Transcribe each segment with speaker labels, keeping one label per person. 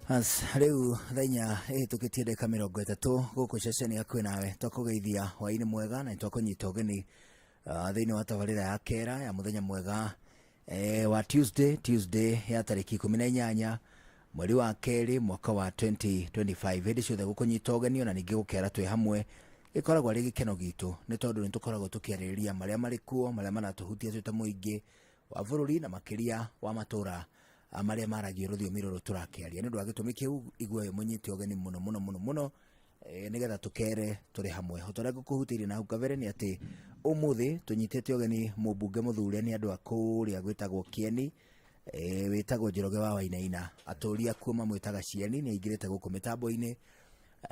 Speaker 1: As rĩu thaa 4 ĩhĩtũkĩtie ndagĩka 30 gũkũ ceceni hakuhĩ nawe, twakũgeithia hwaĩ-inĩ mwega na nĩtwakũnyita ũgeni thĩinĩ wa tabarĩra ya kera ya mũthenya mwega wa Tuesday, Tuesday ya tarĩki 18 mweri wa kerĩ mwaka wa 2025. Hĩndĩ ciothe gũkũnyita ũgeni ona ningĩ gũkera twĩ hamwe gĩkoragwo arĩ gĩkeno gitũ, nĩ tondũ nĩ tũkoragwo tũkĩarĩrĩria marĩa marĩ kuo, marĩa maratũhutia twĩ ta mũingĩ wa bũrũri na makĩria wa matũra marĩa maragio rũthiomi rũrũ tũrakĩaria. Nĩ ũndũ wa gĩtũmi kĩu, igua wĩ mũnyite ũgeni mũno mũno mũno mũno, nĩgetha tũkere tũrĩ hamwe. O ta ũrĩa ngũkũhutĩirie na hau kabere nĩ atĩ ũmũthĩ tũnyitĩte ũgeni mũmbunge mũthure nĩ andũ a kũrĩa gwĩtagwo Kĩeni, wĩtagwo Njoroge wa Wainaina. Atũri akuo mamwĩtaga Cieni, nĩ aingĩrĩte gũkũ mĩtambo-inĩ.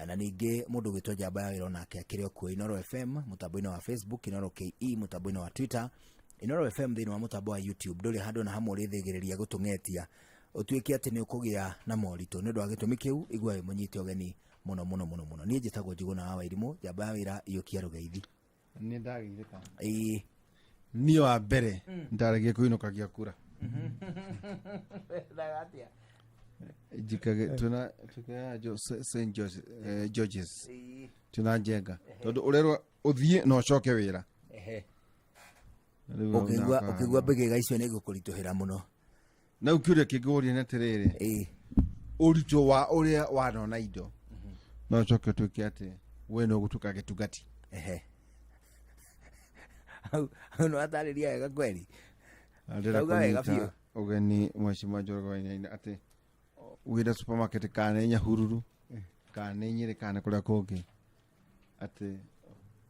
Speaker 1: Na ningĩ mũndũ ũgwĩtwo Njamba ya Wĩra onake akĩrĩ o kuo Inooro FM mũtambo-inĩ wa Facebook, Inooro KE mũtambo-inĩ wa Twitter, Inooro FM thĩinĩ wa mũtambo wa YouTube. Ndũrĩ handũ na hamwe ũrĩthĩgĩrĩria gũtũng'etia ũtuĩke atĩ nĩ ũkũgĩa na moritũ. Nĩ ũndũ wa gĩtũmi kĩu, igua wĩ mũnyite ũgeni mũno mũno mũno mũno. Niĩ njĩtagwo Njugũna wa Wairimũ, Njamba ya Wĩra, Iyũkia Rũgeithi.
Speaker 2: Nĩ ndageithĩka.
Speaker 1: Ĩĩ.
Speaker 2: Niĩ wa mbere ndaregie kũinũkagia kura.
Speaker 1: Wendaga atĩa?
Speaker 2: Njikage twĩna twĩna St George, George's. Twĩna njenga tondũ ũrerwo ũthiĩ na ũcoke wĩra. Rĩu
Speaker 1: Ũkĩigua
Speaker 2: naka-
Speaker 1: ũkĩigua mbĩgĩga icio nĩ igũkũritũhĩra mũno.
Speaker 2: Na rĩu kĩũria kĩngĩ ũria nĩ atĩrĩrĩ, ũritũ wa ũrĩa wanona indo no ũcoke ũtuĩke atĩ we no gũtuĩka gĩtungati.
Speaker 1: Hau hau nĩ watarĩria wega kweli.
Speaker 2: Ndĩrenda
Speaker 1: Ndauga wega
Speaker 2: kũnyita
Speaker 1: biũ.
Speaker 2: ũgeni mheshimiwa Njoroge Wainaina atĩ wĩna supermarket kana nĩ Nyahururu kana nĩ Nyĩrĩ kana nĩ kũrĩa kũngĩ, atĩ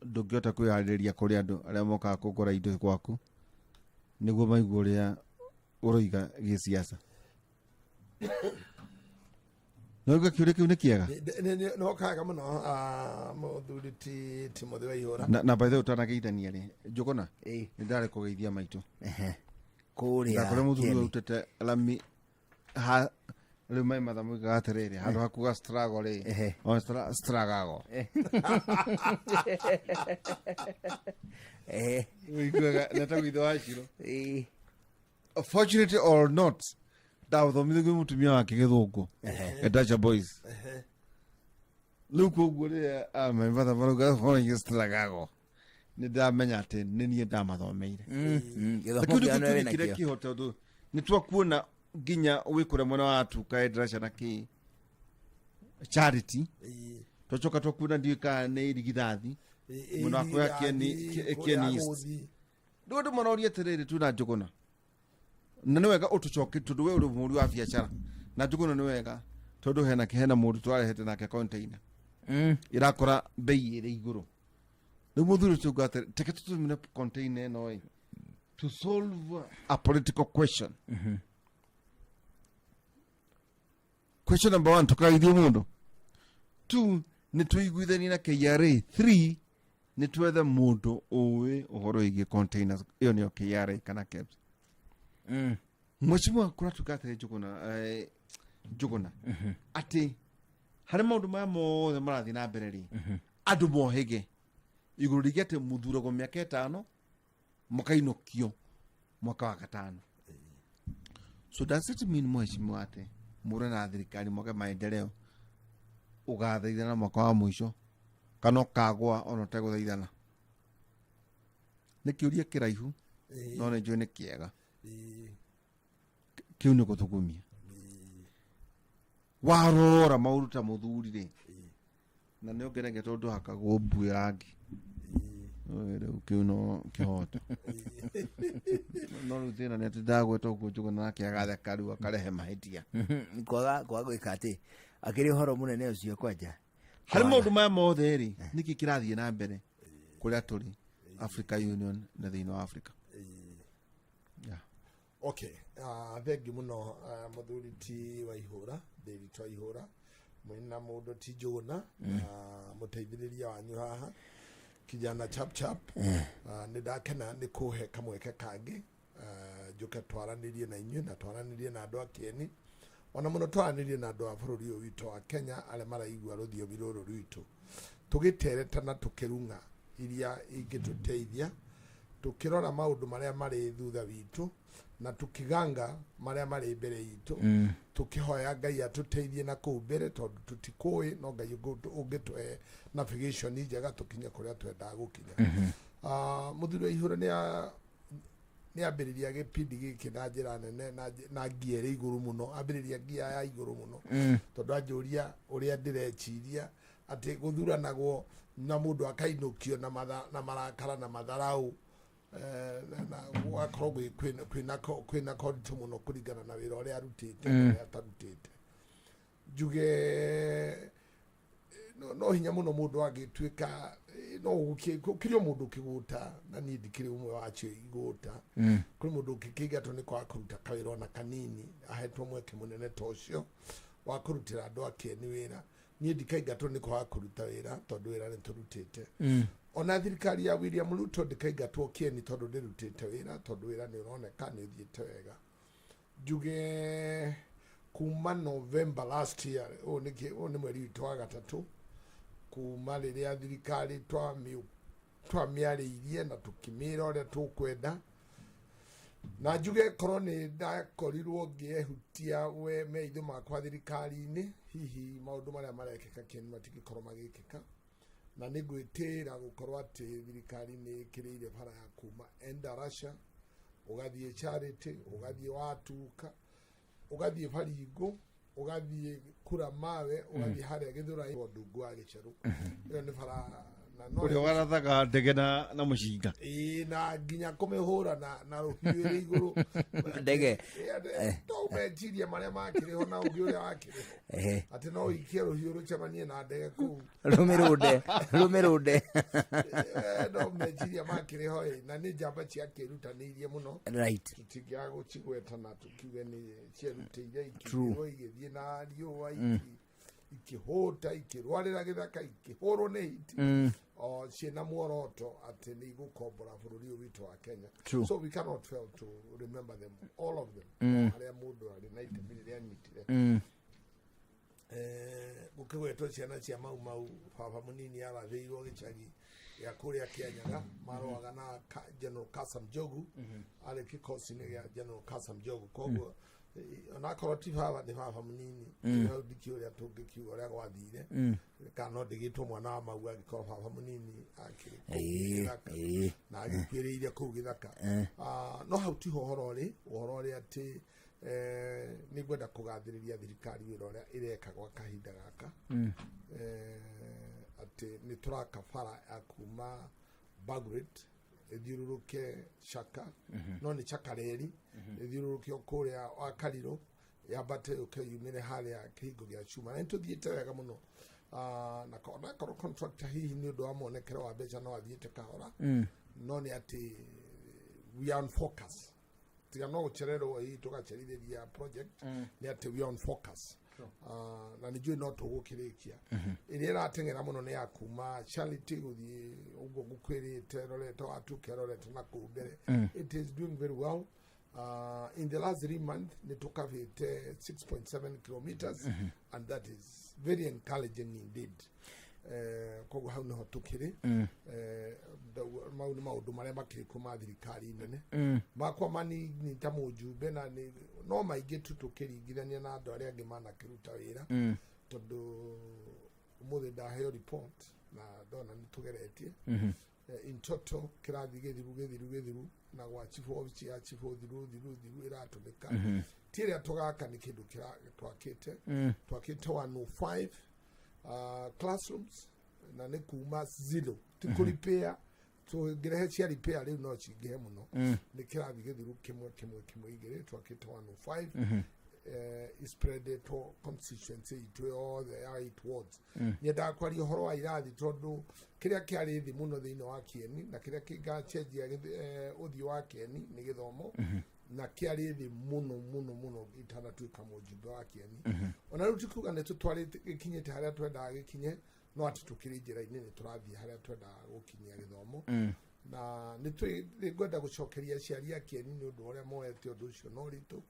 Speaker 2: ndũngĩhota kwĩharĩrĩria kũrĩ andũ arĩa mokaga kũgũra indo gwaku nĩguo maigue ũrĩa ũroiga gĩsiasa. Nauga kĩũria kĩu nĩ kĩega.
Speaker 3: No kaga mũno, mũthuri ti Timothy Waihũra.
Speaker 2: Na by the way, ũtanageithania rĩ, Njũgũna, nĩ ndarĩ kũgeithia maitũ.
Speaker 1: Kũrĩa
Speaker 2: ndakore mũthuri
Speaker 1: Kieni.
Speaker 2: ũrutĩte lami ha rĩu mai matha moigaga atĩrĩrĩ, handũ hakuga struggle rĩ, o struggle. Ũiguaga netagwo ithe wa Ciro. Fortunately or not, ndathomithagio mũtumia wake gĩthũngũ Etacha Boys. Rĩu koguo rĩrĩa mai matha marauga foreign struggle, nĩ ndamenya atĩ nĩ niĩ ndamathomeire.
Speaker 1: Gĩthomo
Speaker 2: Kĩu
Speaker 1: kĩa
Speaker 2: nĩkĩo
Speaker 1: nĩ
Speaker 2: kĩũria kĩrĩa
Speaker 1: nakĩo.
Speaker 2: kĩho tondũ nĩ twakuona nginya wĩ kũrĩa mwena wa Atuka Endraca na kĩ charity, twacoka twakuona ndiũĩ kana nĩ irigithathi mwena wa kũrĩa Kieni East. Rĩu andũ maroria atĩrĩrĩ, twĩna Njũgũna na nĩ wega ũtũcoke tondũ we ũrĩ mũhũri wa biacara, na Njũgũna nĩ wega tondũ hena mũndũ twarehete nake container ĩrakora bei ĩrĩ igũrũ. Rĩu mũthuri ũcio uga atĩrĩ, teke tũtũmĩre container ĩno ĩ to solve a political question. Question number one, tũkageithie mũndũ. Two, nĩ tũiguithanie na KRA. Three, nĩ twethe mũndũ ũĩ ũhoro wĩgiĩ containers, ĩyo nĩyo KRA kana KEBS. Mheshimiwa kũratuĩka atĩrĩ, Njũgũna, Njũgũna, atĩ harĩ maũndũ maya mothe marathiĩ na mbere rĩ, andũ mohĩge igũrũ rĩgiĩ atĩ mũthuragwo mĩaka 5 mũkainũkio mwaka wa gatano. So does it mean, mheshimiwa, atĩ mũre na thirikari mwake maendeleo ũgathaithana mwaka wa mũico kana ũkagwa ona ũtegũthaithana? Nĩ kĩũria kĩraihu, no nĩ njũĩ nĩ kĩega. Kĩu nĩ gũthugumia warora maũndũ ta mũthuri rĩ, na nĩ ũngenagia tondũ hakagwo mbuĩ rangi. Rĩu kĩu no kĩhoto, no rĩu thĩna nĩ atĩ ndagweta ũguo Njũgũna nake agatheka rĩu akarehe mahĩtia.
Speaker 1: Kwaga gwĩka atĩ akĩrĩ ũhoro mũnene ũcio kwanja.
Speaker 2: Harĩ maũndũ maya mothe rĩ, nĩkĩ kĩrathiĩ na mbere kũrĩa tũrĩ Africa Union na thĩinĩ wa Africa? Yeah.
Speaker 3: Okay, thengi mũno, mũthuri ti Waihũra, Ndĩritũ Waihũra, mwĩna mũndũ ti Njũgũna na mũteithĩrĩria wanyu haha kijana chap chap. Nĩ ndakena nĩ kũhe kamweke kangĩ, njũke twaranĩrie na inyuĩ na twaranĩrie na andũ a Kĩeni, ona mũno twaranĩrie na andũ a bũrũri ũyũ witũ wa Kenya arĩa maraigua rũthiomi rũrũ rwitũ, tũgĩtereta na tũkĩrung'a iria ingĩtũteithia. Tukirora maundu maria mari thutha witu na tukiganga maria mari mbere itu, tukihoya Ngai atuteithie na kuu mbere tondu tutikui, no Ngai ungitwe navigation njega tukinye kuria twendaga gukinya. Muthuri wa Ihura ni ambiriria gipindi giki na njira nene na ngia iri iguru muno, ambiriria ngia ya iguru muno, tondu anjuria uria ndireciria ati guthuranagwo na mundu akainukio na na marakara na matharau, na gwakorwo kwina koritu muno kuringana na wira uria arutite na uria atarutite. Njuge no hinya muno mundu agituika no gukirio mundu kiguta, na ni ndikiri umwe wacio iguta. Kuri mundu kikigatwo ni kwa kuruta kawira ona kanini, ahetwo mweke munene ta ucio wa kurutira andu akeni wira. Ni ndikaingatwo ni kwa kuruta wira tondu wira ni turutite. Ona thirikari ya William Ruto ndikaingatwo Kieni tondu ndirutite wira, tondu wira ni uroneka ni uthiite wega. Njuge kuma November last year, uyu ni mweri witu wa gatatu kuma riria thirikari twamiarĩirie na tukimĩra ũrĩa tũkwenda, na njuge korwo nĩ ndakorirwo ngĩehutia we meitho makwa thirikari-inĩ, hihi maũndũ marĩa marekĩka Kieni matingĩkorwo magĩkĩka. Na nĩ ngwĩtĩĩra gũkorwo atĩ thirikari nĩ ĩkĩrĩire bara ya kuma Endarasha ũgathiĩ Charity, ũgathiĩ Watuka, ũgathiĩ Baringo, ũgathiĩ Kura Mawe, ũgathiĩ harĩa Gĩthũrai, Ndungu wa Gĩcerũ. Ĩyo nĩ bara na no
Speaker 2: ũrĩa warathaga ndege na mũcinga.
Speaker 3: Ĩĩ, na nginya kũmĩhũra na rũhiũ ĩrĩ igũrũ.
Speaker 1: Ndege.
Speaker 3: To meciria marĩa makĩrĩ ho na ũngĩ ũrĩa wakĩrĩ ho. Atĩ no ũikie rũhiũ rũcemanie na ndege kũu.
Speaker 1: Rũmĩrũnde.
Speaker 3: No meciria makĩrĩ ho, na nĩ njamba ciakĩrutanĩirie mũno.
Speaker 1: Right.
Speaker 3: Tũtingĩaga gũcigweta na tũkiuge nĩ cierutĩire ikĩrwo igĩthiĩ na riũa, ikĩhũta, ikĩrwarĩra gĩthaka, ikĩhũrwo nĩ hiti, o ciĩna muoroto atĩ nĩ igũkombora bũrũri ũyũ witũ wa Kenya.
Speaker 1: True.
Speaker 3: So we cannot fail to remember them, all of them, arĩa mũndũ arĩ na itemi rĩrĩa anyitire. Gũkĩgwetwo ciana cia Mau Mau, baba mũnini arathĩirwo gĩcagi gĩa kũrĩa Kĩanyaga, marũaga na General Kasam Njogu, arĩ kĩkosi-inĩ gĩa General Kasam Njogu. Koguo onakorwo ti baba, nĩ baba mũnini, hau ndikĩũĩ ũrĩa tũngĩkiuga ũrĩa gwathire, kana no ndĩgĩtwo mwana wa Mau angĩkorwo baba mũnini akĩrĩ kũu gĩthaka na agĩkuĩrĩire kũu gĩthaka. No hau tiho ũhoro ũrĩ, ũhoro ũrĩ atĩ nĩ ngwenda kũgathĩrĩria thirikari wĩra ũrĩa ĩreka gwa kahinda gaka, atĩ nĩ tũraka bara ya kuma Bagret ĩthiũrũrũke Chaka, no nĩ Chaka reri, ĩthiũrũrũke o kũrĩa wa Karirũ, yambate yũke yumĩre harĩa kĩhingo gĩa cuma, na nĩ tũthiĩte wega mũno. Na onakorwo contractor hihi nĩ ũndũ wa muonekere wa mbeca no athiĩte kahora, no nĩ atĩ we are on focus. Tiga no gũcererwo hihi tũgacerithĩria project, nĩ atĩ we are on focus. Na nĩ njũĩ no tũgũkĩrĩkia. Ĩrĩa ĩrateng'era mũno nĩ ya kuma Charity gũthiĩ ũguo ngũkwĩrĩte, rorete Watuka, rorete na kũu mbere. It is doing very well. In the last 3 months nĩ tũkabĩte 6.7 kilometers, and that is very encouraging indeed. Koguo hau nĩho tũkĩrĩ. Mau nĩ maũndũ marĩa makĩrĩ kuo ma thirikari nene. Makwa manini ta mũjumbe, na nĩ no maingĩ tu tũkĩringithania na andũ arĩa angĩ manakĩruta wĩra, tondũ ũmũthĩ ndaheo report na ndona nĩ tũgeretie. In total kĩrathiĩ gĩthiru gĩthiru gĩthiru, na gwa chief office ya chief thiru thiru thiru ĩratũmĩka. Ti ĩrĩa tũgaka, nĩ kĩndũ twakĩte, twakĩte 105 classrooms, na nĩ kuma zero, ti kũripĩa tũngĩrehe cia repair rĩu no cingĩhe mũno. Nĩ kĩrathi gĩthiru kĩmwe kĩmwe kĩmwe igĩrĩ, twakĩte 105, spreadetwo constituency itũ yothe ya 8 wards. Nyendaga kwaria ũhoro wa irathi tondũ kĩrĩa kĩarĩ thĩ mũno thĩinĩ wa Kieni na kĩrĩa kĩngacenjia ũthiũ wa Kieni nĩ gĩthomo, na kĩarĩ thĩ mũno mũno mũno itanatuĩka mũjumbe wa Kieni. Ona rĩu ti kuga nĩ tũtwarĩte gĩkinyĩte harĩa twendaga gĩkinye, no atĩ tũkĩrĩ njĩra-inĩ nĩ tũrathiĩ harĩa twendaga gũkinyia gĩthomo. Na nĩ ngwenda gũcokeria aciari a Kieni nĩ ũndũ wa ũrĩa moete ũndũ ũcio na ũritũ.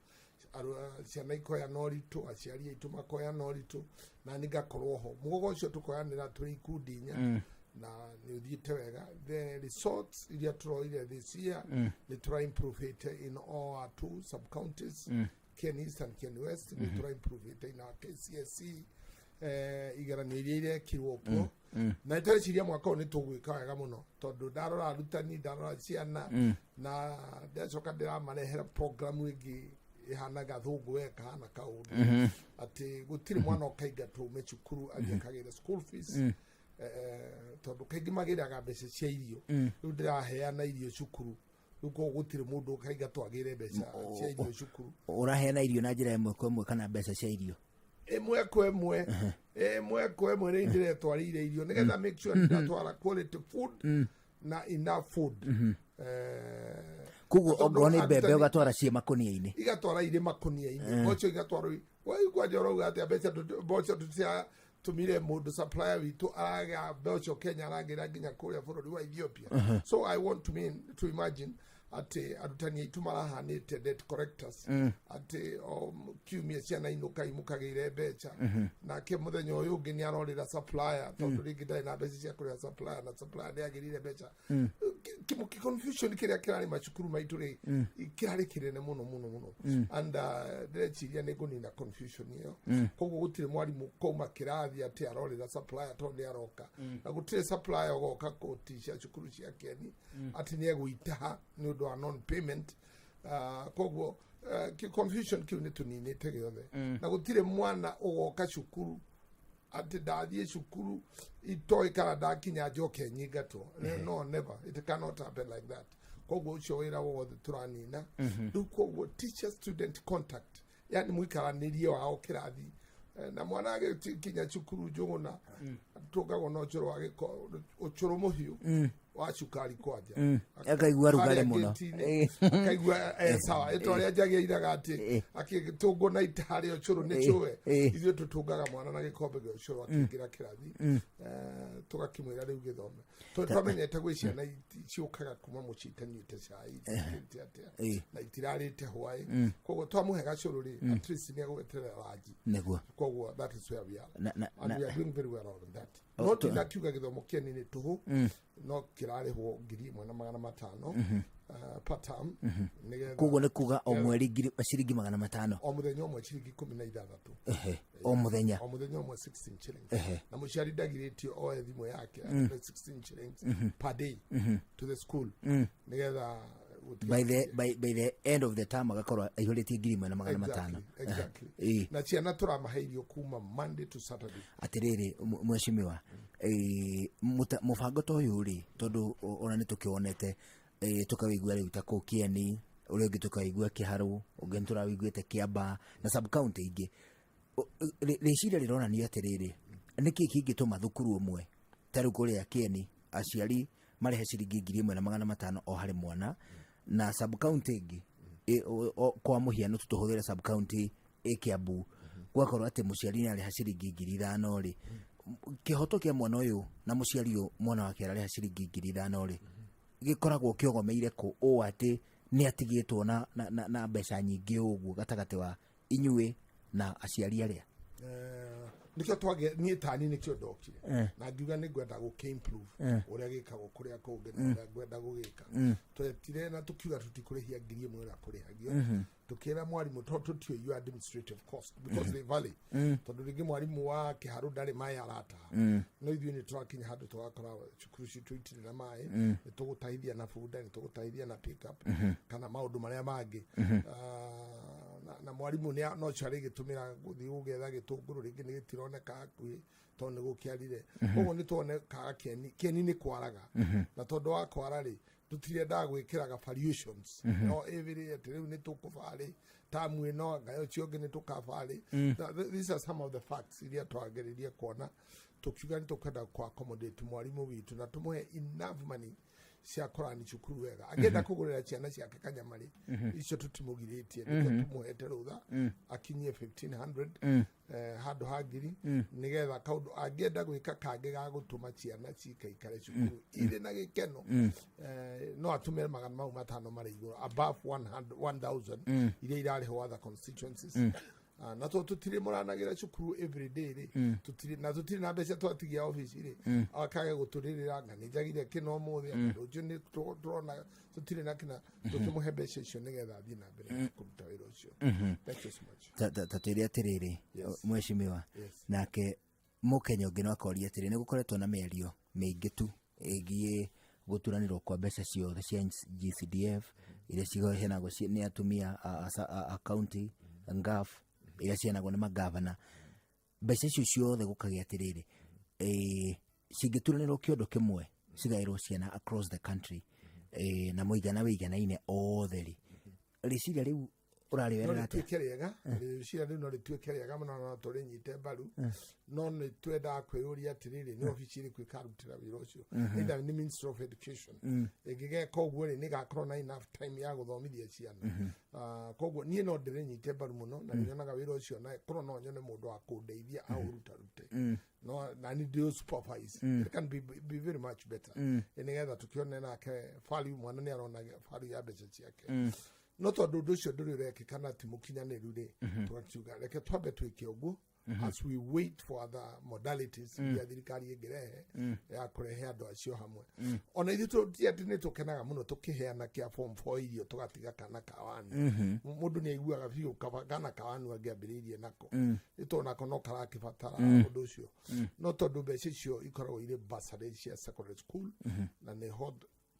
Speaker 3: Ciana ikoya na ũritũ, aciari aitũ makoya na ũritũ, na nĩ ngakorwo ho mũgogo ũcio tũkoyanĩra tũrĩ ikundi inya. Na nĩ ũthiĩte wega. The results iria tũroire this year, nĩ tũra improve in all our two sub counties, Kieni East and Kieni West. Nĩ tũra improve in our KCSE igeranio iria irekirwo kuo, na nĩtũreciria mwaka ũyũ nĩ tũgwĩka wega mũno, tondũ ndarora arutani, ndarora ciana, na ndacoka ndĩramarehera programu ĩngĩ ĩhana gathũngũ we kahana kaũndũ atĩ gũtirĩ mwana ũkaingatwo ume cukuru athiĩ akagĩre school fees, tondũ kaingĩ magĩraga mbeca cia irio. Rĩu ndĩraheana irio cukuru rĩu, koguo gũtirĩ mũndũ ũkaingatwo agĩre mbeca cia irio cukuru.
Speaker 1: Ũraheana irio na njĩra ĩmwe kwa ĩmwe kana mbeca cia irio?
Speaker 3: Ĩmwe kwa ĩmwe, ĩmwe kwa ĩmwe. Nĩ ndĩretwarĩire irio nĩgetha make sure ndĩratwara quality food na enough food.
Speaker 1: Koguo
Speaker 3: Tondũ
Speaker 1: ongorwo nĩ mbembe, ũgatwara ciĩ makũnia-inĩ?
Speaker 3: Igatwara irĩ makũnia-inĩ, mboco igatwarwo. Waigua ũrauga atĩa? Mbeca mboco tũtiatũmire mũndũ, supplier witũ araga mboco Kenya, aragĩra nginya kũrĩa bũrũri wa Ethiopia. So I want to mean to imagine atĩ arutani aitũ marahanĩte debt collectors, atĩ o kiumia ciana inũka imũkagĩire mbeca, nake mũthenya ũyũ ũngĩ nĩ arorĩra supplier, tondũ rĩngĩ ndarĩ na mbeca cia kũrĩha supplier, na supplier nĩ agĩrire mbeca. Kĩ confusion kĩrĩa kĩrarĩ macukuru maitũ rĩ, kĩrarĩ kĩnene mũno mũno mũno, and ndĩreciria nĩ ngũnina confusion ĩyo. Koguo gũtirĩ mwarimũ kauma kĩrathi atĩ arorĩra supplier tondũ nĩ aroka, na gũtirĩ supplier ũgoka kũticia cukuru cia Keni atĩ nĩ egũitaha nĩ ũndũ wa non payment. Koguo confusion kĩu nĩ tũninĩte gĩothe, na gũtirĩ mwana ũgoka cukuru atĩ ndathiĩ cukuru itoĩ kana ndakinya njoke nyingatwo. No, never, it cannot happen like that. Koguo ũcio wĩra wothe tũranina rĩu. Koguo teacher student contact, yani mũikaranĩrie wao kĩrathi, na mwana agĩkinya cukuru, Njũgũna, tũngagwo na ũcũrũ wa gĩko, ũcũrũ mũhiũ wa cukari kwanja.
Speaker 1: Akaigua rugarĩ
Speaker 3: Harĩa
Speaker 1: mũno.
Speaker 3: gate-inĩ, akaigua sawa ĩta ũrĩa njagi airaga atĩ akĩtũngwo na ita rĩa ũcũrũ nĩ cũwe. Ithuĩ tũtũngaga mwana na gĩkombe gĩa ũcũrũ akĩingĩra kĩrathi, tũgakĩmwĩra rĩu gĩthome, tondũ twamenyete gwĩ ciana ciũkaga kuma mũciĩ itanyuĩte cai, itikĩte atĩa, na itirarĩte hwaĩ. Koguo twamũhe gacũrũ rĩ, at least nĩ egweterera ranji. Koguo that is where we are, and we are doing very well on that.
Speaker 1: Oh,
Speaker 3: No ndinakiuga gĩthomo kĩeni nĩ tũhũ, no kĩrarĩhwo 1500 per term, nĩgetha
Speaker 1: Koguo nĩ kuga o mweri ciringi 500?
Speaker 3: O mũthenya ũmwe ciringi 16.
Speaker 1: O mũthenya?
Speaker 3: O mũthenya ũmwe 16 shillings, na mũciari ndagirĩtio oe thimũ yake atũme 16 shillings per day to the school, nĩgetha
Speaker 1: By the end of the term agakorwo aihũrĩtie 1500.
Speaker 3: Exactly. Na ciana tũramahe irio kuma Monday to Saturday.
Speaker 1: Atirĩrĩ, mheshimiwa, mũbango ta ũyũ rĩ, tondũ ona nĩ tũkĩwonete, tũkawĩigua rĩu ta kũu Kieni, ũrĩa ũngĩ tũkawĩigua Kĩharũ, ũngĩ nĩ tũrawĩiguĩte Kĩamba na sub county ingĩ. Rĩciria rĩronania atĩrĩrĩ, nĩkĩ kĩngĩtũma thukuru ũmwe ta rĩu kũrĩa Kieni aciari marĩhe ciringi 1500 o harĩ mwana, na sub county ĩngĩ, kwa mũhiano tũtũhũthĩre sub county ĩ Kiambu, gwakorwo atĩ mũciari nĩ arĩha ciringi 5000 rĩ, kĩhoto kĩa mwana ũyũ na mũciari ũyũ mwana wake ararĩha ciringi 5000 rĩ, gĩkoragwo kĩogomeire kũ, ũũ atĩ nĩ atigĩtwo na mbeca nyingĩ ũguo gatagatĩ wa inyuĩ na aciari arĩa?
Speaker 3: Nĩkĩo twage niĩ tani nĩkĩo ndokire na ngiuga nĩ ngwenda gũkĩ improve ũrĩa gĩkagwo kũrĩa kũngĩ na ũrĩa ngwenda gũgĩka. Twetire na tũkiuga tũtikũrĩhia 1000 ũrĩa kũrĩhagio. Tũkĩra mwarimũ, tondũ tũtiũĩ your administrative cost, because they vary, tondũ rĩngĩ mwarimũ wa Kĩharũ ndarĩ maĩ arataha, no ithuĩ nĩ tũrakinya handũ tũgakora cukuru citũ itirĩ na maĩ, nĩ tũgũtahithia na bunda, nĩ tũgũtahithia na pick-up kana maũndũ marĩa mangĩ. Na mwarimũ no cio arĩgĩtũmĩra gũthiĩ gũgetha gĩtũngũrũ, rĩngĩ nĩ gĩtironeka hakuhĩ tondũ nĩ gũkĩarire. Koguo nĩ tuonekaga Kĩeni nĩ kwaraga, na tondũ wa kwara rĩ, tũtirendaga gwĩkĩraga variations no every atĩ rĩu nĩ tũkũbarĩ tamu ĩno, ngayo ũcio ũngĩ nĩ tũkabarĩ. These are some of the facts iria twageririe kuona, tũkiuga nĩ tũkwenda kũ accommodate mwarimũ witũ na tũmũhe enough money cia kũrani cukuru wega. Angĩenda kũgũrĩra ciana ciake kanyama rĩ, icio tũtimũgirĩtie. Nĩkĩo tũmũhete rũtha akinyie 1500 handũ ha ngiri, nĩgetha kaũndũ angĩenda gwĩka kangĩ ga gũtũma ciana cikaikare cukuru irĩ na gĩkeno, no atũme 500 marĩ igũrũ, above 100 1000 iria irarĩhwo other constituencies. Na to tutire muranagira cukuru every day ri, tutire na tutire na mbeca twatigia office ri, akage guturirira nga ni njagire kino muthi, rucio ni turona tutire na kina tukimuhe mbeca icio nigetha athie na mbere kuruta wira ucio. Thank you so much.
Speaker 1: Ta twĩre atĩrĩrĩ,
Speaker 3: Yes.
Speaker 1: mheshimiwa,
Speaker 3: Yes.
Speaker 1: nake mũkenya ũngĩ no akoria atĩrĩ, nĩ gũkoretwo na mĩario mĩingĩ tu ĩgiĩ gũturanĩrwo kwa mbeca ciothe cia GCDF iria ciheanagwo nĩ atumia a county ngaf, iria ciheanagwo nĩ magavana, mbeca icio ciothe gũkagĩa atĩrĩrĩ, cingĩturanĩrwo kĩondo kĩmwe cigaĩrwo ciana across the country, na mũigana wĩiganaine othe rĩ, rĩciria rĩu
Speaker 3: No
Speaker 1: ũrarĩoerera atĩa?
Speaker 3: Rĩtuĩke rĩega, rĩciria rĩu no rĩtuĩke rĩega mũno, no tũrĩnyite mbaru, no nĩ twendaga kwĩyũria atĩrĩrĩ, nĩ obici ĩrĩkũ ĩkarutĩra wĩra ũcio? Either nĩ Ministry of Education ĩngĩgeka ũguo rĩ, nĩgakorwo na enough time ya gũthomithia ciana. Koguo niĩ no ndĩrĩnyite mbaru mũno na nĩnyonaga wĩra ũcio, na korwo no nyone mũndũ wa kũndeithia aũrutarute, no na nĩ ndĩ supervise, it can be very much better, nĩgetha tũkĩone nake value, mwana nĩ arona value ya mbeca ciake. No tondũ ũndũ ũcio ndũrĩ ũrekĩka na ti mũkinyanĩru rĩ, tũgakiuga reke twambe twĩke ũguo as we wait for other modalities iria thirikari ĩngĩrehe ya kũrehe andũ acio hamwe. Ona ithuĩ ti atĩ nĩ tũkenaga mũno tũkĩheana kĩa form 4 irio tũgatiga kana kawanu. Mũndũ nĩ aiguaga biũ kaba kana kawanu angĩambĩrĩirie nako, nĩ tondũ nako no karakĩbatara ũndũ ũcio. No tondũ mbeca icio ikoragwo irĩ bursary cia secondary school, na nĩho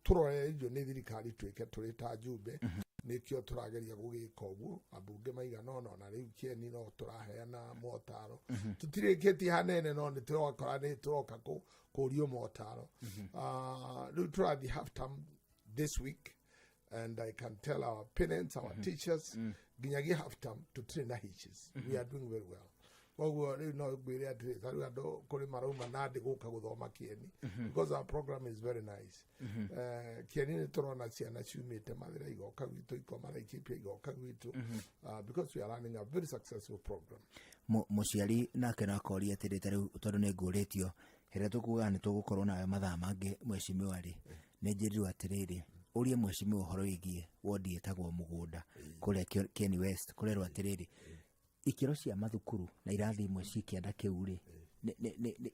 Speaker 3: tũrorereirio nĩ thirikari twĩke tũrĩ ta njumbe, nĩkĩo tũrageria gũgĩka ũguo. Ambunge maigana ũna, ona rĩu kĩeni no tũraheana motaro, tũtirĩkĩtie hanene, no nĩ tũrakora nĩ tũroka kũrio motaro. Rĩu tũrathiĩ half term this week, and I can tell our parents, our teachers, nginyagia half term tũtirĩ na hitches. We are doing very well. Koguo rĩu no ngwĩre atĩrĩ, ta rĩu andũ kũrĩ marauma Nandĩ gũka gũthoma Kĩeni because our program is very nice. Kĩeni nĩ tũrona ciana ciumĩte Mathĩra igoka gwitũ, ikoma Laikipia igoka gwitũ, because we are running a very successful program.
Speaker 1: Mũciari nake no akoria atĩrĩ, ta rĩu tondũ nĩ ngũrĩtio hĩrĩa tũkugaga nĩ tũgũkorwo nawe mathaa mangĩ, mheshimiwa rĩ, nĩ njĩrirwo atĩrĩrĩ, ũrie mheshimiwa ũhoro wĩgiĩ wondi ĩtagwo Mũgũnda kũrĩa Kieni West. Kũrerwo atĩrĩrĩ, ikĩro cia mathukuru na irathi imwe ci kĩanda kĩu rĩ,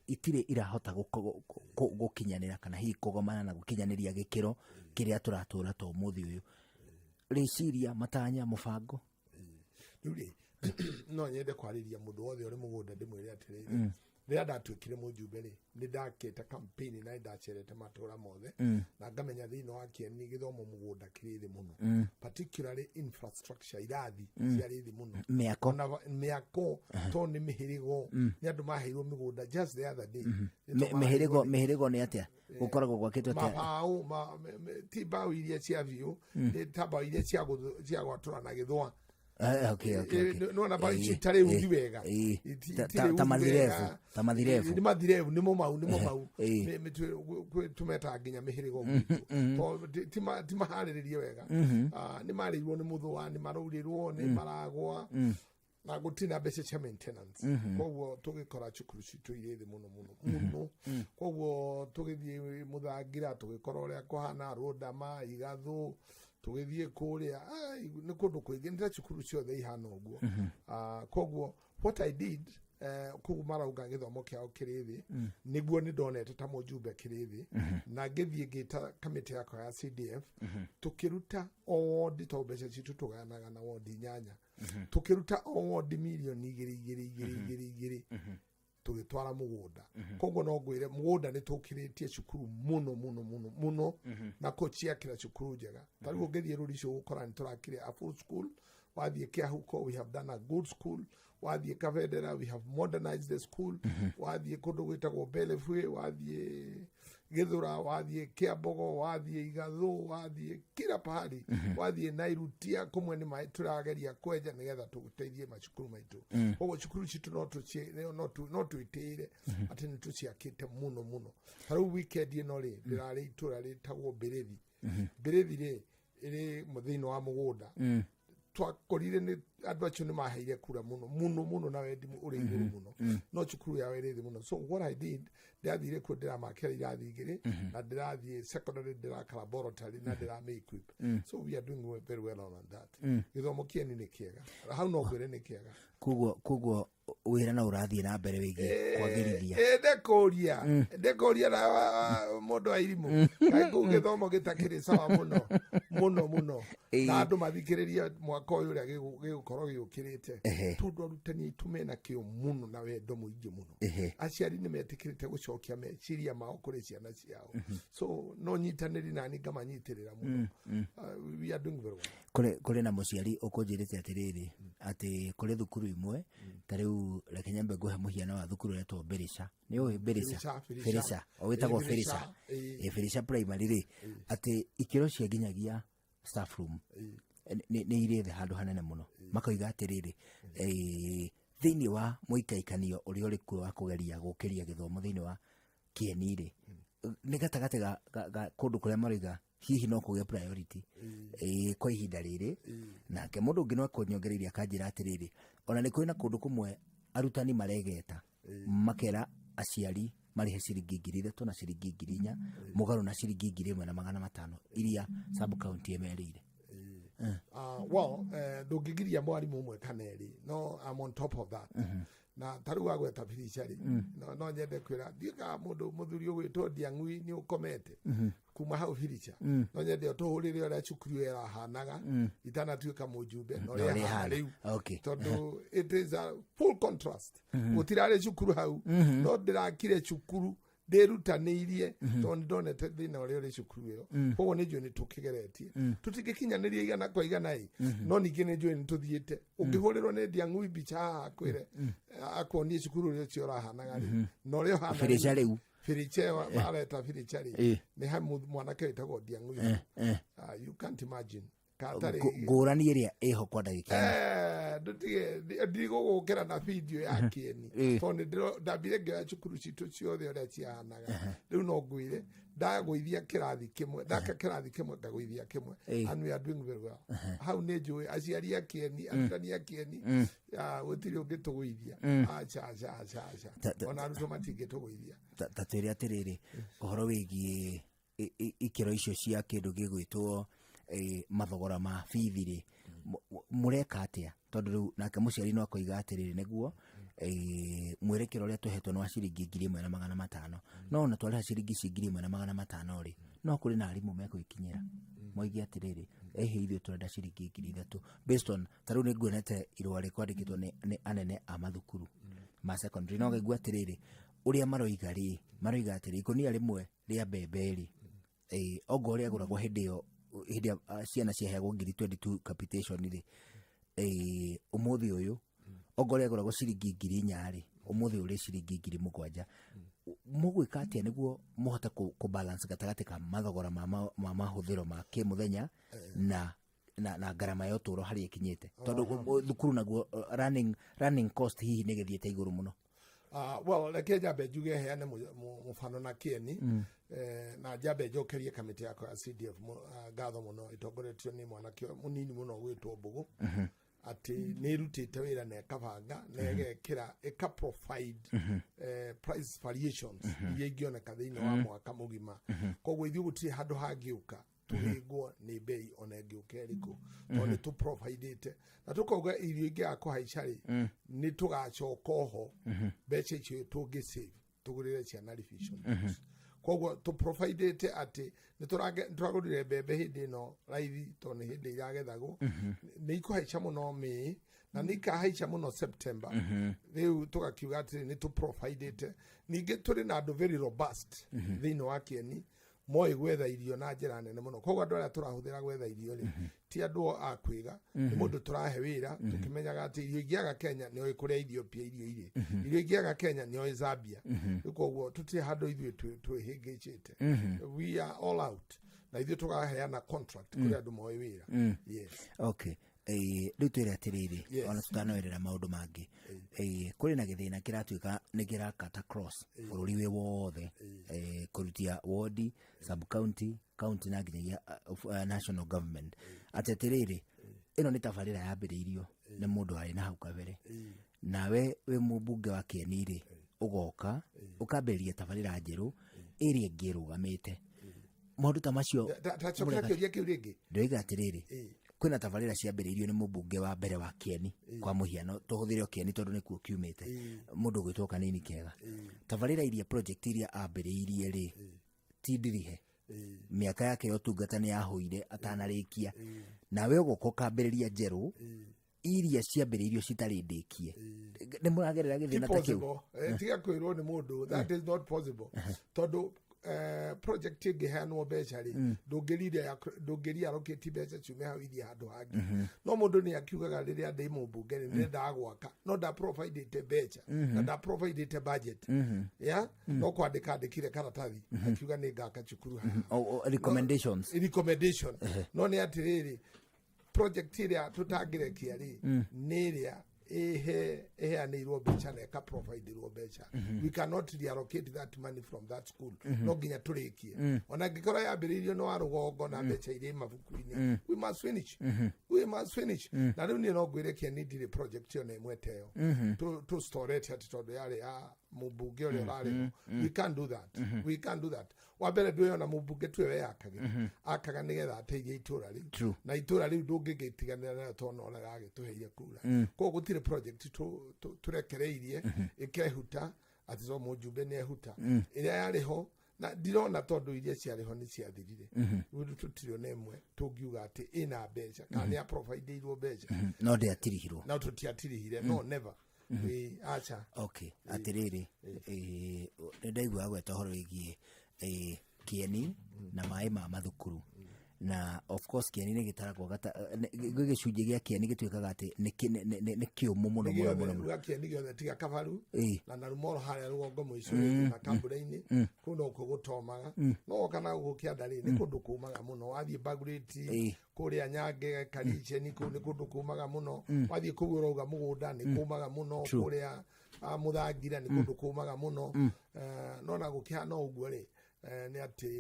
Speaker 1: itirĩ irahota gũkinyanĩra kana hihi kũgomana na gũkinyanĩria gĩkĩro kĩrĩa tũratũra ta ũmũthĩ ũyũ. Rĩciria, matanya, mũbango?
Speaker 3: Rĩu rĩ, no nyende kwarĩria mũndũ wothe ũrĩ mũgũnda, ndĩmwĩre atĩrĩrĩ, rĩrĩa ndatuĩkire mũjumbe rĩ, nĩ ndakĩte campaign na nĩ ndacerete matũra mothe na ngamenya thĩinĩ wa Kĩeni gĩthomo mũgũnda kĩrĩ thĩ mũno, particularly infrastructure, irathi ciarĩ thĩ mũno.
Speaker 1: Mĩako.
Speaker 3: Ona mĩako, tondũ nĩ mĩhĩrĩgo, nĩ andũ maheirwo mĩgũnda just the other day. Nĩ tondũ
Speaker 1: Mĩhĩrĩgo, mĩhĩrĩgo nĩ atĩa? Gũkoragwo gwakĩtwo atĩa?
Speaker 3: Mabaũ ti mbaũ iria cia biũ, nĩ ta mbaũ iria cia gwatũra na gĩthũa.
Speaker 1: Okay.
Speaker 3: Nona mbaũ icio itarĩ uthi wega. Itirĩ
Speaker 1: Ta
Speaker 3: uthi
Speaker 1: mathirebu,
Speaker 3: wega.
Speaker 1: ta mathirebu.
Speaker 3: Nĩ mathirebu, nĩmo mau, nĩmo mau. Tũmetaga nginya mĩhĩrĩgo gwitũ. Tondũ ti maharĩrĩrie wega. Nĩ marĩirwo nĩ mũthũa, nĩ maraurĩrwo, nĩ maragwa, na gũtirĩ na mbeca cia maintenance. Koguo tũgĩkora cukuru citũ irĩ thĩ mũno mũno mũno. Koguo tũgĩthiĩ Mũthangira, tũgĩkora ũrĩa kũhana, Rũndama, Igathũ, tũgĩthiĩ kũrĩa, ai, nĩ kũndũ kũingĩ, nĩ ta cukuru ciothe ihana ũguo. Koguo what I did, koguo marauga gĩthomo kĩao kĩrĩ thĩ, nĩguo nĩ ndonete ta mũjumbe kĩrĩ thĩ, na ngĩthiĩ ngĩta kamĩtĩ yakwa ya CDF, tũkĩruta o wondi, tondũ mbeca citũ tũgayanaga na wondi inyanya, tũkĩruta o wondi mirioni 2 2 2 2 2, tũgĩtwara mũgũnda. Koguo no ngwĩre mũgũnda nĩ tũkĩrĩtie cukuru mũno mũno mũno mũno na kũciakĩra cukuru njega. Ta rĩu ũngĩthiĩ Rũricũ ũgũkora nĩ tũrakire a full school. Wathiĩ Kĩahuko, we have done a good school. Wathiĩ Kabendera, we have modernized the school. Wathiĩ kũndũ gwĩtagwo Belefue, wathiĩ Gĩthũra, wathiĩ Kĩambogo, wathiĩ Igathũ, wathiĩ kila pahali, wathiĩ Nairutia, kũmwe nĩ maĩ tũrageria kwenja nĩgetha tũteithie macukuru maitũ. Koguo cukuru citũ no twĩtĩĩre atĩ nĩ tũciakĩte mũno mũno. Ta rĩu weekend ĩno rĩ, ndĩrarĩ itũra rĩtagwo Mbĩrĩthi. Mbĩrĩthi rĩ, ĩrĩ thĩinĩ wa mũgũnda. Twakorire nĩ andũ acio nĩ maheire kura mũno mũno mũno na wendi ũrĩ igũrũ mũno, no cukuru yao ĩrĩ thĩ mũno. So what I did, ndĩrathire kuo, ndĩramakĩra irathi igĩrĩ na ndĩrathiĩ secondary, ndĩraka laboratory na ndĩrame equip. So we are doing very well on that. Gĩthomo kĩeni nĩ kĩega, hau no ngwĩre nĩ kĩega.
Speaker 1: Koguo wĩra no ũrathiĩ na mbere wĩgiĩ kwagĩrithia.
Speaker 3: Ndekũria na mũndũ wa irimũ, kaĩ kũu gĩthomo gĩtakĩrĩ sawa mũno mũno mũno? Na andũ mathikĩrĩrie mwaka ũyũ ũrĩa gĩgũkorwo gĩũkĩrĩte, tondũ arutani aitũ mena kĩo mũno na wendo mũingĩ mũno. Aciari nĩ metĩkĩrĩte gũcokia meciria mao kũrĩ ciana ciao, so no nyitanĩri nani ngamanyitĩrĩra mũno. We are doing very well.
Speaker 1: Kũrĩ na mũciari ũkũnjĩrĩte atĩrĩrĩ, atĩ kũrĩ thukuru imwe, ta rĩu reke nyambe ngũhe mũhiano wa thukuru ũretwo Mbĩrĩca. Nĩ ũĩ Mbĩrĩca?
Speaker 3: Bĩrĩca, Bĩrĩca.
Speaker 1: Bĩrĩca o wĩtagwo
Speaker 3: Ĩ,
Speaker 1: Bĩrĩca.
Speaker 3: Bĩrĩca, ĩ.
Speaker 1: Ĩ, Bĩrĩca Primary rĩ, atĩ ikĩro cia nginyagia staff room nĩ irĩ thĩ handũ hanene mũno. Makoiga atĩrĩrĩ, thĩinĩ wa mũikaikanio ũrĩa ũrĩ kuo wa kũgeria gũkĩria gĩthomo thĩinĩ wa kĩeni rĩ, nĩ gatagatĩ ga kũndũ kũrĩa maroiga hihi no kũgĩe priority kwa ihinda rĩrĩ. Nake mũndũ ũngĩ no akũnyongereirie akanjĩra atĩrĩrĩ, ona nĩ kũrĩ na kũndũ kũmwe arutani maregeta makera aciari marĩhe ciringi 3,000 na ciringi 4,000 mũgarũ na ciringi 1,500 iria sub county ĩmerĩire.
Speaker 3: Well, ndũngĩgiria mwarimũ ũmwe kana erĩ, no I'm on top of that. Na ta rĩu wagweta Birica rĩ, no nyende kwĩra ndiũĩ kana mũndũ mũthuri ũgwĩtwo Ndiang'ui nĩ ũkomete kuma hau Birica. No nyende ũtũhũrĩre ũrĩa cukuru ĩyo ĩrahanaga itanatuĩka mũjumbe na ũrĩa
Speaker 1: ũrĩa
Speaker 3: ĩhana
Speaker 1: ĩhana.
Speaker 3: rĩu, tondũ it is a full contrast. Gũtirarĩ cukuru hau, no ndĩrakire cukuru ndĩrutanĩirie tondũ nĩ ndonete thĩna ũrĩa ũrĩ cukuru ĩyo. Koguo nĩ njũĩ nĩ tũkĩgeretie, tũtingĩkinyanĩria 100%, ĩ no ningĩ nĩ njũĩ nĩ tũthiĩte. Ũngĩhũrĩrwo nĩ Ndiang'ui mbica haha akwĩre akuonie cukuru ũrĩa ũcio ũrahanaga rĩ na ũrĩa ũhana.
Speaker 1: Bĩrĩca rĩu.
Speaker 3: Bĩrĩca ĩyo mareta Bĩrĩca rĩ, nĩ ha mwanake wĩtagwo Ndiang'ui. You can't imagine katarĩ
Speaker 1: Ngũrani ĩrĩa ĩho kwa ndagĩka ĩno.
Speaker 3: Ndutige ndigũgũkĩra na video ya kĩeni, tondũ nĩ ndambire ngĩoya cukuru citũ ciothe ũrĩa cihanaga. Rĩu no ngwĩre ndagũithia kĩrathi kĩmwe, ndaka kĩrathi kĩmwe, ngagũithia kĩmwe, and we are doing very well. Hau nĩ njũĩ aciari a kĩeni, arutani a kĩeni, gũtirĩ ũngĩtũgũithia. Aca, aca, aca, aca. Ona arutwo matingĩtũgũithia.
Speaker 1: Ta twĩre atĩrĩrĩ, ũhoro wĩgiĩ ikĩro icio cia kĩndũ gĩgwĩtwo mathogora ma bithi rĩ, mũreka atĩa? Tondũ rĩu nake mũciari no akoiga atĩrĩrĩ, nĩguo mwerekero ũrĩa tũhetwo nĩ wa ciringi 1,500, no ona twarĩha ciringi ici 1,500 rĩ, no kũrĩ na arimũ mekwĩkinyĩra moige atĩrĩrĩ, ĩhĩ, ithuĩ tũrenda ciringi 3,000, based on ta rĩu nĩ nguonete irũa rĩkwandĩkĩtwo nĩ anene a mathukuru ma secondary, no ngaigua atĩrĩrĩ, ũrĩa maroiga rĩ, maroiga atĩrĩ, ikũnia rĩmwe rĩa mbembe rĩ, ongorwo rĩagũragwo hĩndĩ ĩyo, hĩndĩ ĩrĩa ciana ciaheagwo 22,000 capitation rĩ, ũmũthĩ ũyũ ongorwo rĩagũragwo ciringi 4,000 rĩ, ũmũthĩ ũrĩ ciringi 7,000. Mũgwĩka atĩa nĩguo mũhote kũ balance gatagatĩ ka mathogora ma mahũthĩro ma kĩmũthenya na ngarama ya ũtũũro harĩa ĩkinyĩte, tondũ thukuru naguo running cost hihi nĩ gĩthiĩte igũrũ mũno?
Speaker 3: Well, reke njambe njuge, heane mũbano na kĩeni, na njambe njokerie kamĩtĩ yakwa ya CDF ngatho mũno, ĩtongoretio nĩ mwanake mũnini mũno gwĩtwo Mbũgũ, atĩ nĩ ĩrutĩte wĩra na ĩkabanga na ĩgekĩra ĩka provide price variations iria ingĩoneka thĩinĩ wa mwaka mũgima. Koguo ithuĩ gũtirĩ handũ hangĩũka tũhĩngwo nĩ mbei ona ĩngĩũka ĩrĩkũ, tondũ nĩ tũprovidĩte na tũkauga irio ingĩaga kũhaica rĩ, nĩ tũgacoka oho mbeca icio tũngĩ save tũgũrĩre ciana revision books. Koguo tũprovidĩte atĩ nĩ tũragũrire mbembe hĩndĩ ĩno raithi, tondũ nĩ hĩndĩ iragethagwo, nĩ ikũhaica mũno May na nĩ ikahaica mũno September. Rĩu tũgakiuga atĩrĩ, nĩ tũprovidĩte. Ningĩ tũrĩ na andũ very robust thĩinĩ wa kĩeni, moĩ gwetha irio na njĩra nene mũno. Koguo andũ arĩa tũrahũthĩra gwetha irio rĩ, ti andũ a kwĩga, nĩ mũndũ tũrahe wĩra tũkĩmenyaga atĩ irio ingĩaga Kenya nĩ oĩ kũrĩa Ethiopia irio irĩ, irio ingĩaga Kenya nĩ oĩ Zambia. Rĩu koguo tũtirĩ handũ ithuĩ twĩhĩngĩcĩte. We are all out, na ithuĩ tũkaheana contract kũrĩ andũ moĩ wĩra, yes.
Speaker 1: Okay, rĩu twĩre atĩrĩrĩ, ona tutanoerera maũndũ mangĩ, kũrĩ na gĩthĩna kĩratuĩka nĩ kĩrakata cross bũrũri wĩ wothe, kũrutia wodi, sub county, county na nginyagia national government, atĩ atĩrĩrĩ, Ĩno nĩ tabarĩra yambĩrĩirio nĩ mũndũ warĩ na hau kabere, nawe wĩ mũmbunge wa Kĩeni rĩ, ũgoka ũkambĩrĩria tabarĩra njerũ ĩrĩa ĩngĩ ĩrũgamĩte maũndũ ta macio.
Speaker 3: Tacokera kĩũria kĩu rĩngĩ.
Speaker 1: Ndoiga atĩrĩrĩ, kwĩna tabarĩra ciambĩrĩirio nĩ mũmbunge wa mbere wa Kĩeni. Kwa mũhiano tũhũthĩre o Kĩeni tondũ nĩkuo kiumĩte mũndũ ũgwĩtwo Kanini Kega. Tabarĩra iria, project iria ambĩrĩirie rĩ, ti ndirihe, mĩaka yake ya ũtungata nĩ yahũire atanarĩkia, nawe ũgoka ũkambĩrĩria njerũ iria ciambĩrĩirio citarĩ ndĩkie. Nĩ mũragerera
Speaker 3: Ti
Speaker 1: gĩthĩna ta kĩu?
Speaker 3: possible. Tiga kwĩrwo nĩ mũndũ, that is not possible, tondũ project ĩngĩheanwo mbeca rĩ, ndũngĩriarokĩti mbeca ciume hau ithiĩ handũ hangĩ. No mũndũ nĩ akiugaga rĩrĩa ndĩ mũmbunge nĩ ndĩrendaga gwaka, no ndaprovidĩte mbeca na ndaprovidĩte budget ya no kwandĩka andĩkire karatathi akiuga nĩ ngaka cukuru haha.
Speaker 1: O, recommendations.
Speaker 3: Recommendation. No nĩ atĩrĩrĩ, project ĩrĩa tũtangĩrekia rĩ, nĩ ĩrĩa ĩheanĩirwo mbeca na ĩkaprovidirwo mbeca. We cannot reallocate that money from that school. No nginya tũrĩkie, ona angĩkorwo yambĩrĩirio nĩ wa rũgongo na mbeca irĩ mabuku-inĩ. We must finish, we must finish. Na rĩu niĩ no ngwĩre Kĩeni ndirĩ project ona ĩmwe ta ĩyo tũstorete atĩ tondũ yarĩ ya mũmbunge ũrĩa ũrarĩ ho. We can't do that, we can't do that. Wa mbere, ndwĩona mũmbunge tuwe weyakagĩra, akaga nĩgetha ateithie itũra rĩu. Na itũra rĩu ndũngĩgĩtiganĩra nayo tondũ nona ragĩtũheire kura. Koguo gũtirĩ project tũrekereirie ĩkehuta atĩ so mũjumbe nĩ ehuta ĩrĩa yarĩ ho, na ndirona, tondũ iria ciarĩ ho nĩ ciathirire. Rĩu tũtirĩ ona ĩmwe tũngiuga atĩ ĩna mbeca kana nĩ aprovideirwo mbeca.
Speaker 1: No ndĩatirihirwo.
Speaker 3: No tũtiatirihire, no never. Ĩ, aca.
Speaker 1: Okay, atĩrĩrĩ, nĩ ndaigua gweta ũhoro wĩgiĩ Kĩeni na maĩ ma mathukuru, na of course Kĩeni nĩ gĩtaragwo gwĩ gĩcunjĩ gĩa Kĩeni gĩtuĩkaga atĩ nĩ kĩũmũ mũno mũno mũno mũno.
Speaker 3: Uga Kĩeni gĩothe tiga Kabaru na Narumoro harĩa rũgongo mũico na Kambura-inĩ, kũu no kuo gũtomaga. No woka na gũkũ kĩanda rĩ, nĩ kũndũ kũmaga mũno. Wathiĩ Bagurĩti, kũrĩa Nyange, Karicheni, kũu nĩ kũndũ kũmaga mũno. Wathiĩ kũu ũrauga mũgũnda nĩ kũmaga mũno. Kũrĩa Mũthangira nĩ kũndũ kũmaga mũno. No na gũkĩhana ũguo rĩ, nĩ atĩ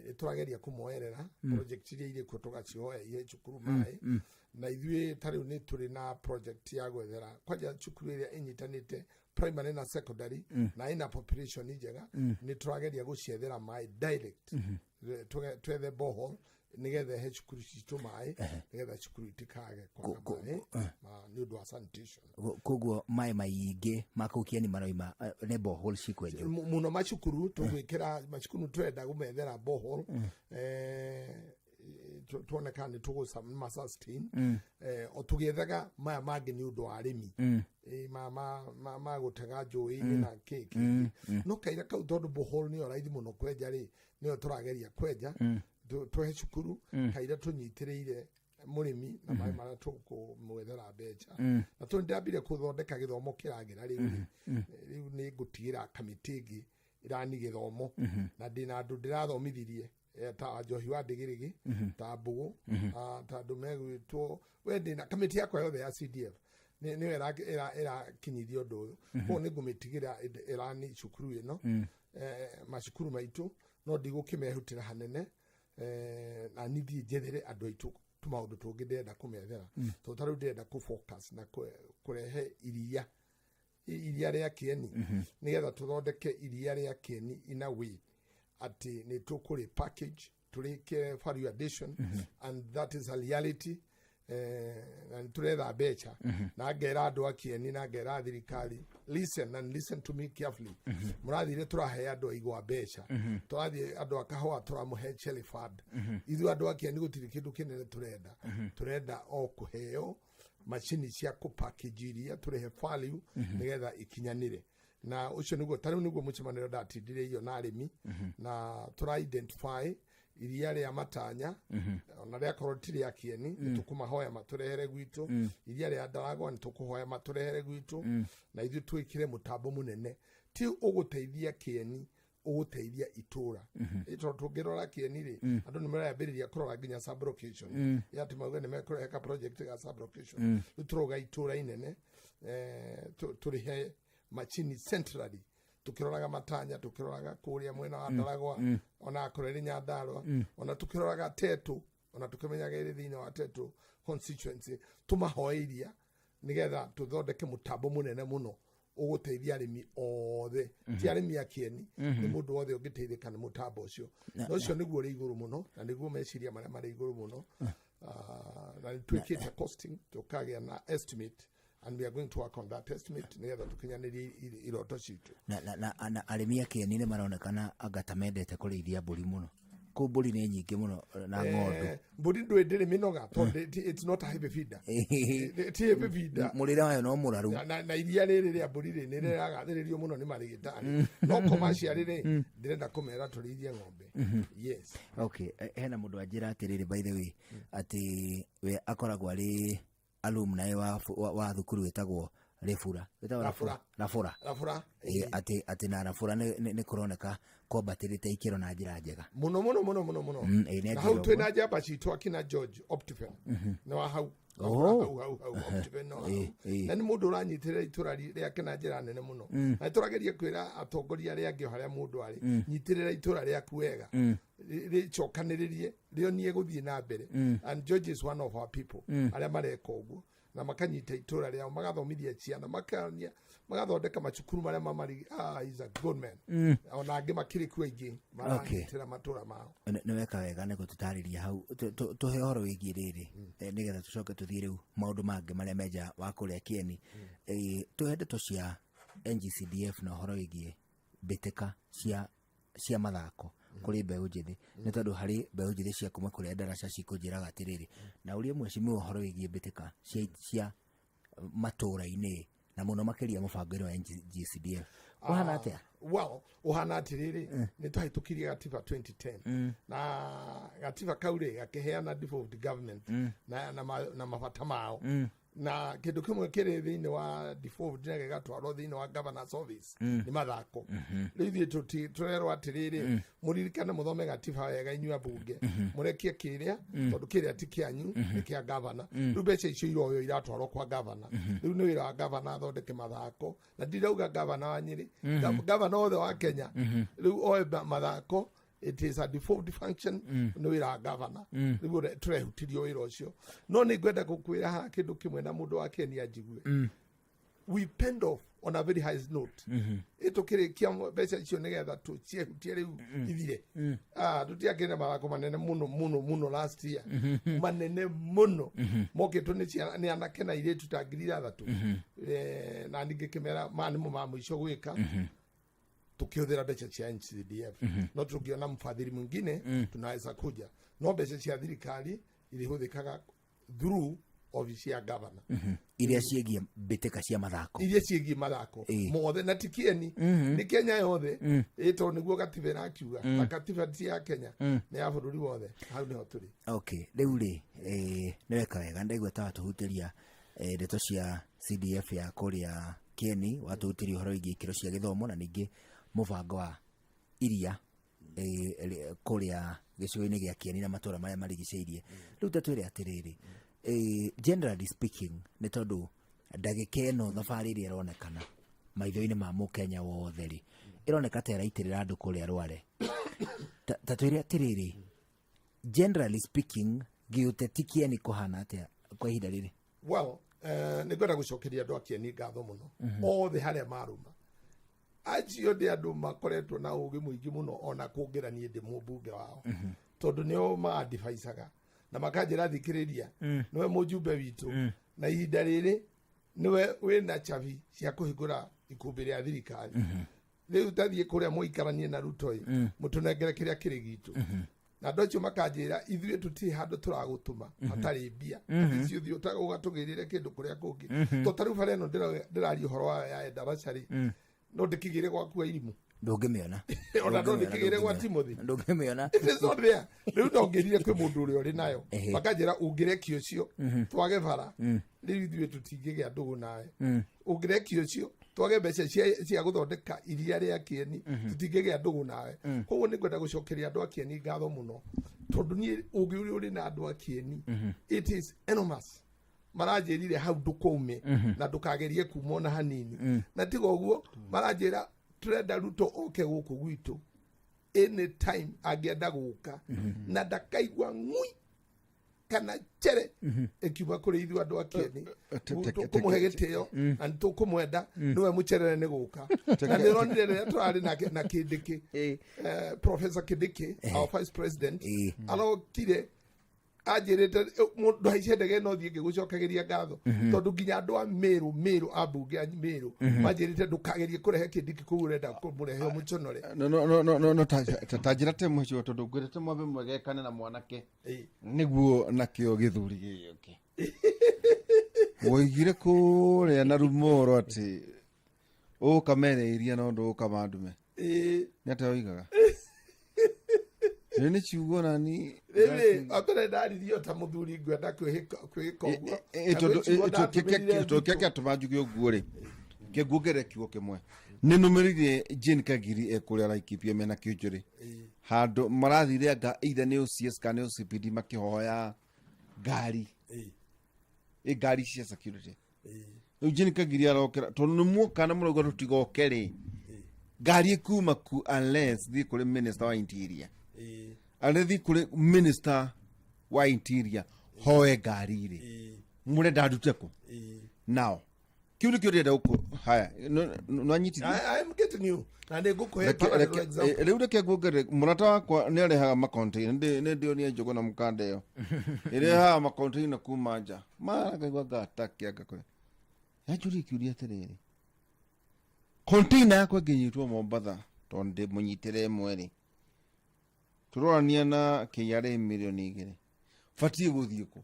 Speaker 3: nĩ tũrageria kũmoerera project iria irĩ kuo, tũgacihoya ihe cukuru maĩ. Na ithuĩ ta rĩu nĩ tũrĩ na project ya gwethera kwanja cukuru ĩrĩa ĩnyitanĩte primary na secondary na ĩna population njega. Nĩ tũrageria gũciethera maĩ direct. Twethe borehole nĩgetha he cukuru citũ maĩ, nĩgetha cukuru itikage kwaga maĩ nĩ ũndũ wa sanitation.
Speaker 1: Koguo maĩ maingĩ ma kũu Kĩeni maroima nĩ borehole cikwenjwo?
Speaker 3: Mũno macukuru tũgwĩkĩra, macukuru tũrenda kũmethera borehole, tuone kana nĩ tũgũca ma sustain o tũgĩethaga maya mangĩ nĩ ũndũ wa arĩmi. Ma gũtega njũĩ-inĩ na kĩ kĩ, no kaira kau, tondũ borehole nĩyo raithi mũno kwenja rĩ, nĩyo tũrageria kwenja tũhe cukuru kaira tũnyitĩrĩire mũrĩmi na maĩ marĩa tũkũmwethera mbeca. Na tondũ ndambire kũthondeka gĩthomo kĩragĩra rĩu rĩ, rĩu nĩ ngũtigĩra kamĩtĩ ĩngĩ ĩrani gĩthomo, na ndĩna andũ ndĩrathomithirie, ta Njohi wa Ndĩgĩrĩgĩ, ta Mbũgũ, ta andũ megwĩtwo we. Ndĩna kamĩtĩ yakwa yothe ya CDF nĩyo ĩrakinyithia ũndũ ũyũ. Koguo nĩ ngũmĩtigĩra ĩrani cukuru ĩno, macukuru maitũ, no ndigũkĩmehutĩra hanene, na nithiĩ njethere andũ aitũ tũmaũndũ tũngĩ ndĩrenda kũmethera, tondũ ta rĩu ndĩrenda kũ-focus na kũrehe iria rĩa Kĩeni, nĩgetha tũthondeke iria rĩa Kĩeni in a way atĩ nĩ tũkũrĩ package, tũrĩke value addition, and that is a reality. Na nĩ tũretha mbeca, na ngera andũ a Kĩeni na ngera thirikari, listen and listen to me carefully. Mũrathire tũrahe andũ a igwa mbeca, tũrathiĩ andũ a kahũa tũramũhe cherry fund. Ithuĩ andũ a Kĩeni gũtirĩ kĩndũ kĩnene tũrenda. Tũrenda o kũheo macini cia kũpackage iria, tũrehe value nĩgetha ikinyanĩre. Na ũcio nĩguo ta rĩu nĩguo mũcemanio ndatindire irio na arĩmi, na tũra identify iria rĩa Matanya, ona rĩakorwo ti rĩa Kĩeni, nĩ tũkũmahoya matũrehere gwitũ. Iria rĩa Ndaragwa nĩ tũkũhoya matũrehere gwitũ, na ithuĩ twĩkĩre mũtambo mũnene ti ũgũteithia Kĩeni, ũgũteithia itũra. Tondũ tũngĩrora Kĩeni rĩ, andũ nĩ marambĩrĩria kũrora nginya sublocation ya atĩ mauga nĩ mekũrehe ka project ga sublocation. Rĩu tũrauga itũra inene, tũrĩhe machini centrally, tukiroraga Matanya, tukiroraga kuria mwena wa Ndaragwa, ona akorwo ĩrĩ Nyandarua, ona tukiroraga Tetu. Ona tũkĩmenyaga ĩrĩ thĩinĩ wa Tetu constituency, tũmahoe iria nĩgetha tũthondeke mũtambo mũnene mũno ũgũteithia arĩmi othe, ti arĩmi a Kĩeni, nĩ mũndũ wothe ũngĩteithĩka nĩ mũtambo ũcio. Na ũcio nĩguo ũrĩ igũrũ mũno na nĩguo meciria marĩa marĩ igũrũ mũno. Na nĩ twĩkĩte costing, tũkagĩa na estimate, and we are going to work on that estimate nĩgetha tũkinyanĩrie iroto citũ.
Speaker 1: Na arĩmi a Kĩeni nĩ maronekana anga ta mendete kũrĩithia mbũri mũno. Kũu mbũri nĩ nyingĩ mũno na ng'ondu.
Speaker 3: Mbũri ndũĩ ndĩrĩ mĩnoga tondũ it's not a heavy feeder. Ti heavy feeder.
Speaker 1: Mũrĩre wayo no mũraru.
Speaker 3: Na iria rĩrĩ rĩa mbũri rĩ nĩ rĩragathĩrĩrio mũno nĩ marĩgĩtarĩ, no commercial rĩ, ndĩrenda kũmera tũrĩithie ng'ombe, yes.
Speaker 1: Okay, hena mũndũ anjĩra atĩrĩrĩ, by the way, atĩ we akoragwo arĩ alumni wa thukuru ĩtagwo Rĩbura, ĩtagwo
Speaker 3: Rabura.
Speaker 1: Rabura.
Speaker 3: Rabura.
Speaker 1: Atĩ na Rabura nĩ kũroneka kwambatĩrĩte ikĩro na njĩra njega.
Speaker 3: Mũno mũno mũno mũno mũno.
Speaker 1: Ĩ, nĩ
Speaker 3: Na hau
Speaker 1: anjĩra
Speaker 3: twĩ
Speaker 1: ũguo.
Speaker 3: na njamba citũ akina George Optiven nĩ wa hau.
Speaker 1: Oh.
Speaker 3: Hau hau hau Optiven no hau.
Speaker 1: Ĩ.
Speaker 3: Na nĩ mũndũ ũranyitĩrĩra itũra rĩake na njĩra nene mũno, na tũrageria kwĩra atongoria arĩa angĩ o harĩa mũndũ arĩ, nyitĩrĩra itũra rĩaku wega, rĩcokanĩrĩrie, rĩonie gũthiĩ na mbere. And George is one of our people arĩa mareka ũguo na makanyita itũra rĩao, magathomithia ciana, makania, magathondeka macukuru marĩa mamari. Ah, he's a good man. Ona angĩ makĩrĩ kuo aingĩ maranyitĩra matũra mao.
Speaker 1: Nĩ weka wega nĩ gũtũtarĩria hau. Tũhe ũhoro wĩgiĩ rĩrĩ, nĩgetha tũcoke tũthiĩ rĩu maũndũ mangĩ marĩa menja wa kũrĩa Kĩeni. Tũhe ndeto cia NGCDF na ũhoro wĩgiĩ mbĩtĩka cia mathako kũrĩ mbeũ njĩthĩ, nĩ tondũ harĩ mbeũ njĩthĩ cia kuma kũrĩa ndaraca cikũnjĩraga atĩrĩrĩ, na ũrĩa mheshimiwa ũhoro wĩgiĩ mbĩtĩka cia matũũra-inĩ na mũno makĩria mũbango-inĩ wa NGCDF ũhana atĩa?
Speaker 3: Well, ũhana atĩrĩrĩ, nĩ twahĩtũkirie gatiba 2010, na gatiba kau rĩ gakĩheana devolved government na mabata mao, na kĩndũ kĩmwe kĩrĩ thĩinĩ wa devolved na gĩgatwarwo thĩinĩ wa governor's office nĩ mathako. Rĩu ithuĩ tũrerwo atĩrĩrĩ, mũririkane mũthome gatiba wega inyuĩ ambunge, mũrekie kĩrĩa, tondũ kĩrĩa ti kĩanyu, nĩ kĩa gavana. Rĩu mbeca icio iroywo iratwarwo kwa gavana. Rĩu nĩ wĩra wa gavana athondeke mathako, na ndirauga gavana wa Nyĩrĩ, gavana othe wa Kenya rĩu oe mathako. It is a default function, nĩ wĩra wa gavana. Rĩu tũrehutirio wĩra ũcio, no nĩ ngwenda gũkwĩra haha kĩndũ kĩmwe na mũndũ wa Kenya njigue, we pend off on a very high note. Ĩtũkĩrĩkia mbeca icio nĩgetha tũciehutie rĩu ithire. Ah, tũtiakĩrĩ na mathako manene mũno mũno mũno last year, manene mũno, mokĩtwo nĩ ciana, nĩ anake na airĩtu ta 6,000. Na ningĩ kĩmera maya nĩmo ma mũico gwĩka tukihũthĩra mbeca cia NCDF, no tũngĩona mfadhili mwingine tunaweza kuja, no mbeca cia thirikari irĩhũthĩkaga through office ya governor.
Speaker 1: Iria ciĩgiĩ mbĩtĩka cia mathako.
Speaker 3: Iria ciĩgiĩ mathako mothe, na ti Kĩeni, nĩ Kenya yothe, ĩ tondũ nĩguo gatiba ĩrakiuga, na katiba ti ya Kenya, nĩ ya bũrũri wothe. Hau nĩho tũrĩ.
Speaker 1: Okay, rĩu rĩ, nĩ weka wega, ndaigua ta watũhutĩria ndeto cia CDF ya kũrĩa Kĩeni, watũhutĩria ũhoro wĩgiĩ ikĩro cia gĩthomo na ningĩ mũbango wa iria kũrĩa gĩcigo-inĩ gĩa Kĩeni na matũra marĩa marigicĩirie. Rĩu ta twĩre atĩrĩrĩ, generally speaking, nĩ tondũ ndagĩka ĩno thabarĩ ĩrĩa ĩronekana maitho-inĩ ma mũkenya wothe rĩ, ĩroneka ta ĩraitĩrĩra andũ kũrĩa rware. Ta twĩre atĩrĩrĩ, generally speaking, gĩũteti Kĩeni kũhana atĩa kwa ihinda rĩrĩ?
Speaker 3: Well, nĩ ngwenda gũcokeria andũ a Kĩeni ngatho mũno othe harĩa marũma. Acio nĩ andũ makoretwo na ũgĩ mũingĩ mũno ona kũngĩra niĩ ndĩ mũmbunge wao, tondũ nĩo maandivaicaga na makanjĩra, "Thikĩrĩria, nĩwe mũjumbe witũ na ihinda rĩrĩ nĩwe wĩna chabi cia kũhingũra ikũmbĩ rĩa thirikari. Rĩu tathiĩ kũrĩa mũikaranie na Ruto ĩ, mũtũnengere kĩrĩa kĩrĩ gitũ." Na andũ acio makanjĩra, "Ithuĩ tũtirĩ handũ tũragũtũma hatarĩ mbia. Ici ũthiĩ ũgatũgĩrĩre kĩndũ kũrĩa kũngĩ." To ta rĩu bara ĩno ndĩraria ũhoro wayo ya Endarasha rĩ, no ndĩkĩgĩre gwaku irimũ.
Speaker 1: Ndũngĩmĩona.
Speaker 3: Ona no ndĩkĩgĩre gwa Timothy.
Speaker 1: Ndũngĩmĩona.
Speaker 3: It is not there. Rĩu no ngĩrire kwĩ mũndũ ũrĩa ũrĩ nayo, makanjĩra, "Ũngĩrekia ũcio twage bara, rĩu ithuĩ tũtingĩgĩa ndũgũ nawe. Ũngĩrekia ũcio twage mbeca cia gũthondeka iria rĩa Kĩeni, tũtingĩgĩa ndũgũ nawe." Koguo nĩ ngwenda gũcokeria andũ a Kĩeni ngatho mũno, tondũ niĩ ũngĩ ũrĩa ũrĩ na andũ a Kĩeni, it is enormous. Maranjĩrire hau ndũkaume na ndũkagerie kuma ona hanini, na tiga ũguo maranjĩra, "Tũrenda Ruto oke gũkũ gwitũ anytime angĩenda gũka na ndakaigua ng'ui." Kana chere ĩkiuma kũrĩ ithuĩ andũ a Kĩeni. Tũkũmũhe gĩtĩo na nĩ tũkũmwenda, nĩwe mũcerere nĩ gũka. Na nĩ ũronire rĩrĩa tũrarĩ nake na Kindiki, Professor Kindiki, our vice president, arokire anjĩrĩte mũndũ haice ndege no thiĩ ngĩgũcokagĩria ngatho, tondũ nginya andũ a Mĩrũ, Mĩrũ ambunge a Mĩrũ manjĩrĩte ndũkagerie kũrehe Kindiki kũu, ũrenda kũmũrehe ũmũconore.
Speaker 2: No, no, no, no, no, no, ta njĩra te mũcio, tondũ ngwĩrĩte mwambe mwegekane na mwanake nĩguo nakĩo gĩthuri gĩgĩũke. Woigire kũrĩa na rumoro atĩ ũkamere iria no ndũũka mandume. Nĩ atĩa woigaga? Nĩ nĩ ciugo nani.
Speaker 3: Rĩrĩ wambere ndaririo ta mũthuri, ngwenda kwĩhĩka ũguo. Na
Speaker 2: Tondũ
Speaker 3: gwĩ ciugo ndatũmĩrire
Speaker 2: tondũ kĩrĩa
Speaker 3: nditũ.
Speaker 2: Kĩatũma njuge ũguo rĩ, kĩnguongerere kiugo kĩmwe. Nĩ nũmĩrĩire Jane Kagiri ekũrĩa Laikipia mena kĩũnjũrĩ handũ marathire anga either nĩ OCS kana nĩ OCPD makĩhoya ngari, ĩ ngari cia security. Rĩu Jane Kagiri arokera tondũ nĩ muoka na mũrauga tũtigoke rĩ, ngari ĩkuma ku unless thiĩ kũrĩ minister wa interior, unless thiĩ kũrĩ minister wa interior hoe ngari rĩ, mũrenda ndute kũ? Now kĩu nĩkĩo ndĩrenda gũkũ haya nĩwanyitithia.
Speaker 3: I am getting you. Na nĩ ngũkũhe parallel example.
Speaker 2: Rĩu reke nguongerere, mũrata wakwa nĩ arehaga macontainer, nĩ ndĩonia njũgũ na mũkanda ĩyo ĩrehaga macontainer kuma nja mara ngaigua ngatakĩa ngakũrĩa. Yanjũria kĩũria atĩrĩrĩ, container yakwa ĩngĩnyitwo Mombatha, tondũ ndĩ mũnyitĩre ĩmwe rĩ, tũrorania na KRA 2 mirioni, batiĩ gũthiĩ kũ?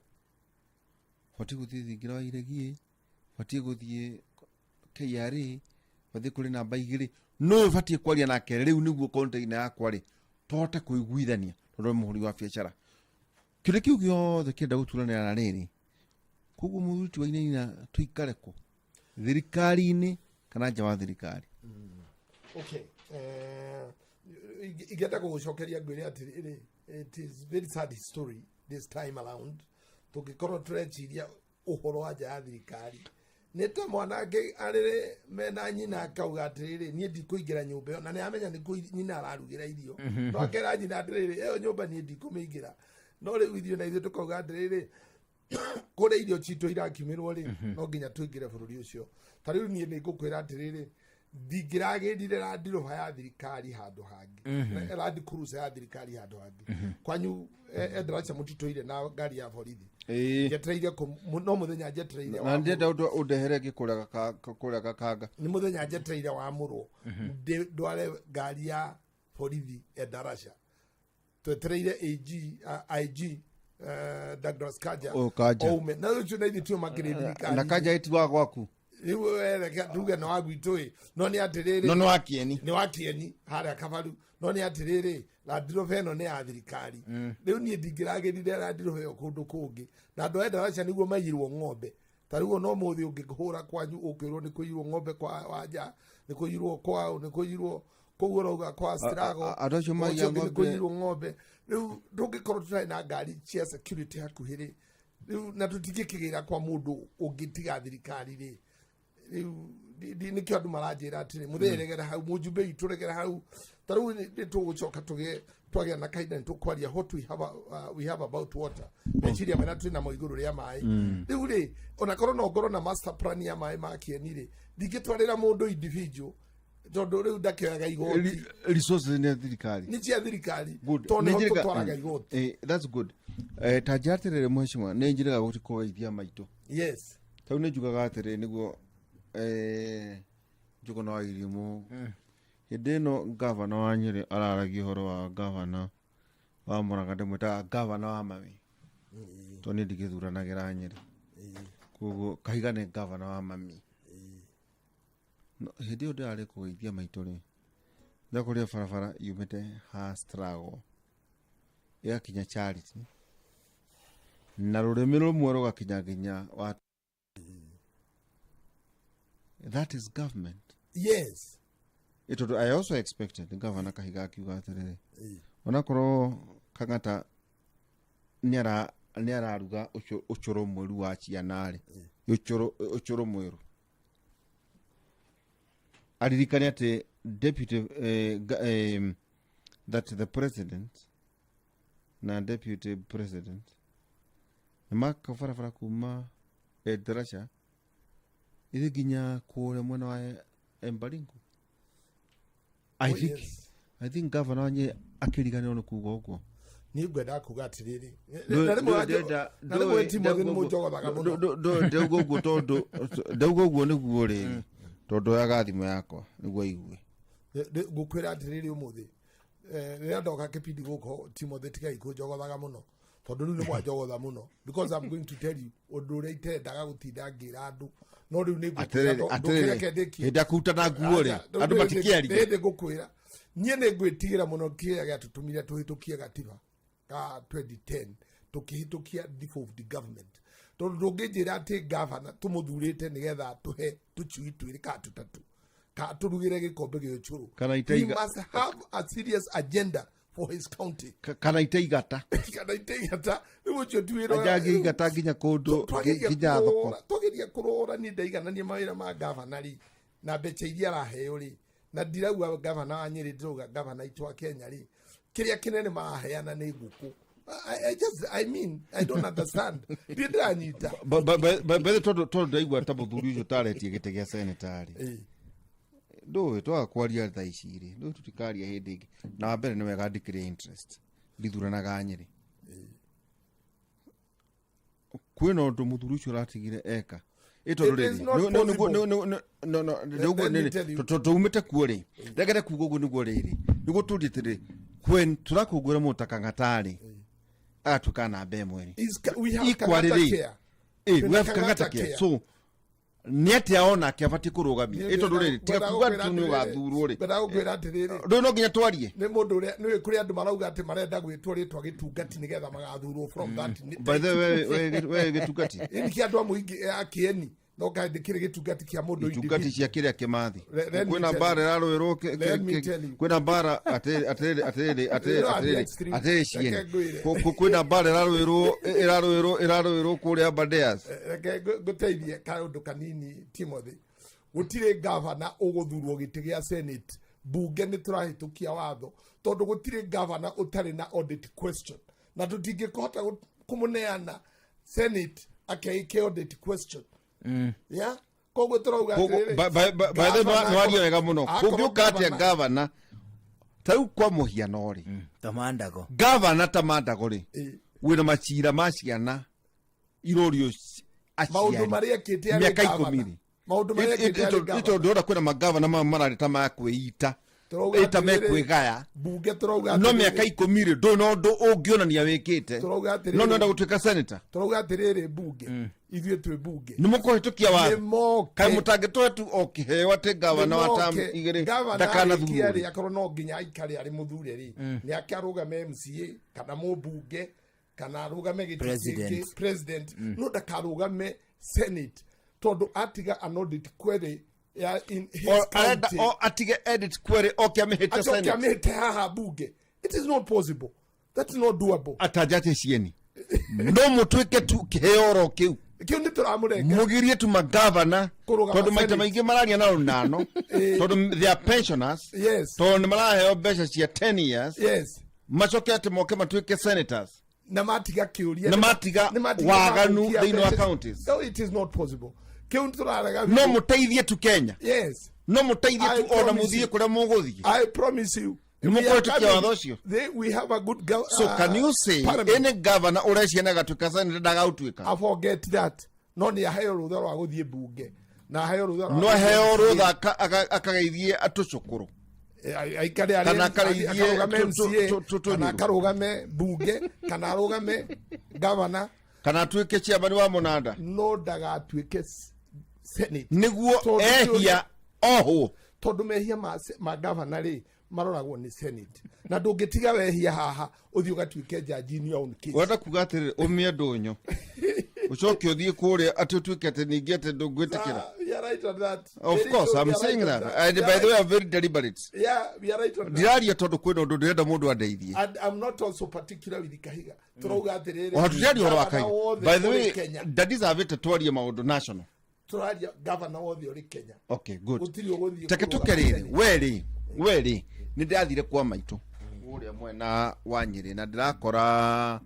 Speaker 2: Batiĩ gũthiĩ thingira wa iregi, batiĩ gũthiĩ KRA, batiĩ kũrĩ namba igĩrĩ no batiĩ kwaria nake rĩu nĩguo container yakwa rĩ tũhote kũiguithania, tondũ nĩ mũhũri wa biacara. Kĩũria kĩu gĩothe kĩrenda gũturanĩra na rĩrĩ, koguo mũthuri ti Wainaina, tũikare kũ, thirikari-inĩ kana nja wa thirikari?
Speaker 3: Okay. Ingĩenda gũgũcokeria ngwĩre atĩrĩrĩ, it is very sad story this time around. Tũngĩkorwo tũreciria ũhoro wa nja ya thirikari, nĩ ta mwanake arĩrĩ mena nyina akauga atĩrĩrĩ, niĩ ndikũingĩra nyũmba ĩyo, na nĩ amenya nĩ kũ nyina ararugĩra irio, no akera nyina atĩrĩrĩ, ĩyo nyũmba niĩ ndikũmĩingĩra. No rĩu ithuĩ na ithuĩ tũkauga atĩrĩrĩ, kũrĩa irio citũ irakiumĩrwo rĩ, no nginya tũingĩre bũrũri ũcio. Ta rĩu niĩ nĩ ngũkwĩra atĩrĩrĩ, ndingĩragĩrire Land Rover ya thirikari handũ hangĩ, Land Cruiser ya thirikari handũ hangĩ. Kwanyu Endracha mũtitũire na ngari ya borithi? Njetereire no mũthenya njetereire
Speaker 2: Na
Speaker 3: wamũrwo.
Speaker 2: Ndĩrenda ũndehere ngĩ kũrĩa gakanga.
Speaker 3: Nĩ mũthenya njetereire wamũrwo ndware ngari ya borithi Endarasha. Twetereire AG, IG, Douglas Kanja.
Speaker 2: Oh, Kanja.
Speaker 3: Oume na ũcio na ithuĩ tio makĩrĩ thirikari.
Speaker 2: Na kanja ĩti wa gwaku.
Speaker 3: Rĩu wereke tuge nĩ wa gwitũ ĩ, no nĩ atĩrĩrĩ,
Speaker 2: no nĩ wa Kieni.
Speaker 3: Nĩ wa Kieni harĩa Kabaru, no nĩ atĩrĩrĩ, Land Rover ĩno nĩ ya thirikari. Rĩu niĩ ndingĩragĩrire Land Rover ĩyo kũndũ kũngĩ, na andũ a Endarasha nĩguo maiyirwo ng'ombe. Ta rĩu ona ũmũthĩ ũngĩhũra kwanyu ũkwĩrwo nĩ kũiyirwo ng'ombe kwa Wanja, nĩ kũiyirwo kwao, nĩ kũiyirwo kũu ũrauga kwa Strago.
Speaker 2: Andũ acio maiya
Speaker 3: ũcio ũngĩ nĩ
Speaker 2: ng'ombe.
Speaker 3: Kũiyirwo ng'ombe. Rĩu ndũngĩkorwo tũtarĩ na ngari cia security hakuhĩ rĩ, rĩu na tũtingĩkĩgĩra kwa mũndũ ũngĩ tiga thirikari rĩ. Rĩu nĩkĩo andũ maranjĩra atĩrĩ, mũthee regera hau, mũjumbe witũ regera hau. Ta rĩu nĩ tũgũcoka tũgĩe twagĩa na kahinda nĩ tũkwaria what we have about water, meciria marĩa twĩ namo igũrũ rĩa maĩ. Rĩu rĩ, ona korwo no ngorwo na master plan ya maĩ ma Kieni rĩ, ndingĩtwarĩra mũndũ individual, tondũ rĩu ndakĩoyaga igoti.
Speaker 2: Resources nĩ thirikari.
Speaker 3: Nĩ cia thirikari.
Speaker 2: Good.
Speaker 3: Tondũ
Speaker 2: Nĩ
Speaker 3: nĩho tũtwaraga igoti.
Speaker 2: That's good. Ta njĩra atĩrĩrĩ, mheshimiwa, nĩ njĩraga gũti kũgeithia maitũ. Tau nĩ njugaga atĩrĩ nĩguo Njũgũna wa Irimũ, hĩndĩ ĩno ngavana wa Nyĩrĩ araragia ũhoro wa ngavana wa Mũrang'a, ndĩmwĩtaga ngavana wa mami tondũ niĩ ndigĩthuranagĩra Nyĩrĩ, koguo Kahiga nĩ ngavana wa mami. No, hĩndĩ ĩyo ndĩrarĩ kũgeithia maitũ rĩ, ndakorire barabara yumĩte ha Strago ĩgakinya Charity na rũrĩmĩ rũmwe rũgakinya nginya wa. That is government. Tondũ I also expected gavana Kahiga akiuga atĩrĩrĩ, onakorwo Kang'ata nĩ araruga ũcũrũ mwĩru wa ciana rĩ, ũcũrũ mwĩru, aririkane atĩ deputy that the president na deputy president. Nĩ maka barabara kuma Endarasha ĩthiĩ nginya kũrĩa mwena wa Embaringo. I
Speaker 3: Oh,
Speaker 2: think
Speaker 3: yes.
Speaker 2: I think governor wanye akĩriganĩrwo nĩ kuga ũguo.
Speaker 3: Niĩ ngwendaga kuga atĩrĩrĩ,
Speaker 2: Ndũ-
Speaker 3: na rĩmwe
Speaker 2: ndũ- ndĩrenda-
Speaker 3: na rĩmwe
Speaker 2: ndũĩ-
Speaker 3: Timothy nĩ
Speaker 2: ndauga ũguo-
Speaker 3: mũnjogothaga mũno.
Speaker 2: Ndauga ũguo tondũ ndauga ũguo nĩguo rĩrĩ, tondũ oyaga thimũ yakwa nĩguo aigue.
Speaker 3: Ngũkwĩra atĩrĩrĩ, ũmũthĩ rĩrĩa ndoka kĩbindi gũkũ, Timothy, tigai kũnjogothaga mũno, tondũ rĩu nĩ mwanjogotha mũno, because I'm going to tell you ũndũ ũrĩa itendaga gũtinda ngĩra andũ, no rĩu nĩ ngũkwĩra.
Speaker 2: Atĩrĩrĩ, atĩrĩrĩ,
Speaker 3: Ndũkĩreke ndĩkie.
Speaker 2: hĩndĩ ya kũrutana nguo rĩ, andũ matikĩaria.
Speaker 3: Nĩ ngũkwĩra, niĩ nĩ ngwĩtigĩra mũno kĩrĩa gĩatũtũmire tũhĩtũkie gatiba ka 2010, tũkĩhĩtũkia devolved government, tondũ ndũngĩnjĩra atĩ gavana tũmũthurĩte nĩgetha tũhe tũcui twĩrĩ kana tũtatũ kana tũrugĩre gĩkombe gĩa ũcũrũ.
Speaker 2: Kana
Speaker 3: He must have a serious agenda for his county.
Speaker 2: Kana ite igata.
Speaker 3: Kana iteigata, rĩu ũcio ti wĩra.
Speaker 2: Anjangi igata nginya kũndũ
Speaker 3: Twageria
Speaker 2: nginya thoko.
Speaker 3: Twageria kũrora, niĩ ndaiganania mawĩra ma gavana rĩ na mbeca iria araheo rĩ, na ndirauga gavana wa Nyĩrĩ, ndĩrauga gavana itũ a Kenya rĩ, kĩrĩa kĩnene maraheana nĩ ngũkũ. I just, I mean, I don't understand, ndiĩ ndĩranyita.
Speaker 2: Bethe tondũ ndaigua ta mũthuri ũcio taretie gĩtĩ gĩa seneta rĩ, ndũĩ twaga kwaria thaa ici rĩ, ndũĩ tũtikaria hĩndĩ ĩngĩ. Na wa mbere nĩ wega ndikĩrĩ interest, ndithuranaga Nyĩrĩ. Kwĩna ũndũ mũthuri ũcio ũratigire eka ĩ tondũ
Speaker 3: It is
Speaker 2: rĩrĩ
Speaker 3: not possible. Let me tell you.
Speaker 2: Tũumĩte kuo rĩ, regere kuga ũguo nĩguo rĩrĩ, nĩguo tũrie atĩrĩ, when tũrakũngũĩra mũndũ ta Kang'ata-rĩ, agatuĩka namba ĩmwe rĩ,
Speaker 3: We have
Speaker 2: Equally
Speaker 3: Kang'ata
Speaker 2: rĩ.
Speaker 3: Care.
Speaker 2: Eh,
Speaker 3: Twĩna
Speaker 2: we have Kang'ata
Speaker 3: Kang'ata
Speaker 2: Care.
Speaker 3: Care.
Speaker 2: So nĩ atĩa onake abatiĩ kũrũgamia? Ĩ tondũ rĩrĩ, tiga kuga tu nĩ ũgathurwo rĩ,
Speaker 3: Ngwendaga gũkwĩra atĩrĩrĩ,
Speaker 2: rĩu no nginya twarie.
Speaker 3: Nĩ mũndũ ũrĩa nĩ kũrĩ andũ marauga atĩ marenda gwĩtwo rĩtwa gĩtungati nĩgetha magathurwo from that.
Speaker 2: By the way, we gĩtungati.
Speaker 3: Ĩni kĩa andũ a mũingĩ a kĩeni, no kaĩ ndĩkĩrĩ gĩtungati kĩa mũndũ
Speaker 2: Itungati
Speaker 3: individual.
Speaker 2: cia kĩrĩa kĩmathi.
Speaker 3: Let me
Speaker 2: Kwĩna
Speaker 3: tell
Speaker 2: mbara ĩrarũĩrwo
Speaker 3: Let me tell you.
Speaker 2: kwĩna mbara, atĩrĩrĩ, atĩrĩrĩ, atĩrĩrĩ, atĩrĩrĩ,
Speaker 3: You know, I'm
Speaker 2: atĩrĩrĩ,
Speaker 3: extreme.
Speaker 2: atĩrĩrĩ, ciene.
Speaker 3: Reke ngwĩre.
Speaker 2: Kwĩna mbara ĩrarũĩrwo kũrĩa Aberdares.
Speaker 3: Reke ngũteithie kaũndũ kanini, Timothy. Gũtirĩ gavana ũgũthurwo gĩtĩ gĩa senate bunge, nĩ tũrahĩtũkia watho, tondũ gũtirĩ gavana ũtarĩ na audit question, na tũtingĩkĩhota kũmũneana senate akeike audit question, yeah. Koguo tũrauga atĩrĩrĩ,
Speaker 2: By the way,
Speaker 3: gavana
Speaker 2: nĩ waria wega mũno.
Speaker 3: akorwo
Speaker 2: Kũngĩũka atĩa
Speaker 3: gavana-
Speaker 2: gavana ta rĩu kwa mũhiano rĩ,
Speaker 1: Tamandago.
Speaker 2: Gavana ta Mandago rĩ, wĩna macira ma ciana irorio
Speaker 3: maũndũ
Speaker 2: aciari
Speaker 3: marĩa ekĩte arĩ
Speaker 2: mĩaka
Speaker 3: gavana.
Speaker 2: 10 rĩ.
Speaker 3: Maũndũ marĩa ekĩte arĩ gavana.
Speaker 2: Tondũ ndĩrona kwĩna magavana mamwe mararĩ ta makwĩita
Speaker 3: Tũrauga
Speaker 2: ĩta
Speaker 3: atĩrĩrĩ,
Speaker 2: mekwĩgaya,
Speaker 3: bunge tũrauga
Speaker 2: no
Speaker 3: atĩrĩrĩ,
Speaker 2: mĩaka 10 rĩ, ndũrĩ na ũndũ ũngĩonania wĩkĩte,
Speaker 3: Tũrauga atĩrĩrĩ,
Speaker 2: no nĩwenda gũtuĩka senator.
Speaker 3: Tũrauga atĩrĩrĩ, bunge, ithuĩ twĩ bunge,
Speaker 2: Nĩ mũkũhĩtũkia watho.
Speaker 3: Nĩmoke.
Speaker 2: Kaĩ mũtangĩtũhe tu o kĩheo atĩ gavana wa tam
Speaker 3: Nĩmoke.
Speaker 2: igĩrĩ
Speaker 3: Gavana
Speaker 2: ndakanathurwo
Speaker 3: arĩkia
Speaker 2: rĩ?
Speaker 3: rĩ, akorwo no nginya aikare arĩ mũthure rĩ, nĩ ake arũgame MCA kana mũmbunge kana arũgame gĩtĩ
Speaker 1: President.
Speaker 3: kĩngĩ, president, no ndakarũgame senate, tondũ atiga an audit query ya in his
Speaker 2: Arenda
Speaker 3: county.
Speaker 2: o atige edit query oke amĩhĩte
Speaker 3: Acoke
Speaker 2: senate.
Speaker 3: amĩhĩte haha bunge. It is not possible, that's not doable.
Speaker 2: Atanjate cieni, no mũtuĩke tu kĩheo oro kĩu.
Speaker 3: Kĩu nĩ tũramũrengera.
Speaker 2: Mũgirie tu magavana
Speaker 3: Kũrũgama
Speaker 2: tondũ maita
Speaker 3: Senate.
Speaker 2: maingĩ mararia na rũnano, tondũ they are pensioners, tondũ nĩ maraheo mbeca cia 10 years, macoke atĩ moke matuĩke senators
Speaker 3: Na matiga kĩũria.
Speaker 2: Na matiga
Speaker 3: Nĩ matiga
Speaker 2: waganu
Speaker 3: magũkia
Speaker 2: thĩinĩ wa
Speaker 3: mbeca.
Speaker 2: counties.
Speaker 3: No, it is not possible, kĩu nĩ tũrarega
Speaker 2: No
Speaker 3: biũ.
Speaker 2: mũteithie tu Kenya.
Speaker 3: Yes.
Speaker 2: No mũteithie
Speaker 3: I
Speaker 2: tu ona
Speaker 3: promise
Speaker 2: mũthiĩ
Speaker 3: you.
Speaker 2: kũrĩa mũgũthiĩ.
Speaker 3: I promise you.
Speaker 2: Nĩ
Speaker 3: We are
Speaker 2: mũkũhĩtũkia
Speaker 3: coming.
Speaker 2: watho ũcio?
Speaker 3: We have a good
Speaker 2: So can you say
Speaker 3: parliament.
Speaker 2: any governor ũrecia na agatuĩka senator ndagaũtuĩka?
Speaker 3: I forget that. No nĩ aheo rũtha rwa gũthiĩ bunge na aheo rũtha rwa
Speaker 2: No
Speaker 3: gũthiĩ
Speaker 2: aheo
Speaker 3: MCA.
Speaker 2: rũtha akageithie atũcũkũrũ.
Speaker 3: Aikare arĩ
Speaker 2: Kana akarĩithie
Speaker 3: akarũgame MCA, kana
Speaker 2: tũnyũrũ.
Speaker 3: akarũgame bunge kana arũgame gavana,
Speaker 2: kana atuĩke chairman wa mũnanda,
Speaker 3: no ndagatuĩke senate.
Speaker 2: Nĩguo
Speaker 3: Tondũ
Speaker 2: ehia ohwo.
Speaker 3: Tondũ mehia ma gavana rĩ, maroragwo nĩ senate, na ndũngĩtiga wehia haha ũthiĩ ũgatuĩke judge in your own case.
Speaker 2: Wenda kuga atĩrĩrĩ, ũmie ndũnyũ ũcoke ũthiĩ kũrĩa atĩ ũtuĩke atĩ ningĩ atĩ ndũngwĩtĩkĩra.
Speaker 3: Ah, we are right on that.
Speaker 2: Of
Speaker 3: Very
Speaker 2: course,
Speaker 3: true,
Speaker 2: I'm
Speaker 3: we are
Speaker 2: saying
Speaker 3: right on
Speaker 2: that.
Speaker 3: that.
Speaker 2: And
Speaker 3: We are
Speaker 2: by the way,
Speaker 3: right.
Speaker 2: I'm very deliberate.
Speaker 3: Yeah, we are right on that.
Speaker 2: Ndiraria tondũ kwĩna ũndũ ndĩrenda mũndũ andeithie.
Speaker 3: And I'm not also particular with Kahiga. Turauga atĩrĩrĩ,
Speaker 2: Ona tũtiraria ũhoro wa
Speaker 3: governor
Speaker 2: Kahiga.
Speaker 3: wothe
Speaker 2: By the
Speaker 3: ũrĩ
Speaker 2: way,
Speaker 3: Kenya.
Speaker 2: ndadeservĩte twarie maũndũ national.
Speaker 3: Tũraria governor wothe ũrĩ Kenya.
Speaker 2: Okay, good.
Speaker 3: Gũtirĩ ũgũthiĩ
Speaker 2: Teke
Speaker 3: kũrũgama
Speaker 2: tũke rĩrĩ,
Speaker 3: Senate.
Speaker 2: we rĩ, nĩ ndĩrathire kwa maitũ kũrĩa mwena wa Nyĩrĩ na ndĩrakora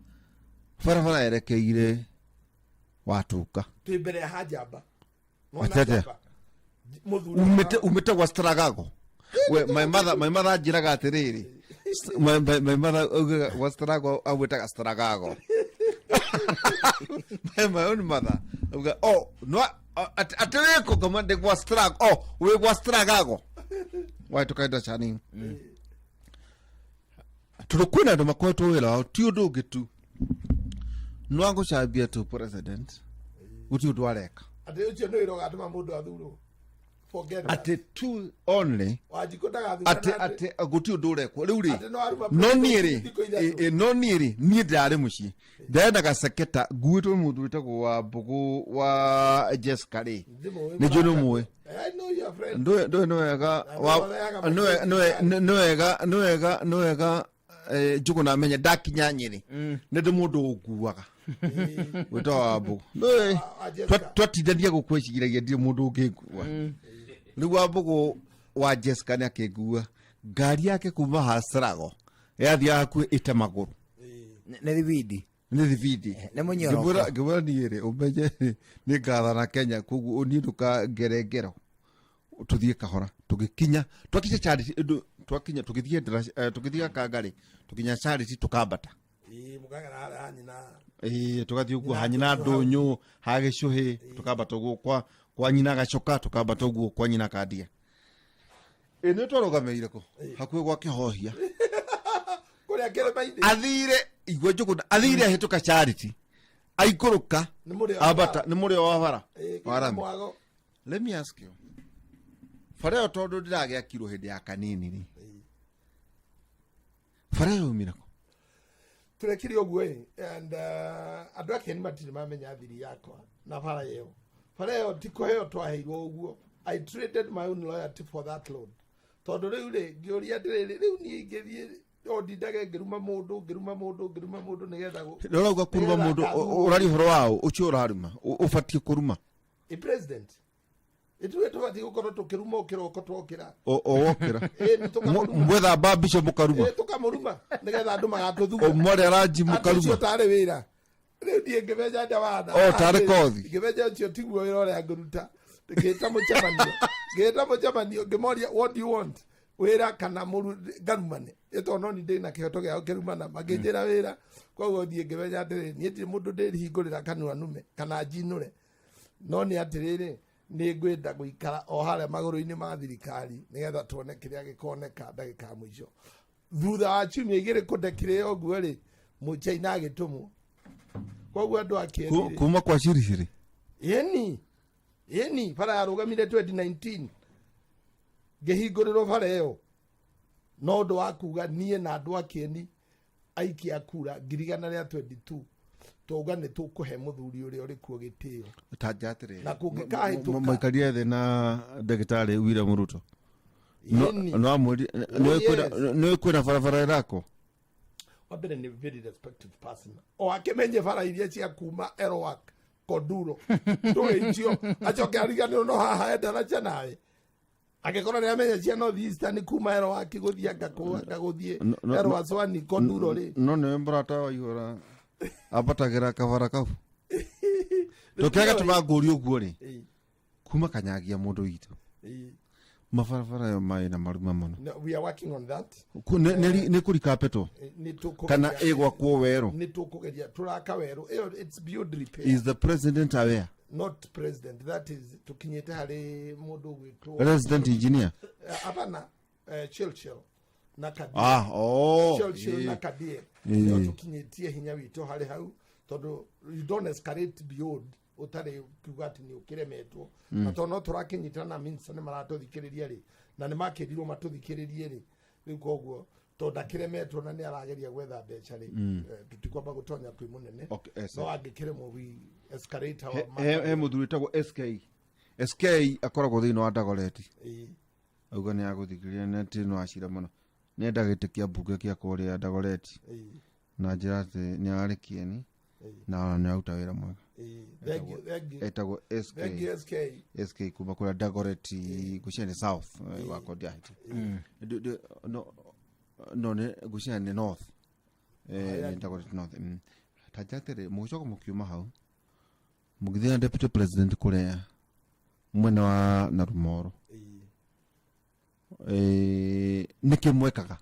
Speaker 2: barabara yerekeire Watuka.
Speaker 3: Twĩ mbere ya hajamba.
Speaker 2: Atete.
Speaker 3: Mũthuri
Speaker 2: Umĩte gwa Stragago. We, my mother anjĩraga atĩrĩrĩ, my mother augaga gwa Stragago, agwĩtaga Stragago. My own mother auga, oh no, atĩ wĩkũ? Ngama ndĩ gwa Strago. Oh, wĩ gwa Stragago, wahĩtũka chani, tondũ kwĩna andũ makoretwo wĩra wao ti ũndũ ũngĩ tu no agũcambia tu president, gũtirĩ ũndũ areka.
Speaker 3: Atĩ ũcio nĩ wĩra ũgatũma mũndũ athurwo? Forget that.
Speaker 2: Atĩ tu only
Speaker 3: Wanjikũ ndagathurana.
Speaker 2: Atĩ gũtirĩ ũndũ ũrekwo rĩu rĩ.
Speaker 3: Atĩ no aruma
Speaker 2: No niĩ rĩ,
Speaker 3: thikũ 3.
Speaker 2: No niĩ rĩ, niĩ ndĩrarĩ mũciĩ, ndendaga seketa nguĩtwo nĩ mũndũ wĩtagwo wa Mbũgũ wa Jessica rĩ.
Speaker 3: Ndimũĩ.
Speaker 2: Nĩ njũĩ nĩ ũmũĩ.
Speaker 3: I know your friend.
Speaker 2: Ndũĩ nĩ wega nĩ wega Njũgũna menye ndakinya Nyĩrĩ nĩ ndĩ mũndũ ũnguaga wĩtagwo wa Mbũgũ, ndũĩ.
Speaker 3: Wa Jessica.
Speaker 2: Twatindania gũkũ ĩcigiragia ndirĩ mũndũ ũngĩngua. Rĩu wa Mbũgũ wa Jessica nĩ akĩngua ngari yake kuma Hasrago, yathiaga hakuhĩ ĩte magũrũ.
Speaker 1: Nĩ thibindi.
Speaker 2: Nĩ thibindi.
Speaker 1: Nĩ mũnyoroko.
Speaker 2: Ngĩmwĩra niĩ rĩ, ũmenye nĩ ngathana Kenya, koguo niĩ ndũkangere ngero, tũthiĩ kahora. Tũgĩkinya, twakinya Charity, twakinya tũgĩthiĩ tũgĩthiĩ Gakanga rĩ, tũkinya Charity tũkambata.
Speaker 3: Ĩĩ, mũkagera harĩa ha nyina.
Speaker 2: Ĩĩ, tũgathiĩ ũguo ha nyina ndũnyũ, ha gĩcũhĩ, tũkambata ũguo kwa nyina gacoka, tũkambata ũguo kwa nyina kandia. Ĩ nĩ twarũgamĩire kũ hakuhĩ gwa kĩhohia.
Speaker 3: Kũrĩa kĩrĩma-inĩ.
Speaker 2: Athire igua Njũgũna, athire ahĩtũka Charity, aikũrũka,
Speaker 3: Nĩ mũrĩo wa
Speaker 2: ambata
Speaker 3: bara.
Speaker 2: Nĩ mũrĩo wa bara.
Speaker 3: Ĩĩ,
Speaker 2: wa rami.
Speaker 3: Mwago.
Speaker 2: Let me ask you, bara ĩyo tondũ ndĩragĩakirwo hĩndĩ ya kanini rĩ, bara ĩyo yumire kũ?
Speaker 3: Turekire ũguo ĩ, and andũ a Kĩeni matirĩ mamenya thiri yakwa na bara ĩyo. Bara ĩyo ti kũheo twaheirwo ũguo. I traded my own loyalty for that loan, tondũ rĩu rĩ, ngĩũria atĩrĩrĩ, rĩu niĩ ingĩthiĩ o ndindage ngĩruma mũndũ, ngĩruma mũndũ, ngĩruma mũndũ nĩgetha
Speaker 2: Ũrauga kũruma
Speaker 3: nĩgetha
Speaker 2: mũndũ?
Speaker 3: ngathurwo.
Speaker 2: Ũraria ũhoro wao ũcio ũraruma, ũbatiĩ kũruma?
Speaker 3: Ĩ president ituĩ tũbatiĩ gũkorwo tũkĩruma o kĩroko twokĩra.
Speaker 2: O wokĩra?
Speaker 3: Ĩ, nĩ tũkamũruma.
Speaker 2: Mwethamba mbica mũkaruma?
Speaker 3: Ĩ, tũkamũruma nĩgetha andũ magatũthura.
Speaker 2: Mwarĩ aranji
Speaker 3: Atĩ ũcio
Speaker 2: mũkaruma?
Speaker 3: tarĩ wĩra rĩu niĩ ngĩmenja ndawana.
Speaker 2: O, tarĩ kothi.
Speaker 3: Ngĩmenja ũcio tiguo wĩra ũrĩa ngũruta. Ngĩta mũcemanio, ngĩmoria, "What do you want, wĩra kana mũru ngarumane?" Ĩtondũ no ni ndĩ na kĩhoto gĩa gũkĩrumana. Makĩnjĩra wĩra. Koguo niĩ ngĩmenya atĩrĩrĩ, niĩ ndirĩ mũndũ ndĩrihingũrĩra kanua nume kana njinũre, no nĩ atĩrĩrĩ, nĩ ngwenda gũikara o harĩa magũrũ-inĩ ma thirikari nĩgetha tuone kĩrĩa gĩkoneka ndagĩka ya mũico. Thutha wa ciumia 2 kũndekire ũguo rĩ, mũchaina agĩtũmwo. Koguo andũ a Kĩeni rĩ,
Speaker 2: Kuma kwa ciriciri?
Speaker 3: Ĩni, ĩni, bara yarũgamire 2019, ngĩhingũrĩrwo bara ĩyo no ũndũ wa kuga niĩ na andũ a Kĩeni aikia kura 122,000 twauga nĩ tũkũhe mũthuri ũrĩa ũrĩ kuo gĩtĩo.
Speaker 2: Tanja atĩrĩrĩ,
Speaker 3: Na kũngĩkahĩtũka.
Speaker 2: Mũikarie thĩ na ndagĩtarĩ William Ruto.
Speaker 3: Ĩni.
Speaker 2: No amwĩri
Speaker 3: Yes.
Speaker 2: nĩ kwĩna barabara ĩrakwo.
Speaker 3: Wa mbere nĩ very respected person, o akĩmenye bara iria cia kuma Elwak Konduro ndũĩ icio, acoke ariganĩrwo no haha endaraca nawe, angĩkorwo nĩ amenya cia North Eastern kuma Elwak gũthiĩ anga kũ anga gũthiĩ
Speaker 2: No,
Speaker 3: Elwaswani Konduro rĩ.
Speaker 2: No nĩwe mũrata wa ihũra ambatagĩra kabara kau tũkĩaga tũmangũri ũguo rĩ, kuma kanyagia mũndũ witũ, mabarabara yo maĩ na maruma mũno.
Speaker 3: No, we are working on that.
Speaker 2: Nĩ kũrikapetwo?
Speaker 3: Nĩ tũkũgeria-
Speaker 2: Kana ĩgwakwo werũ?
Speaker 3: Nĩ tũkũgeria tũraka werũ ĩyo, it's beyond repair.
Speaker 2: Is the president aware?
Speaker 3: Not president, that is tukinyĩte harĩ mũndũ ũgwĩtwo
Speaker 2: Resident engineer?
Speaker 3: Hapana, Churchill na Kadie.
Speaker 2: Ah, oh.
Speaker 3: Churchill na Kadie nĩo tũkinyĩtie hinya witũ harĩ hau, tondũ you don't escalate beyond ũtarĩ kiuga atĩ nĩ ũkĩremetwo. Na tondũ no tũrakĩnyitana na minister, nĩ maratũthikĩrĩria rĩ, na nĩ makĩrirwo matũthikĩrĩrie rĩ. Rĩu koguo tondũ ndakĩremetwo na nĩ arageria gwetha mbeca rĩ, tũtikwamba gũtonya kwĩ mũnene.
Speaker 2: Okay,
Speaker 3: no angĩkĩremwo, we escalate our
Speaker 2: He mũthuri wĩtagwo SK, SK akoragwo thĩinĩ wa Dagoretti. Auga nĩ agũthikĩrĩria na ti no acira mũno, nĩ enda gĩtĩ kĩa mbunge kĩa kũrĩa Dagoretti. Na njĩra atĩ nĩ arĩ kĩeni na ona nĩ aruta wĩra mwega.
Speaker 3: Thank you, thank you.
Speaker 2: Etagwo SK.
Speaker 3: Thank you, SK.
Speaker 2: SK kuma kũrĩa Dagoretti, ngwĩciria nĩ South, wakwa ndiahĩtia. No nĩ ngwĩciria nĩ North. Nĩ Dagoretti North. Tanja atĩrĩ, mũgĩcoka mũkiuma hau. Mũgĩthiĩ na deputy president kũrĩa mwena wa Narumoro. Nĩkĩ mwekaga?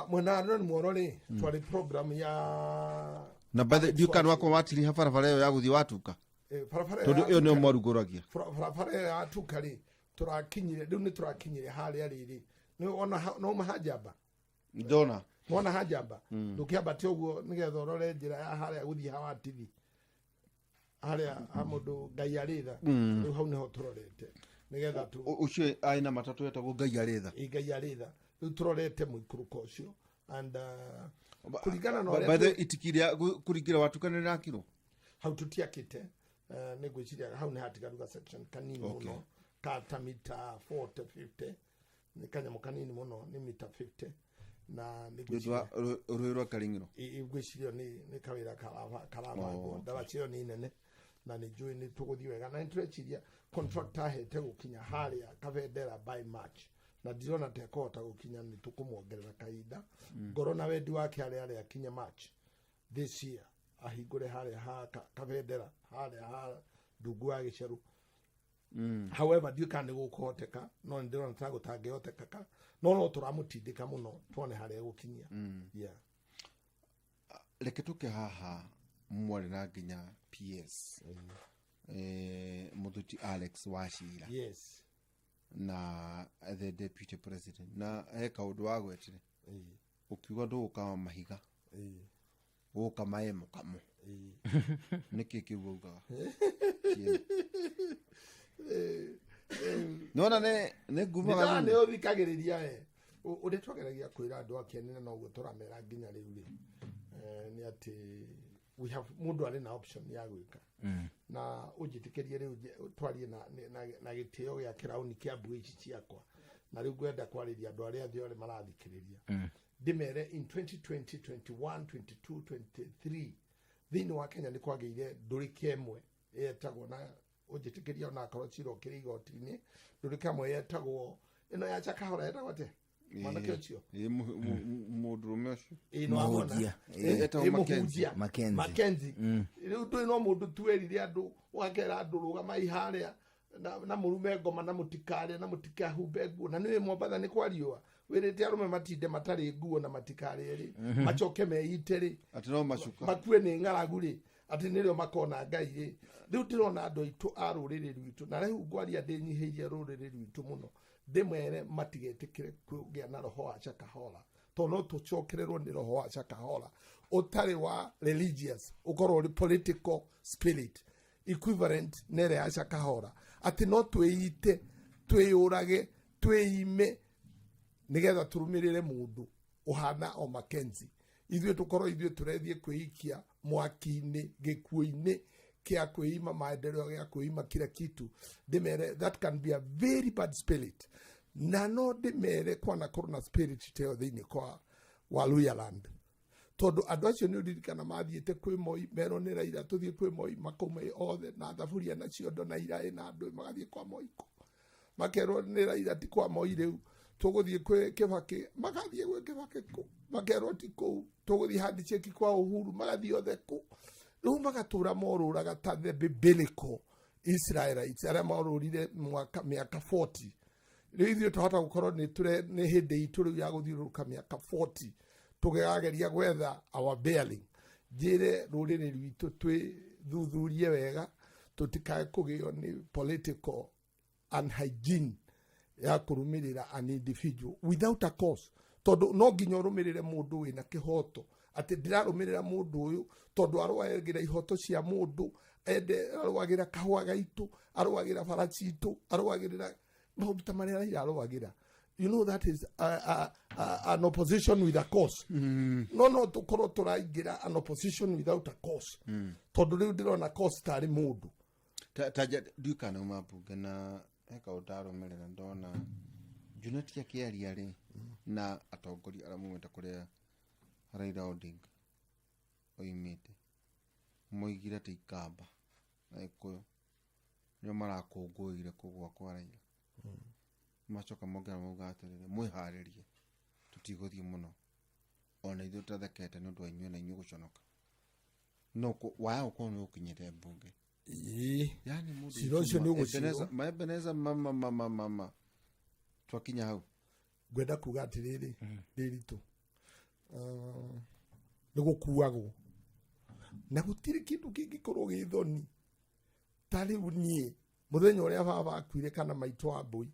Speaker 3: Mwena wa Narumoro rĩ, twarĩ program ya
Speaker 2: na by the ndiũ kana wakwa watiriha barabara ĩyo ya gũthiĩ watuka.
Speaker 3: Barabara
Speaker 2: tondũ ĩyo nĩyo mwarugũragia.
Speaker 3: Barabara ĩyo ya tuka rĩ, tũrakinyire rĩu, nĩ tũrakinyire harĩa rĩrĩ nĩ ona no mahanjamba.
Speaker 2: Ndona.
Speaker 3: Wona hanjamba ndũkĩambate ũguo nĩgetha ũrore njĩra ya harĩa gũthiĩ hawatithi harĩa ha mũndũ Ngai arĩ tha. Rĩu hau nĩho tũrorete nĩgetha tu
Speaker 2: Ũcio arĩ na matatũ etagwo Ngai arĩ tha.
Speaker 3: Ĩ, Ngai arĩ tha. Rĩu tũrorete mũikũrũko ũcio and kũringana na
Speaker 2: By
Speaker 3: ũrĩa
Speaker 2: the way, itiki rĩa kũringĩra watuka nĩ rĩrakirwo?
Speaker 3: Hau tũtiakĩte. Nĩ ngwĩciria hau nĩ hatigaru ga section kanini mũno ka ta mita 40 50, nĩ kanyamũ kanini mũno, nĩ mita 50 na nĩ
Speaker 2: Nĩ ũndũ wa rũĩ rwa Karing'iro.
Speaker 3: Ngwĩciria nĩ kawĩra karabangwo. Ndaraca ĩyo nĩ nene na nĩ njũĩ nĩ tũgũthiĩ wega na nĩ tũreciria contractor ahete gũkinya harĩa Kabendera by March na ndirona ta ekũhota gũkinya, nĩ tũkũmuongerera kahinda. Ngoro na wendi wake harĩa akinye March this year, ahingũre harĩa ha Kabendera harĩa ha ndungu wa gĩcerũ. However, ndiũĩ kana nĩ gũkũhoteka, no nĩ ndĩrona ta gũtangĩhoteka ka no tũramũtindĩka mũno tuone harĩa egũkinyia, yeah.
Speaker 2: Reke tũke haha mwarĩ na nginya PS Mũthuti Alex Wachira na the deputy president, na he kaũndũ wagwetire ũkiuga ndũgũkama mahiga, gũka maĩ mũkamo. Nĩkĩ kĩu waugaga? Nona nĩ ngumaga.
Speaker 3: Nĩ ũthikagĩrĩria we ũrĩa twageragia kwĩra andũ a Kenya na noguo tũramera nginya rĩu rĩ, nĩ atĩ we have mũndũ arĩ na option ya gwĩka na ũnjĩtĩkĩrie rĩu twarie na gĩtĩo gĩa kĩrauni kĩa mbui ici ciakwa, na rĩu ngwenda kwarĩria andũ arĩa othe arĩa marathikĩrĩria, ndĩmere in 2020, 21, 22, 23 thĩinĩ wa Kenya nĩ kwagĩire ndũrĩka ĩmwe yetagwo, na ũnjĩtĩkĩrie onakorwo cira ũkĩrĩ igoti-inĩ, ndũrĩka ĩmwe yetagwo ĩno ya Chakahora, yetagwo atĩa mwanake ũcio?
Speaker 2: Mũndũrũme ũcio.
Speaker 3: Ĩ, nĩ wamwona?
Speaker 1: Mũhunjia.
Speaker 2: Etagwo
Speaker 3: Ĩ,
Speaker 2: Mackenzie.
Speaker 3: mũhunjia.
Speaker 1: Mackenzie.
Speaker 3: Mackenzie. Rĩu ndũĩ no mũndũ tuerire andũ ũgakera andũ rũgamai harĩa na mũrume ngoma na mũtikarĩe na mũtikahumbe nguo, na nĩwĩ Mombatha nĩ kwariũa, wĩrĩte arũme matinde matarĩ nguo na matikarĩe rĩ, macoke meite rĩ,
Speaker 2: Atĩ no macuka.
Speaker 3: Makue nĩ ng'aragu rĩ, atĩ nĩrĩo makona Ngai rĩ. Rĩu ndĩrona andũ aitũ a rũrĩrĩ rwitũ, na rĩu ngwaria ndĩnyihĩirie rũrĩrĩ rwitũ mũno, ndĩmere matigetĩkĩre kũgĩa na roho wa Shakahola, tondũ no tũcokererwo nĩ roho wa Shakahola ũtarĩ wa religious, ũkorwo ũrĩ political spirit equivalent na ĩrĩa ya Shakahola, atĩ no twĩite, twĩyũrage, twĩime nigetha tũrũmĩrĩre mũndũ ũhana o Mackenzie. Ithuĩ tũkorwo ithuĩ tũrethiĩ kwĩikia mwaki-inĩ, gĩkuũ-inĩ kĩa kwĩima maendeleo, gĩa kwĩima kila kitu. Ndĩmere that can be a very bad spirit, na no ndĩmere kwanakorwo na spirit ta ĩyo thĩinĩ kwa wa Luhyaland, tondũ andũ acio nĩ ũririkana mathiĩte kwĩ Moi, merwo nĩ Raila tũthiĩ kwĩ Moi, makauma othe na thaburia na ciondo na iraĩ na andũ magathiĩ kwa Moi kũ, makerwo nĩ Raila ti kwa Moi, rĩu tũgũthiĩ kwĩ Kĩbakĩ, magathiĩ gwĩ Kĩbakĩ kũ, makerwo ti kũu, tũgũthiĩ handshake kwa Uhuru, magathiĩ othe kũ, rĩu magatũra morũraga ta the biblical Israelites arĩa morũrire mwaka mĩaka 40. Rĩu ithuĩ twahota gũkorwo nĩ tũre nĩ hĩndĩ itũ rĩu ya gũthiũrũrũka mĩaka 40 tũgĩageria gwetha our bearing. Njĩre rũrĩrĩ rwitũ twĩthuthurie wega tũtikae kũgĩo nĩ political unhygiene ya kũrũmĩrĩra an individual without a cause, tondũ no nginya ũrũmĩrĩre mũndũ wĩna kĩhoto, atĩ ndĩrarũmĩrĩra mũndũ ũyũ tondũ arũagĩra ihoto cia mũndũ, ende arũagĩra kahũa gaitũ, arũagĩra bara citũ, arũagĩrĩra maũndũ ta marĩa Raila arũagĩra. You know that is an opposition with a cause. No tũkorwo tũraingĩra an opposition without a cause, tondũ rĩu ndĩrona cause tarĩ mũndũ.
Speaker 2: Ta ndiũĩ kana uma mbunge na he kaũndũ ndarũmĩrĩra, ndona Junet akĩaria rĩ na atongoria arĩa maumĩte kũrĩa Raila Odinga oimĩte, moigire atĩ Ikamba na Gĩkũyũ nĩo marakũngũĩire kũgũa kwa Raila. Macoka mongera mauga atĩrĩrĩ, mwĩharĩrie, tũtigũthiĩ mũno, ona ithuĩ tũtathekete nĩ ũndũ wa inyuĩ na inyuĩ gũconoka no waya gũkorwo nĩ ũkinyĩte mbunge.
Speaker 3: Ĩĩ.
Speaker 2: Yani mũndũ
Speaker 3: Cira ũcio nĩ ũgũcirwo.
Speaker 2: Maebeneza mama mama mama twakinya hau.
Speaker 3: Ngwenda kuga atĩrĩrĩ, ndĩritũ nĩ gũkuagwo na gũtirĩ kĩndũ kĩngĩkorwo gĩ thoni ta rĩu niĩ mũthenya ũrĩa baba akuire kana maitũ wa mbũi,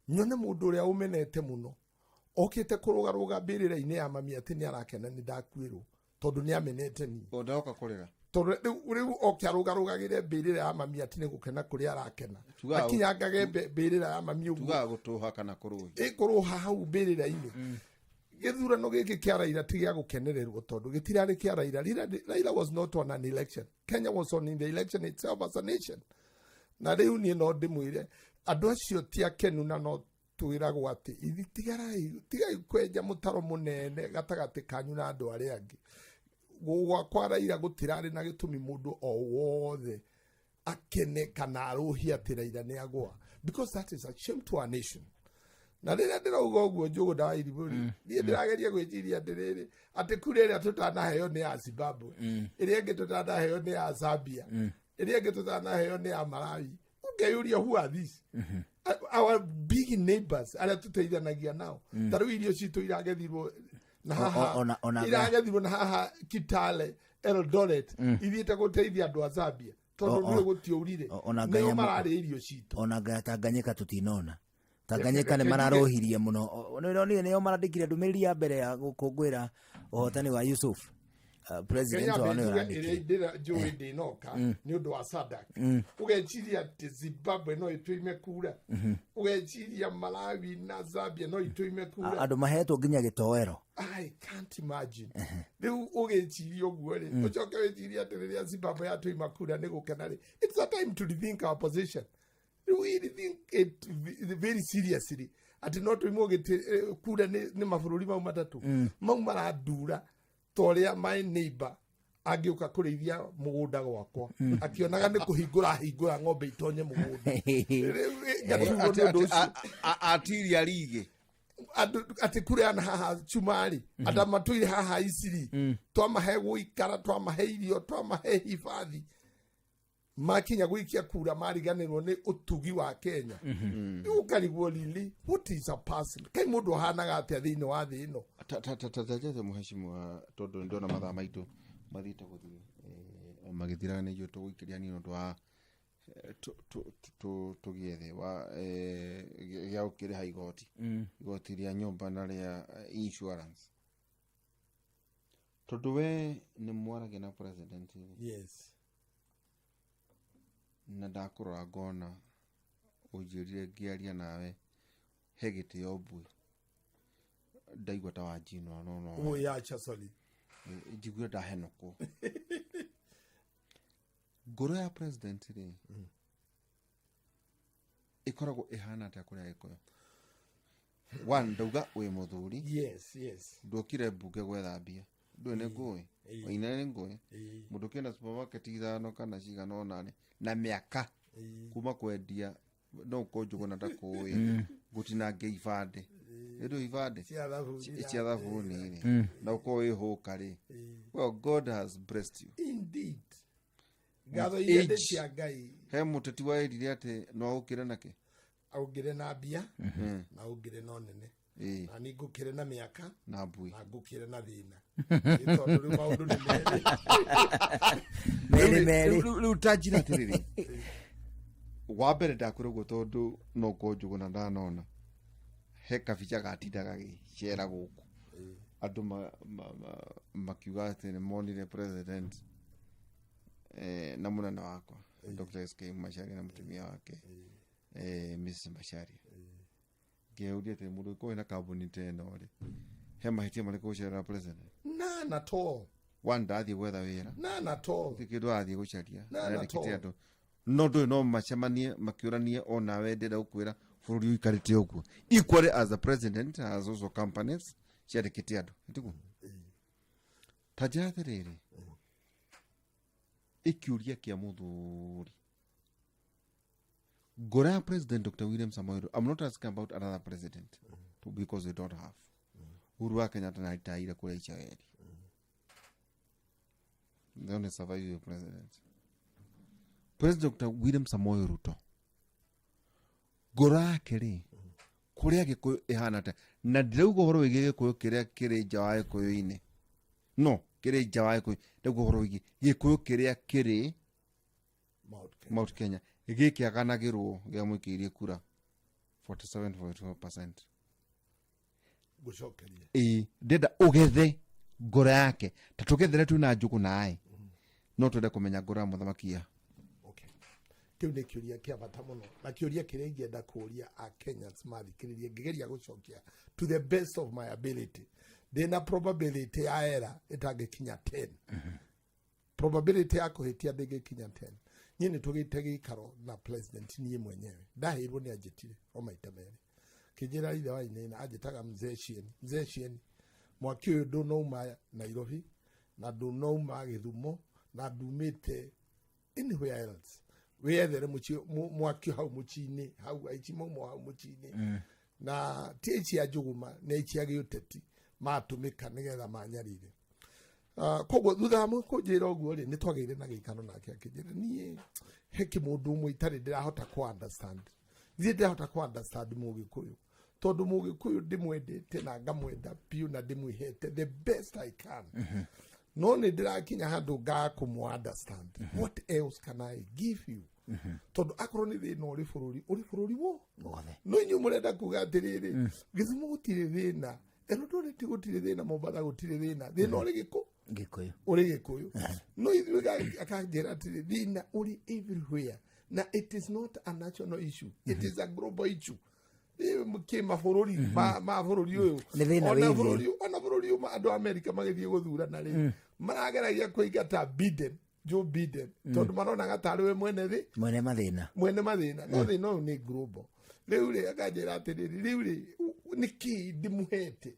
Speaker 3: nyone mũndũ ũrĩa ũmenete mũno okĩte kũrũgarũga mbĩrĩra-inĩ ya mami atĩ nĩ arakena nĩ ndakuĩrwo tondũ nĩ amenete niĩ.
Speaker 2: O ndaoka kũrĩra.
Speaker 3: Tondũ rĩu oke arũgarũgagĩre mbĩrĩra ya mami atĩ nĩ gũkena kũrĩa arakena, akinyangage mbĩrĩra ya mami ũguo.
Speaker 2: Tugaga gũtũha kana kũrũhia.
Speaker 3: Ĩkũrũha hau mbĩrĩra-inĩ. Gĩthurano gĩkĩ kĩa Raila ti gĩa gũkenererwo tondũ gĩtirarĩ kĩa Raila. Raila was not on an election. Kenya was on in the election itself as a nation. Na rĩu niĩ no ndĩmwĩre andũ acio ti akenu, na no twĩragwo atĩ ithi tigarai, tigai kwenja mũtaro mũnene gatagatĩ kanyu na andũ arĩa angĩ. Gwakwa Raila gũtirarĩ na gĩtũmi mũndũ o wothe akene kana arũhie atĩ Raila nĩ agũa, because that is a shame to our nation. Na rĩrĩa ndĩrauga ũguo, Njũgũna wa Irimũ rĩ, niĩ ndĩrageria gwĩciria atĩrĩrĩ, atĩ kura ĩrĩa tũtanaheo nĩ ya Zimbabwe, ĩrĩa ĩngĩ tũtanaheo nĩ ya Zambia, ĩrĩa ĩngĩ tũtanaheo nĩ ya Malawi. Ũngeyũria, who are these our big neighbors arĩa tũteithanagia nao? Ta rĩu irio citũ iragethirwo na haha iragethirwo na haha Kitale, Eldoret, ithiĩte gũteithia andũ a Zambia tondũ nĩwe gũtiũrire,
Speaker 1: ona
Speaker 3: nĩo mararĩa irio citũ.
Speaker 1: Ona ngaya Tanganyika tũtinona. Tanganyika nĩ mararũhirie mũno. Nĩũronire nĩo marandĩkire ndũmĩrĩri ya mbere ya gũkũngũĩra ũhotani wa Yusuf. President
Speaker 3: Kenya
Speaker 1: wao nĩwe
Speaker 3: mbenjuga
Speaker 1: ũrandĩkire.
Speaker 3: ĩrĩa njũĩ ndĩnoka nĩ ũndũ wa SADC. Ũgeciria atĩ Zimbabwe no ĩtũime kura, ũgeciria Malawi na Zambia no itũime kura.
Speaker 1: Andũ mahetwo nginya gĩtoero.
Speaker 3: I can't imagine. Rĩu ũgĩciria ũguo rĩ, ũcoke wĩcirie atĩ rĩrĩa Zimbabwe yatũima kura nĩ gũkena rĩ, it's a time to rethink our position. Rĩu we rethink it very seriously atĩ no tũimwo gĩtĩ kura nĩ mabũrũri mau matatũ mau marandura ta ũrĩa my neighbor angĩũka kũrĩithia mũgũnda gwakwa akĩonaga nĩ kũhingũra ahingũra ng'ombe itonye mũgũnda. Rĩu, ngaturwo nĩ ũndũ ũcio.
Speaker 2: Atiria rige.
Speaker 3: Atĩ kura na haha cumarĩ andũ matũire haha Isiri, twamahe gũikara, twamahe irio, twamahe hibathi, makinya gũikia kura mariganĩrwo nĩ ũtugi wa Kenya. Rĩu ũkarigwo, really, what is a person? Kai mũndũ ahanaga atĩa thĩinĩ wa thĩ ĩno?
Speaker 2: Tatajete mũheshimiwa, tondũ ndona mathaa maitũ mathiĩte gũthiĩ o magĩthiraga, nĩ ithuĩ tũgũikĩria nini ũndũ wa tũgĩethe wa gĩa gũkĩrĩha igoti rĩa nyũmba na rĩa insurance, tondũ we nĩ mwaragia na president rĩ,
Speaker 3: Yes.
Speaker 2: Na ndakũrora ngona ũnjĩrire ngĩaria nawe he gĩtĩo mbui ndaigua ta wanjinwa no
Speaker 3: Oh yeah, sorry.
Speaker 2: Njiguire ndahenũkwo ngoro ya president rĩ, ĩkoragwo ĩhana atĩa kũrĩa Gĩkũyũ? One, ndauga wĩ mũthuri.
Speaker 3: Yes.
Speaker 2: Ndũkire mbunge gwetha mbia, ndũĩ nĩ ngũĩ. Wainene nĩ ngũĩ. Mũndũ ũkĩenda supermarket ithano kana cigana ũna rĩ, na mĩaka kuma kwendia no ũkorwo Njũgũna ndakũĩ gũtinangia ibandĩ, ĩndũ ibandĩ
Speaker 3: Cia thabuni.
Speaker 2: Cia thabuni rĩ, na ũkorwo wĩ hũka rĩ, well, God has blessed you.
Speaker 3: Indeed, ngatho iria
Speaker 2: Age.
Speaker 3: ndĩ cia Ngai.
Speaker 2: He mũteti waĩrire atĩ no ũkĩre nake.
Speaker 3: Aũngĩre na mbia na ũngĩre na ũnene. Na ni ngũkĩre na mĩaka.
Speaker 2: Na mbui.
Speaker 3: Na ngũkĩre na thĩna. Ĩ tondũ rĩu maũndũ nĩ merĩ.
Speaker 1: Merĩ merĩ.
Speaker 2: Rĩu ta njĩra atĩrĩrĩ, wa mbere ndakwĩra ũguo tondũ no ũkorwo Njũgũna ndanona he kabica gatindaga gagĩcera gũkũ, andũ makiuga atĩ nĩ monire president na mũnene wakwa Dr. SK Macharia na mũtumia wake Mrs. Macharia. Ngĩũria atĩ mũndũ ũkorwo na kambuni ta ĩno rĩ, he mahĩtia marĩkũ gũcerera president?
Speaker 3: None at all.
Speaker 2: One, ndathiĩ gwetha wĩra.
Speaker 3: None at all.
Speaker 2: Gũtirĩ kĩndũ arathiĩ gũcaria.
Speaker 3: Na, na
Speaker 2: Arandĩkĩte
Speaker 3: to.
Speaker 2: andũ no ndũĩ no macemanie makĩũranie onawe ndĩrenda gũkwĩra bũrũri ũikarĩte ũguo. Equally, as a president has also companies ciandĩkĩte andũ, tiguo? Ta njĩra atĩrĩrĩ, ĩkĩũria kĩa mũthuri, ngoro ya President Dr. William Samoei Ruto, I'm not asking about another president because we don't have. Uhuru wa Kenyatta na ritaire kũrĩa Icaweri, the only surviving president. President Dr. William Samoei Ruto ngoro yake rĩ kũrĩa Gĩkũyũ ĩhana atĩa, na ndirauga ũhoro wĩgiĩ Gĩkũyũ kĩrĩa kĩrĩ nja wa Gĩkũyũ-inĩ, no kĩrĩ nja wa Gĩkũyũ, ndauga ũhoro wĩgiĩ Gĩkũyũ kĩrĩa kĩrĩ
Speaker 3: Mount Kenya.
Speaker 2: Mount Kenya gĩkĩaganagĩrwo gĩamũikĩirie kura 47.4%.
Speaker 3: Ngũcokerie.
Speaker 2: Ĩĩ, ndĩrenda ũgethe ngoro yake ta tũgethere twĩ na njũgũ naĩ, no twende kũmenya ngoro ya mũthamaki ya.
Speaker 3: Okay. Kĩu nĩ kĩũria kĩa bata mũno na kĩũria kĩrĩa ingĩenda kũũria a Kenyans mathikĩrĩrie ngĩgeria gũcokia to the best of my ability. Ndĩna probability ya error ĩtangĩkinya 10. Probability ya kũhĩtia ndĩngĩkinya 10. Niĩ nĩ tũgĩte gĩikaro na president niĩ mwenyewe ndaheirwo nĩ anjĩtire o maita merĩ, kĩnjĩra ithe wa Wainaina, anjĩtaga mzee Shieni. Mzee Shieni, mwaki ũyũ ndũnauma Nairobi na ndũnauma Gĩthumo na ndumĩte anywhere else, wĩethere mũciĩ mwaki hau mũciĩ-inĩ hau, aici mauma hau mũciĩ-inĩ, na ti aici a njũgũma, nĩ aici a gĩũteti matũmĩka nĩgetha manyarire. Koguo thutha wa kũnjĩra ũguo rĩ, nĩ twagĩire na gĩikaro nake, akĩnjĩra niĩ he kĩmũndũ ũmwe itarĩ ndĩrahota kũ understand, niĩ ndĩrahota kũ understand Mũgĩkũyũ, tondũ Mũgĩkũyũ ndĩmwendete na ngamwenda biũ na ndĩmwĩhete the best I can, no nĩ ndĩrakinya handũ ngaga kũmũ understand. What else can I give you? Tondũ akorwo nĩ thĩna ũrĩ bũrũri, ũrĩ bũrũri wo
Speaker 1: wothe.
Speaker 3: No inyuĩ mũrenda kuga atĩrĩrĩ, Gĩthumo gũtirĩ thĩna, Eldoret gũtirĩ thĩna, Mombatha gũtirĩ thĩna, thĩna ũrĩ gĩkũ
Speaker 1: Gĩkũyũ.
Speaker 3: Ũrĩ Gĩkũyũ. No ithuĩ akanjĩra atĩrĩ, thĩna ũrĩ everywhere na it is not a national issue, it is a global issue. Kĩ mabũrũri ma bũrũri ũyũ.
Speaker 1: Nĩ thĩna
Speaker 3: Ona
Speaker 1: wĩ thĩ.
Speaker 3: bũrũri, ona bũrũri ũyũ andũ a Amerika magĩthiĩ gũthurana rĩ, marageragia kũingata Biden, Joe Biden, tondũ maronaga tarĩ we mwene thĩ
Speaker 1: mwene mathĩna.
Speaker 3: Mwene mathĩna. No thĩna ũyũ nĩ global. Rĩu rĩ, akanjĩra atĩrĩrĩ, rĩu rĩ, nĩ kĩĩ ndĩmũhete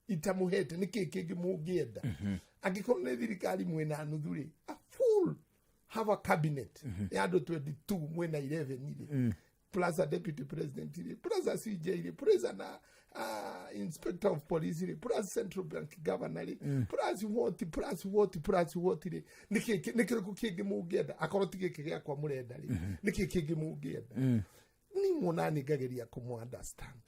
Speaker 3: itamũhete? Nĩ kĩĩ kĩngĩ mũngĩenda? Angĩkorwo nĩ thirikari mwĩna nuthu rĩ, a full have a cabinet ya andũ 22, mwĩna 11 rĩ, plus a deputy president rĩ, plus a CJ rĩ, plus na inspector of police rĩ, plus central bank governor rĩ, plus what, plus what, plus what rĩ, nĩ kĩrĩkũ kĩngĩ mũngĩenda? Akorwo ti gĩkĩ gĩakwa mũrenda rĩ, nĩ kĩĩ kĩngĩ mũngĩenda? Ni muona nĩ ngageria kũmũ understand,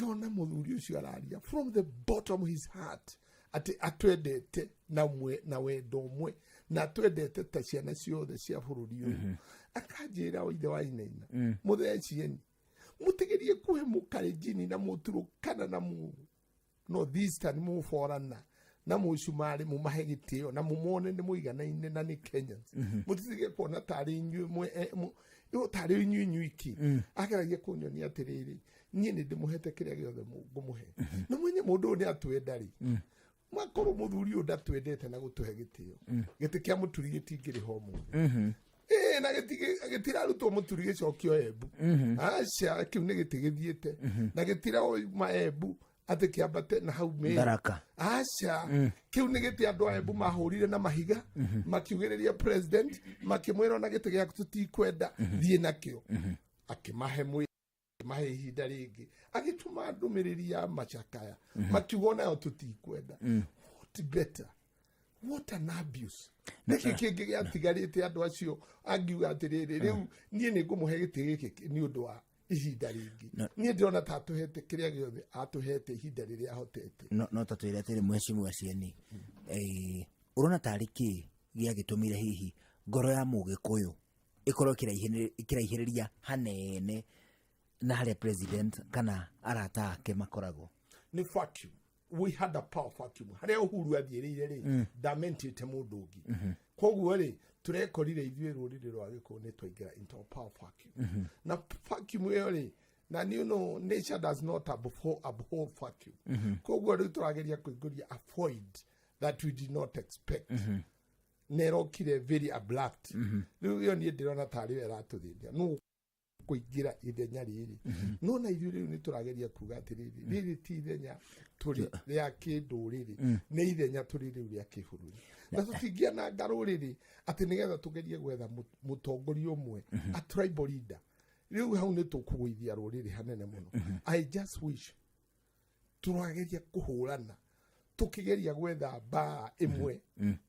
Speaker 3: ngona mũthuri ũcio araria from the bottom of his heart atĩ atwendete na mwe, na wendo ũmwe, na atwendete ta ciana ciothe cia bũrũri ũyũ. Akanjĩra, o ithe wa Inaina, mũthee Cieni, mũtigerie kũhe mũkarenjini na mũturũkana na mũ Northeastern, mũborana na mũcumarĩ, mũmahe gĩtĩo na mũmone nĩ mũiganaine na nĩ Kenyans. Mũtitige kuona tarĩ inyuĩ tarĩ inyuĩ inyuiki. Ageragia kũnyonia atĩrĩrĩ, niĩ nĩ ndĩmũhete kĩrĩa gĩothe ngũmũhe, na mwenye mũndũ ũyũ nĩ atwenda rĩ, makorwo mũthuri ũyũ ndatwendete na gũtũhe gĩtĩo, gĩtĩ kĩa mũturi gĩtingĩrĩ ho mũthĩ. Ĩĩ, na gĩtirarutwo mũturi gĩcokio Embu, aca, kĩu nĩ gĩtĩ gĩthiĩte na gĩtirauma Embu atĩ kĩambate na hau Meru.
Speaker 1: Tharaka.
Speaker 3: Aca, kĩu nĩ gĩtĩ andũ a Embu mahũrire na mahiga makiugĩrĩria president, makĩmwĩra ona gĩtĩ gĩaku tũtikwenda, thiĩ nakĩo. Akĩmahe mwĩ mahe ihinda rĩngĩ, agĩtũma ndũmĩrĩri ya macakaya, makiuga onayo tũtikwenda. What better? What an abuse! Nĩkĩ kĩngĩ gĩatigarĩte andũ acio angiuga atĩrĩrĩ, rĩu niĩ nĩ ngũmũhe gĩtĩ gĩkĩ nĩ ũndũ wa ihinda rĩngĩ? Niĩ ndĩrona ta atũhete kĩrĩa gĩothe atũhete ihinda rĩrĩa ahotete.
Speaker 1: No ta twĩre atĩrĩ, mheshimiwa Cieni, ũrona tarĩ kĩ gĩagĩtũmire hihi ngoro ya Mũgĩkũyũ ĩkorwo ĩkĩraihĩrĩria hanene na harĩa president kana arata ake makoragwo?
Speaker 3: Nĩ vacuum. We had a power vacuum harĩa Uhuru athiĩrĩire rĩ, ndamentĩte mũndũ ũngĩ. Koguo rĩ, tũrekorire ithuĩ rũrĩrĩ rwa Gĩkũyũ nĩ twaingĩra into a power vacuum, na vacuum ĩyo rĩ, na you know nature does not abhor vacuum. Koguo rĩu tũrageria kũingũria a void that we did not expect, na ĩrokire very abrupt. Rĩu ĩyo niĩ ndĩrona tarĩ yo ĩratũthĩnia no kũingĩra ithenya rĩrĩ. No na ithuĩ rĩu nĩ tũrageria kuga atĩrĩrĩ, rĩrĩ ti ithenya tũrĩ rĩa kĩndũrĩrĩ, nĩ ithenya tũrĩ rĩu rĩa kĩbũrũri, na tũtingĩananga rũrĩrĩ atĩ nĩgetha tũgerie gwetha mũtongoria ũmwe, a tribal leader. Rĩu hau nĩ tũkũgũithia rũrĩrĩ hanene mũno. I just wish tũrageria kũhũrana. Tũkĩgeria gwetha mbara ĩmwe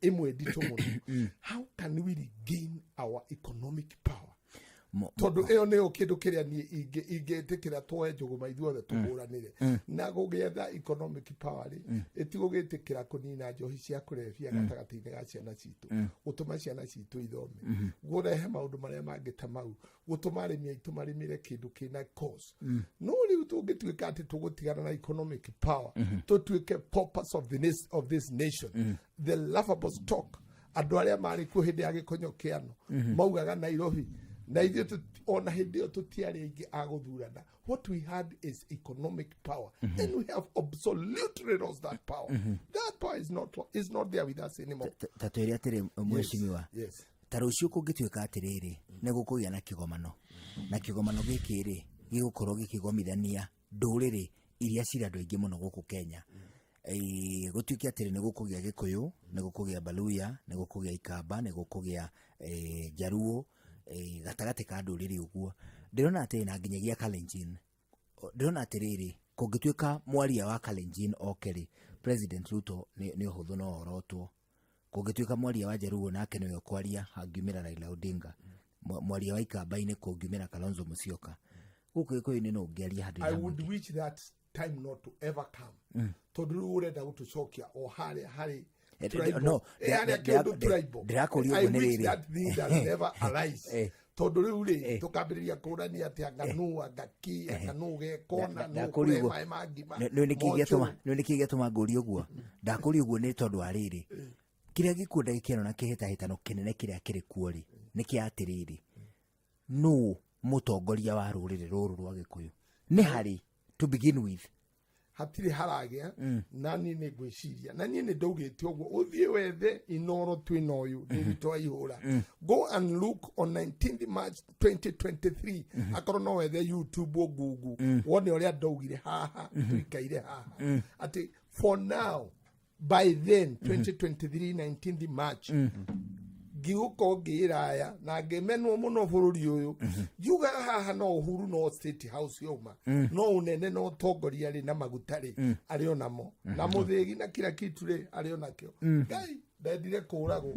Speaker 3: ĩmwe nditũ mũno. How can we regain our economic power? Tondũ ĩyo nĩyo kĩndũ kĩrĩa niĩ ingĩtĩkĩra tuoe njũgũma ithuothe tũhũranĩre na gũgĩetha economic power rĩ, ĩtigũgĩtĩkĩra kũnina njohi cia kũrebia gatagatĩ-inĩ ga ciana citũ, gũtũma ciana citũ ithome, gũrehe maũndũ marĩa mangĩ ta mau, gũtũma arĩmi aitũ marĩmĩre kĩndũ kĩna cost. No rĩu tũngĩtuĩka atĩ tũgũtigana na economic power, tũtuĩke paupers of this nation, the laughable stock, andũ arĩa marĩ kuo hĩndĩ ya gĩkonyo kĩano maugaga Nairobi na ithuĩ ona hĩndĩ ĩyo tũtiarĩ aingĩ a gũthurana. What we had is economic power, and we have absolutely lost that power. That power is not there with us anymore.
Speaker 1: Ta twĩre atĩrĩ, mheshimiwa,
Speaker 3: Yes.
Speaker 1: Ta rũciũ kũngĩtuĩka atĩrĩrĩ, nĩ gũkũgĩa na kĩgomano, na kĩgomano gĩkĩ rĩ, gĩgũkorwo gĩkĩgomithania ndũrĩrĩ iria cirĩ andũ aingĩ mũno gũkũ Kenya. Gũtuĩke atĩrĩ, nĩ gũkũgĩa Gĩkũyũ, nĩ gũkũgĩa Baluya, nĩ gũkũgĩa Ikamba, nĩ gũkũgĩa Jaruo, gatagatĩ ka ndũrĩrĩ ũguo ndĩrona atĩrĩ, na nginyagia Kalenjin. Ndĩrona atĩrĩrĩ, kũngĩtuĩka mwaria wa Kalenjin oke rĩ, President Ruto nĩ ũhũthũ no orotwo. Kũngĩtuĩka mwaria wa Jaruo nake nĩwe ũkwaria, hangiumĩra Raila Odinga. Mwaria wa Ikamba-inĩ kũngiumĩra Kalonzo Musyoka. Gũkũ Gĩkũyũ-inĩ no ũngĩaria handũ
Speaker 3: I would wish that time not to ever come, tondũ rĩu ũrenda gũtũcokia o harĩa harĩ tribal.
Speaker 1: No,
Speaker 3: Harĩa kĩndũ tribal.
Speaker 1: ndĩrakũria
Speaker 3: I
Speaker 1: ũguo nĩ
Speaker 3: wish
Speaker 1: rĩrĩ.
Speaker 3: that thing does never arise, tondũ rĩu rĩ, tũkambĩrĩria kũrania atĩ anga nũ, anga kĩ, anga nũ gekona, nũ
Speaker 1: Ndakũria
Speaker 3: kũrehe
Speaker 1: ũguo.
Speaker 3: maĩ ma ngima
Speaker 1: Nĩ nĩkĩ
Speaker 3: mochũrũ.
Speaker 1: gĩatũma, nĩ nĩkĩ gĩatũma ngũrie ũguo? Ndakũria ũguo nĩ tondũ wa rĩrĩ, kĩrĩa gĩkuo ndagĩka ĩno na kĩhĩtahĩtano kĩnene kĩrĩa kĩrĩ kuo rĩ, nĩ kĩa atĩrĩrĩ, nũ mũtongoria wa rũrĩrĩ rũrũ rwa Gĩkũyũ nĩ harĩ, to begin with?
Speaker 3: Hatirĩ haragĩa. Na niĩ nĩ ngwĩciria, na niĩ nĩ ndaugĩte ũguo, ũthiĩ wethe Inoro twĩna ũyũ David Waihũra. Go and look on 19th March 2023, akorwo no wethe YouTube o Google, wone ũrĩa ndaugire haha tũikaire haha atĩ for now, by then 2023 19th March, ngĩũka ngĩraya na ngĩmenwo mũno bũrũri ũyũ, ngiugaga haha no Uhuru, no State House yauma, no ũnene na ũtongoria rĩ, na maguta rĩ, arĩ onamo, na mũthĩgi na kila kitu rĩ, arĩ onakĩo. Ngai, ndendire kũragwo,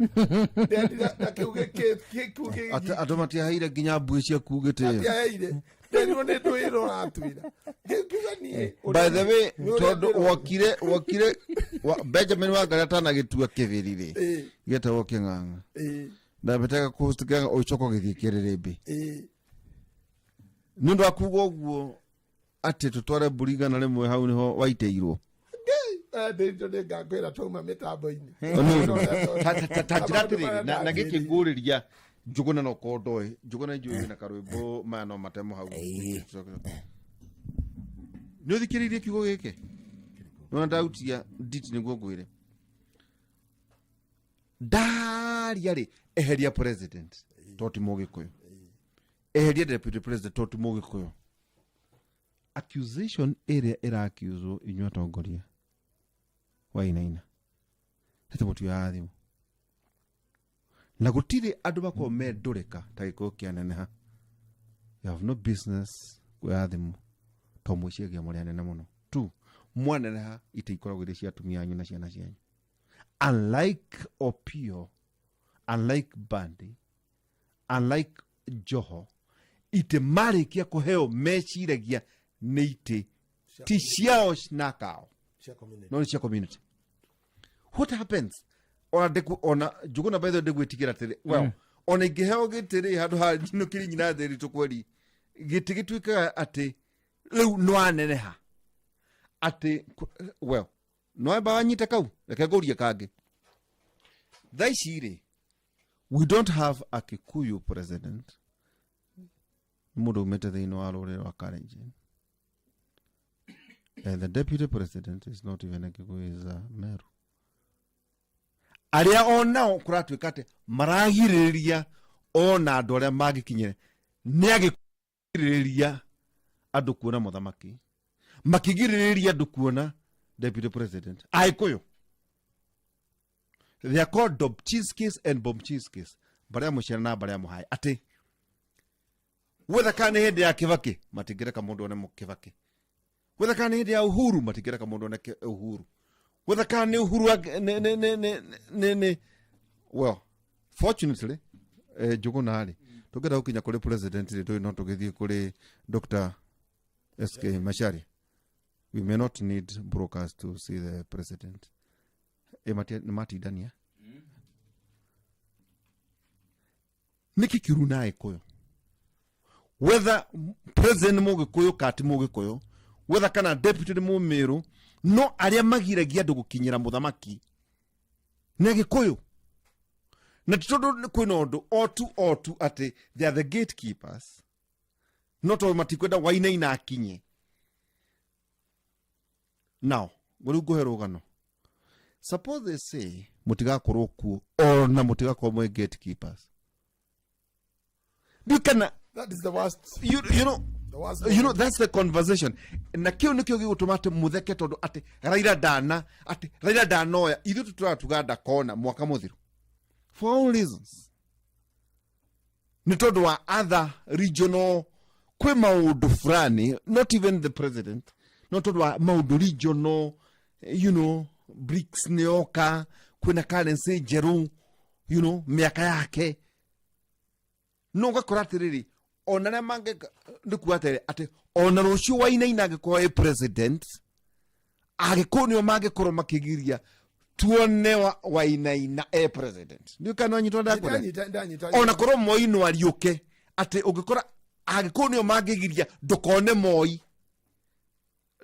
Speaker 3: ndendire na kĩu kĩu
Speaker 2: Andũ matiaheire nginya mbui ciaku gĩtĩo.
Speaker 3: Matiaheire, nderirwo nĩ ndwĩra ũratwĩra, ngĩkiuga niĩ
Speaker 2: By the way,
Speaker 3: nĩ ũrĩa
Speaker 2: tondũ
Speaker 3: ndĩrona.
Speaker 2: wokire Benjamin Wangari atanagĩtua kĩbĩri rĩ, gĩetagwo Kĩng'ang'a. Ndambĩtaga kũhost Kĩng'ang'a, ũcoka ũgĩthiĩ kĩrĩrĩmbĩ nĩ ũndũ wa kuga ũguo atĩ tũtware mbũri 100 hau nĩho waitĩirwo.
Speaker 3: Ndĩrito nĩ ngakwĩra twauma mĩtambo-inĩ.
Speaker 2: Ta njĩra atĩrĩrĩ, na gĩkĩ ngũrĩria Njũgũna, no korwo ndoĩ Njũgũna, njũĩ wĩna karwĩmbo maya no matemo hau. Nĩ ũthikĩrĩirie kiugo gĩkĩ nona ndautia nditi nĩguo ngwĩre ndaria rĩ, eheria president to ti Mũgĩkũyũ, eheria deputy president to ti Mũgĩkũyũ. Accusation ĩrĩa ĩraccuswo inyuĩ atongoria wainaina atĩ mũtioyaga thimũ na gũtirĩ andũ makoragwo me ndũrĩka ta Gĩkũyũ kĩaneneha. You have no business kuoya thimũ to mwĩciagia mũrĩ anene mũno tu. Mwaneneha, itĩ ikoragwo irĩ cia atumia anyu na ciana cianyu, unlike Opio, unlike Bandi, unlike Joho. Itĩ marĩkia kũheo meciragia nĩ itĩ ti ciao na kao
Speaker 3: cia community.
Speaker 2: No nĩ cia community. What happens ona ndĩku ona Njũgũna, by the way, ndĩgwĩtigĩra atĩrĩ, well, ona ingĩheo gĩtĩ rĩ, handũ ha nyinũkĩri nyina thĩri tũkweri gĩtĩ gĩtuĩkaga atĩ rĩu nĩwaneneha atĩ well, noemba wanyite kau. Reke ngũrie kangĩ. Thaa ici rĩ, we don't have a Kikuyu president. Nĩ mũndũ umĩte thĩinĩ wa rũrĩrĩ rwa Kalenjin, and the deputy president is not even a Kikuyu, is a Meru. Arĩa onao kũratuĩka atĩ maragirĩrĩria ona andũ arĩa mangĩkinyĩre nĩ agĩkugirĩrĩria andũ kuona mũthamaki, makĩgirĩrĩria andũ kuona deputy president. Agĩkũyũ, they are called Dobchinsky's and Bombchinsky's, mbarĩ ya mũciana na mbarĩ ya mũhae, atĩ gwetha kana nĩ hĩndĩ ya Kĩbakĩ matingĩreka mũndũ one Kĩbakĩ, gwetha kana nĩ hĩndĩ ya Uhuru matingĩreka mũndũ one Uhuru. Whether kana nĩ Uhuru nĩ well, fortunately, Njũgũna rĩ, tũngĩenda gũkinya kũrĩ president rĩ, tũĩ no tũgĩthiĩ kũrĩ Dr. SK Macharia. We may not need brokers to see the president. Nĩ matindania nĩkĩ kĩuru na Agĩkũyũ, whether president nĩ Mũgĩkũyũ kana ti Mũgĩkũyũ, whether kana deputy nĩ Mũmĩrũ, no arĩa magiragia andũ gũkinyĩra mũthamaki nĩ Agĩkũyũ. Na ti tondũ kwĩna ũndũ o tu atĩ they are the gatekeepers, no tondũ matikwenda Wainaina akinye. Now rĩu ngũhe rũgano. Suppose they say mũtigakorwo kuo, ona mũtigakorwo mwĩ gatekeepers. You can
Speaker 3: That is the worst.
Speaker 2: You know
Speaker 3: The worst.
Speaker 2: That's the conversation. Na kĩu nĩkĩo gĩgũtũma atĩ mũtheke, tondũ atĩ Raila ndana, atĩ Raila ndanoya. Ithuĩ tũtũratuga ndakona mwaka mũthiru for all reasons, nĩ tondũ wa other regional, kwĩ maũndũ fulani, not even the president, no tondũ wa maũndũ regional, BRICS nĩ yoka, kwĩna currency njerũ, mĩaka yake. No ũgakora atĩrĩrĩ, ona arĩa mangĩ nĩ kuga atĩrĩ, atĩ ona rũciũ Wainaina angĩkorwo ĩ president, Agĩkũyũ nĩo mangĩkorwo makĩgiria tuone Wainaina e president. Nĩ kana wanyitwo ndakũrĩa?
Speaker 3: Ndanyita, ndanyita.
Speaker 2: Ona korwo Moi no ariũke, atĩ ũngĩkora Agĩkũyũ nĩo mangĩgiria ndũkone Moi.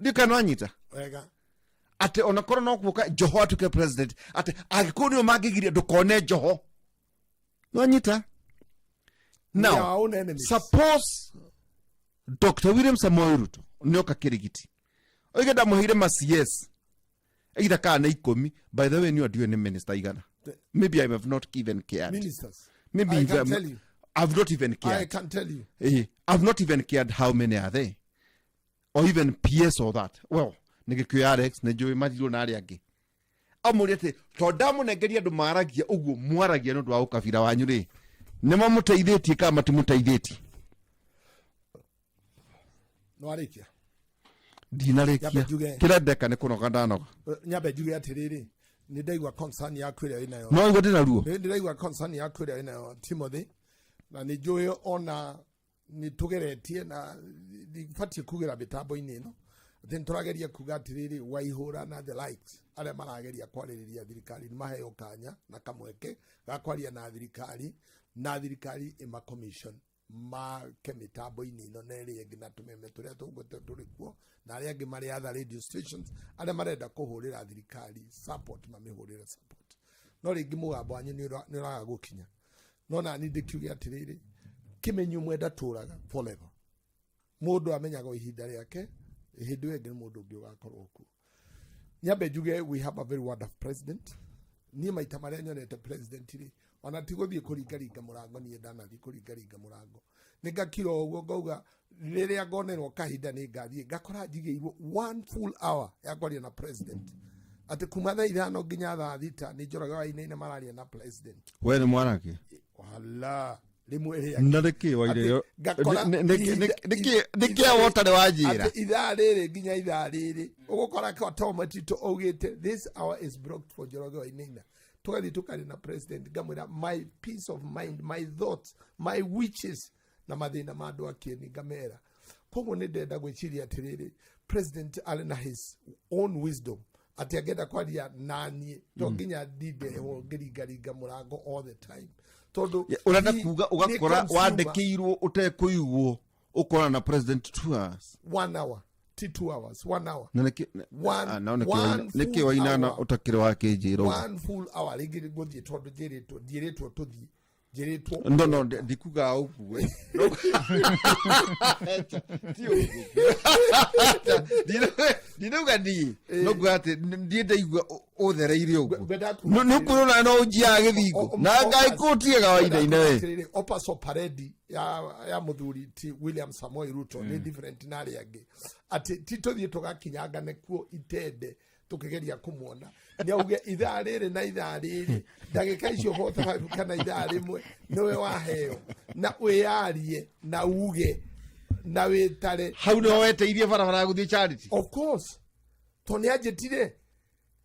Speaker 2: Nĩ kana wanyita?
Speaker 3: Wega.
Speaker 2: Atĩ ona korwo no kuoka Joho atuĩke president, atĩ Agĩkũyũ nĩo mangĩgiria ndũkone Joho. Nĩwanyita now?
Speaker 3: We are our own enemies.
Speaker 2: Suppose Dr. William Samoei Ruto nĩoka Kĩrigiti, oige ndamũheire ma CS either kana nĩ 10. By the way, niĩ ndiũĩ nĩ minister igana. Maybe I have not even cared.
Speaker 3: Ministers.
Speaker 2: Maybe
Speaker 3: I
Speaker 2: if
Speaker 3: can tell you.
Speaker 2: I've not even
Speaker 3: I
Speaker 2: cared.
Speaker 3: can tell you.
Speaker 2: I've not even cared how many are there or even PS or that. Well, nĩ gĩkĩo Alex nĩ njũĩ marirwo na arĩa angĩ amũria atĩ tondũ ndamũnengeria andũ maragia ũguo mwaragia nĩ ũndũ wa ũkabira wanyu rĩ, nĩ mamũteithĩtie kana matimũteithĩtie?
Speaker 3: No arĩkia.
Speaker 2: Ndinarĩkia.
Speaker 3: Nyambe njuge.
Speaker 2: Kĩrĩa ndeka nĩ kũnoga ndanoga.
Speaker 3: Nyambe njuge atĩrĩrĩ, nĩ ndaigua concern yaku ĩrĩa wĩnayo.
Speaker 2: No igua ndĩna ruo.
Speaker 3: Nĩ ndĩraigua concern yaku ĩrĩa wĩnayo, Timothy, na nĩ njũĩ ona nĩ tũgeretie na ndibatiĩ kugĩra mĩtambo-inĩ ĩno atĩ nĩ tũrageria kuga atĩrĩrĩ, Waihũra na the likes arĩa marageria kwarĩrĩria thirikari nĩ maheo kanya na kamweke ga kwaria na thirikari, na thirikari ĩma commission make mĩtambo-inĩ ĩno na ĩrĩa ĩngĩ na tũmeme tũrĩa tũngĩ tũrĩ kuo, na arĩa angĩ marĩ other radio stations arĩa marenda kũhũrĩra thirikari support mamĩhũrĩre support. No rĩngĩ mũgambo wanyu nĩ ũraga gũkinya. No nani ndĩkiuge atĩrĩrĩ, kĩmenyi ũmwe ndatũraga forever. Mũndũ amenyaga o ihinda rĩake, hĩndĩ ĩyo ĩngĩ nĩ mũndũ ũngĩ ũgakorwo kuo. Nyambe njuge we have a very wonderful president. Niĩ maita marĩa nyonete president rĩ, ona ti gũthiĩ kũringaringa mũrango, niĩ ndanathiĩ kũringaringa mũrango, nĩ ngakira ũguo ngauga rĩrĩa ngonerwo kahinda nĩ ngathiĩ, ngakora njigĩirwo one full hour ya kwaria na president, atĩ kuma thaa 5 nginya thaa 6 nĩ Njoroge Wainaina mararia na president.
Speaker 2: We nĩ mwanake.
Speaker 3: Wala rĩmwe rĩa
Speaker 2: Na nĩkĩ waire?
Speaker 3: Atĩ ngakora
Speaker 2: Nĩkĩ wotarĩ wanjĩra?
Speaker 3: Atĩ ithaa rĩrĩ nginya ithaa rĩrĩ ũgũkora kwa Tom Tito augĩte, "This hour is blocked for Njoroge Wainaina." Tũgathiĩ tũkaria na president, ngamwĩra my peace of mind, my thoughts, my wishes na mathĩna ma andũ a Kĩeni ngamera. Koguo nĩ ndenda gwĩciria atĩrĩrĩ, president arĩ na his own wisdom atĩ angĩenda kwaria naniĩ to nginya ndinde ho ngĩringaringa mũrango all the time, tondũ
Speaker 2: Ũrenda kuga
Speaker 3: nĩ
Speaker 2: ũgakora
Speaker 3: consumer.
Speaker 2: wandĩkĩirwo ũtekũigwo ũkora na president 2 hours?
Speaker 3: One hour, ti 2 hours, one hour.
Speaker 2: Na nĩkĩ Ah, no nĩkĩ
Speaker 3: One
Speaker 2: nĩkĩ
Speaker 3: full
Speaker 2: Wainana
Speaker 3: hour.
Speaker 2: ũtakĩrĩ wa kĩnjĩra ũguo?
Speaker 3: One full hour. Rĩngĩ ngũthiĩ tondũ njĩrĩtwo, ndiĩrĩtwo tũthiĩ, njĩrĩtwo.
Speaker 2: No, ndikuga ũguo. Ti ũguo. Ndinauga niĩ no nguga atĩ ndiĩ ndaigua ũthereire ũguo.
Speaker 3: Ngwenda kuga
Speaker 2: Nĩ ũkuona no ũnjiaga gĩthingo na Ngai kũtigaga Wainaina we.
Speaker 3: Atĩrĩrĩ, opus operandi ya mũthuri ti William Samoei Ruto nĩ different na arĩa angĩ, atĩ ti tũthiĩ tũgakinyangane kuo itende tũkĩgeria kũmuona. Nĩ auge ithaa rĩrĩ na ithaa rĩrĩ, ndagĩka icio 45 kana ithaa rĩmwe nĩwe waheo na wĩyarie na uge na wĩtare.
Speaker 2: Hau nĩho weteirie barabara ya gũthiĩ Charity?
Speaker 3: Of course, to nĩ anjĩtire.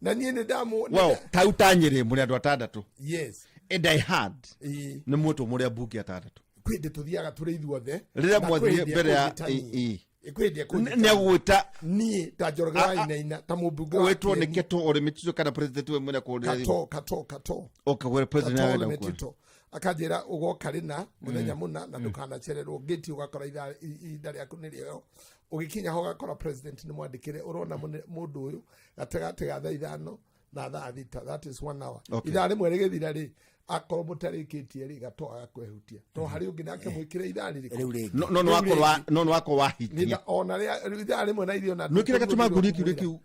Speaker 3: Na niĩ nĩ ndamu
Speaker 2: Well, tau ta Nyĩrĩ mũrĩ andũ atandatũ.
Speaker 3: Yes.
Speaker 2: And I heard
Speaker 3: Ĩĩ.
Speaker 2: nĩ mwetwo mũrĩ ambunge atandatũ.
Speaker 3: Kwĩ hĩndĩ tũthiaga tũrĩ ithuothe.
Speaker 2: Rĩrĩa
Speaker 3: Na
Speaker 2: mwathire
Speaker 3: kwĩ hĩndĩ
Speaker 2: mbere ya
Speaker 3: ekũnjĩta
Speaker 2: ĩ-
Speaker 3: niĩ.
Speaker 2: ĩ.
Speaker 3: Kwĩ hĩndĩ ekũnjĩta
Speaker 2: Nĩ agũgwĩta.
Speaker 3: Niĩ ta Njoroge wa Wainaina, ta mũmbunge wa
Speaker 2: Wetwo nĩ
Speaker 3: Kieni.
Speaker 2: Keto Ole Metito kana president we mwene kũrĩa.
Speaker 3: Kato.
Speaker 2: Oka gwĩra president
Speaker 3: Kato
Speaker 2: arenda
Speaker 3: Ole
Speaker 2: gũkuona.
Speaker 3: Metito akanjĩra ũgoka rĩna mũthenya mũna na ndũkanacererwo ngĩti, ũgakora ihinda rĩaku nĩ rĩoyo. Ũgĩkinya ho ũgakora president nĩ mwandĩkĩre, ũrona mũndũ ũyũ gatagatĩ ga thaa 5 na thaa 6, that is one hour. Ithaa 1 rĩgĩthira rĩ, akorwo mũtarĩkĩtie rĩ, Gato agakwehutia to harĩ ũngĩ nake mwĩkĩre ithaa rĩrĩkũ.
Speaker 1: Rĩu rĩngĩ.
Speaker 2: No no wakorwo no nĩ wakorwo wahitia.
Speaker 3: Ona rĩa ithaa 1 na irio na
Speaker 2: Nĩ kĩrĩa gatũma ngũrie kĩũria kĩu,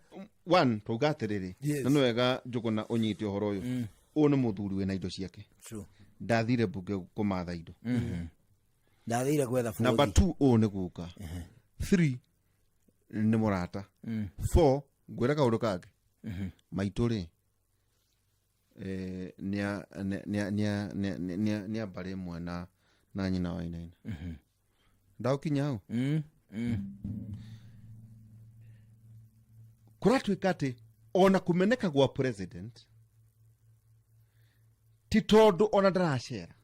Speaker 2: one, twauga atĩrĩrĩ,
Speaker 3: Yes.
Speaker 2: na nĩ wega Njũgũna ũnyite ũhoro ũyũ. Ũyũ nĩ mũthuri wĩna indo ciake.
Speaker 1: True.
Speaker 2: Ndathire mbunge kũmatha indo.
Speaker 1: Ndathire gwetha
Speaker 2: Number
Speaker 1: bũthi.
Speaker 2: two, ũyũ nĩ guka. Three, nĩ mũrata. Four, ngwĩra kaũndũ kangĩ, maitũ rĩ, nĩ a mbarĩ ĩmwe na nyina wa Wainaina. Ndagũkinya hau. Kũratuĩka atĩ ona kũmeneka gwa president ti tondũ ona ndaracera,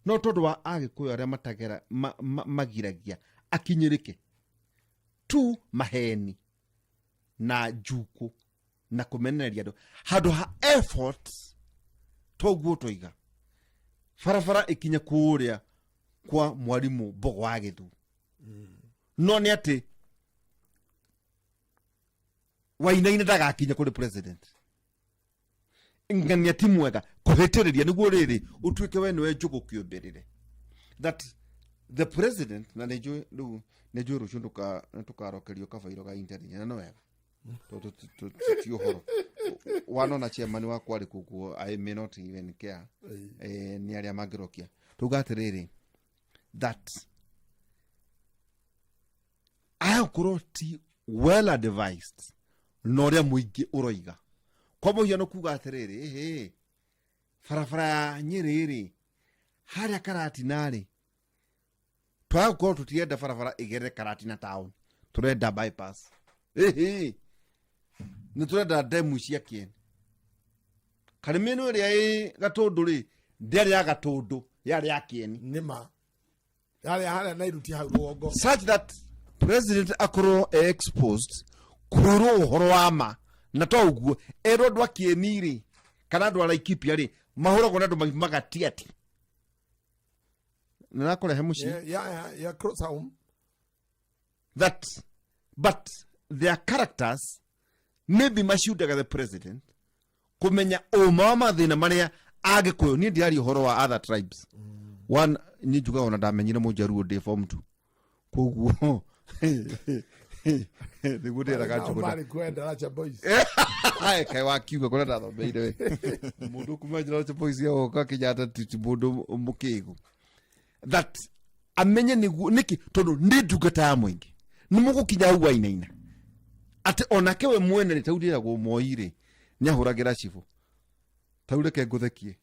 Speaker 2: no tondũ wa Agĩkũyũ arĩa matagera magiragia akinyĩrĩke tu maheni na njukũ na kũmenereria andũ handũ ha effort. Toguo toiga barabara ĩkinye kũrĩa kwa mwarimũ Mbogo wa Gĩthu, no nĩ atĩ Wainaina ndagakinya kũrĩ president. Ng'ania ti mwega kũhĩtĩrĩria nĩguo rĩrĩ ũtuĩke we nĩwe njũgũ kĩũmbĩrĩre that the president. Na nĩ njũĩ rĩu, nĩ njũĩ rũciũ nĩtũkarokerio kabairo ga intelligence, na nĩ wega tondũ ti ũhoro wanona chairman wakwa arĩ kuguo. I may not even care. Nĩ arĩa mangĩrokia tuga atĩrĩrĩ that agũkorwo ti well advised na ũrĩa mũingĩ ũroiga. Kwa mũhiano kuga atĩrĩrĩ, ĩhĩ, barabara ya Nyĩrĩ rĩ, harĩa Karatina rĩ, twaga gũkorwo tũtirenda barabara ĩgerere Karatina town, tũrenda bypass. Ĩhĩ, nĩ tũrenda ndemu cia Kieni. Karĩmĩno ĩrĩa ĩ Gatũndũ rĩ, ndĩarĩ ya Gatũndũ, yarĩ ya Kieni.
Speaker 3: Nĩma harĩa harĩa Nairuti hau rũgongo.
Speaker 2: Such that president akorwo e exposed kwĩrwo ũhoro wa ma, na to ũguo erwo andũ a Kieni rĩ kana andũ a Laikipia rĩ mahũragwo na andũ maimaga tiati na nakũrehe mũciĩ.
Speaker 3: Yeah, close home.
Speaker 2: That but their characters maybe maciundaga the president kũmenya ũma wa mathĩna marĩa Agĩkũyũ. Niĩ ndiraria ũhoro wa other tribes. One, niĩ njugaga ona ndamenyire Mũjaruo ndĩ form 2, koguo nĩguo ndĩraga
Speaker 3: Nao
Speaker 2: Njũgũna.
Speaker 3: marĩ kuo Daraja Boys.
Speaker 2: Ai, kaĩ wakiuga kũrĩa ndathomeire we mũndũ kuma Njaracha Boys agoka Kenyatta ti mũndũ mũkĩgu that amenye nĩguo nĩkĩ, tondũ nĩ ndungata ya mũingĩ. Nĩ mũgũkinya hau wainaina atĩ onake we mwene rĩ, tau ndĩragwo Moi rĩ, nĩ ahũragĩra cibũ. Tau reke ngũthekie,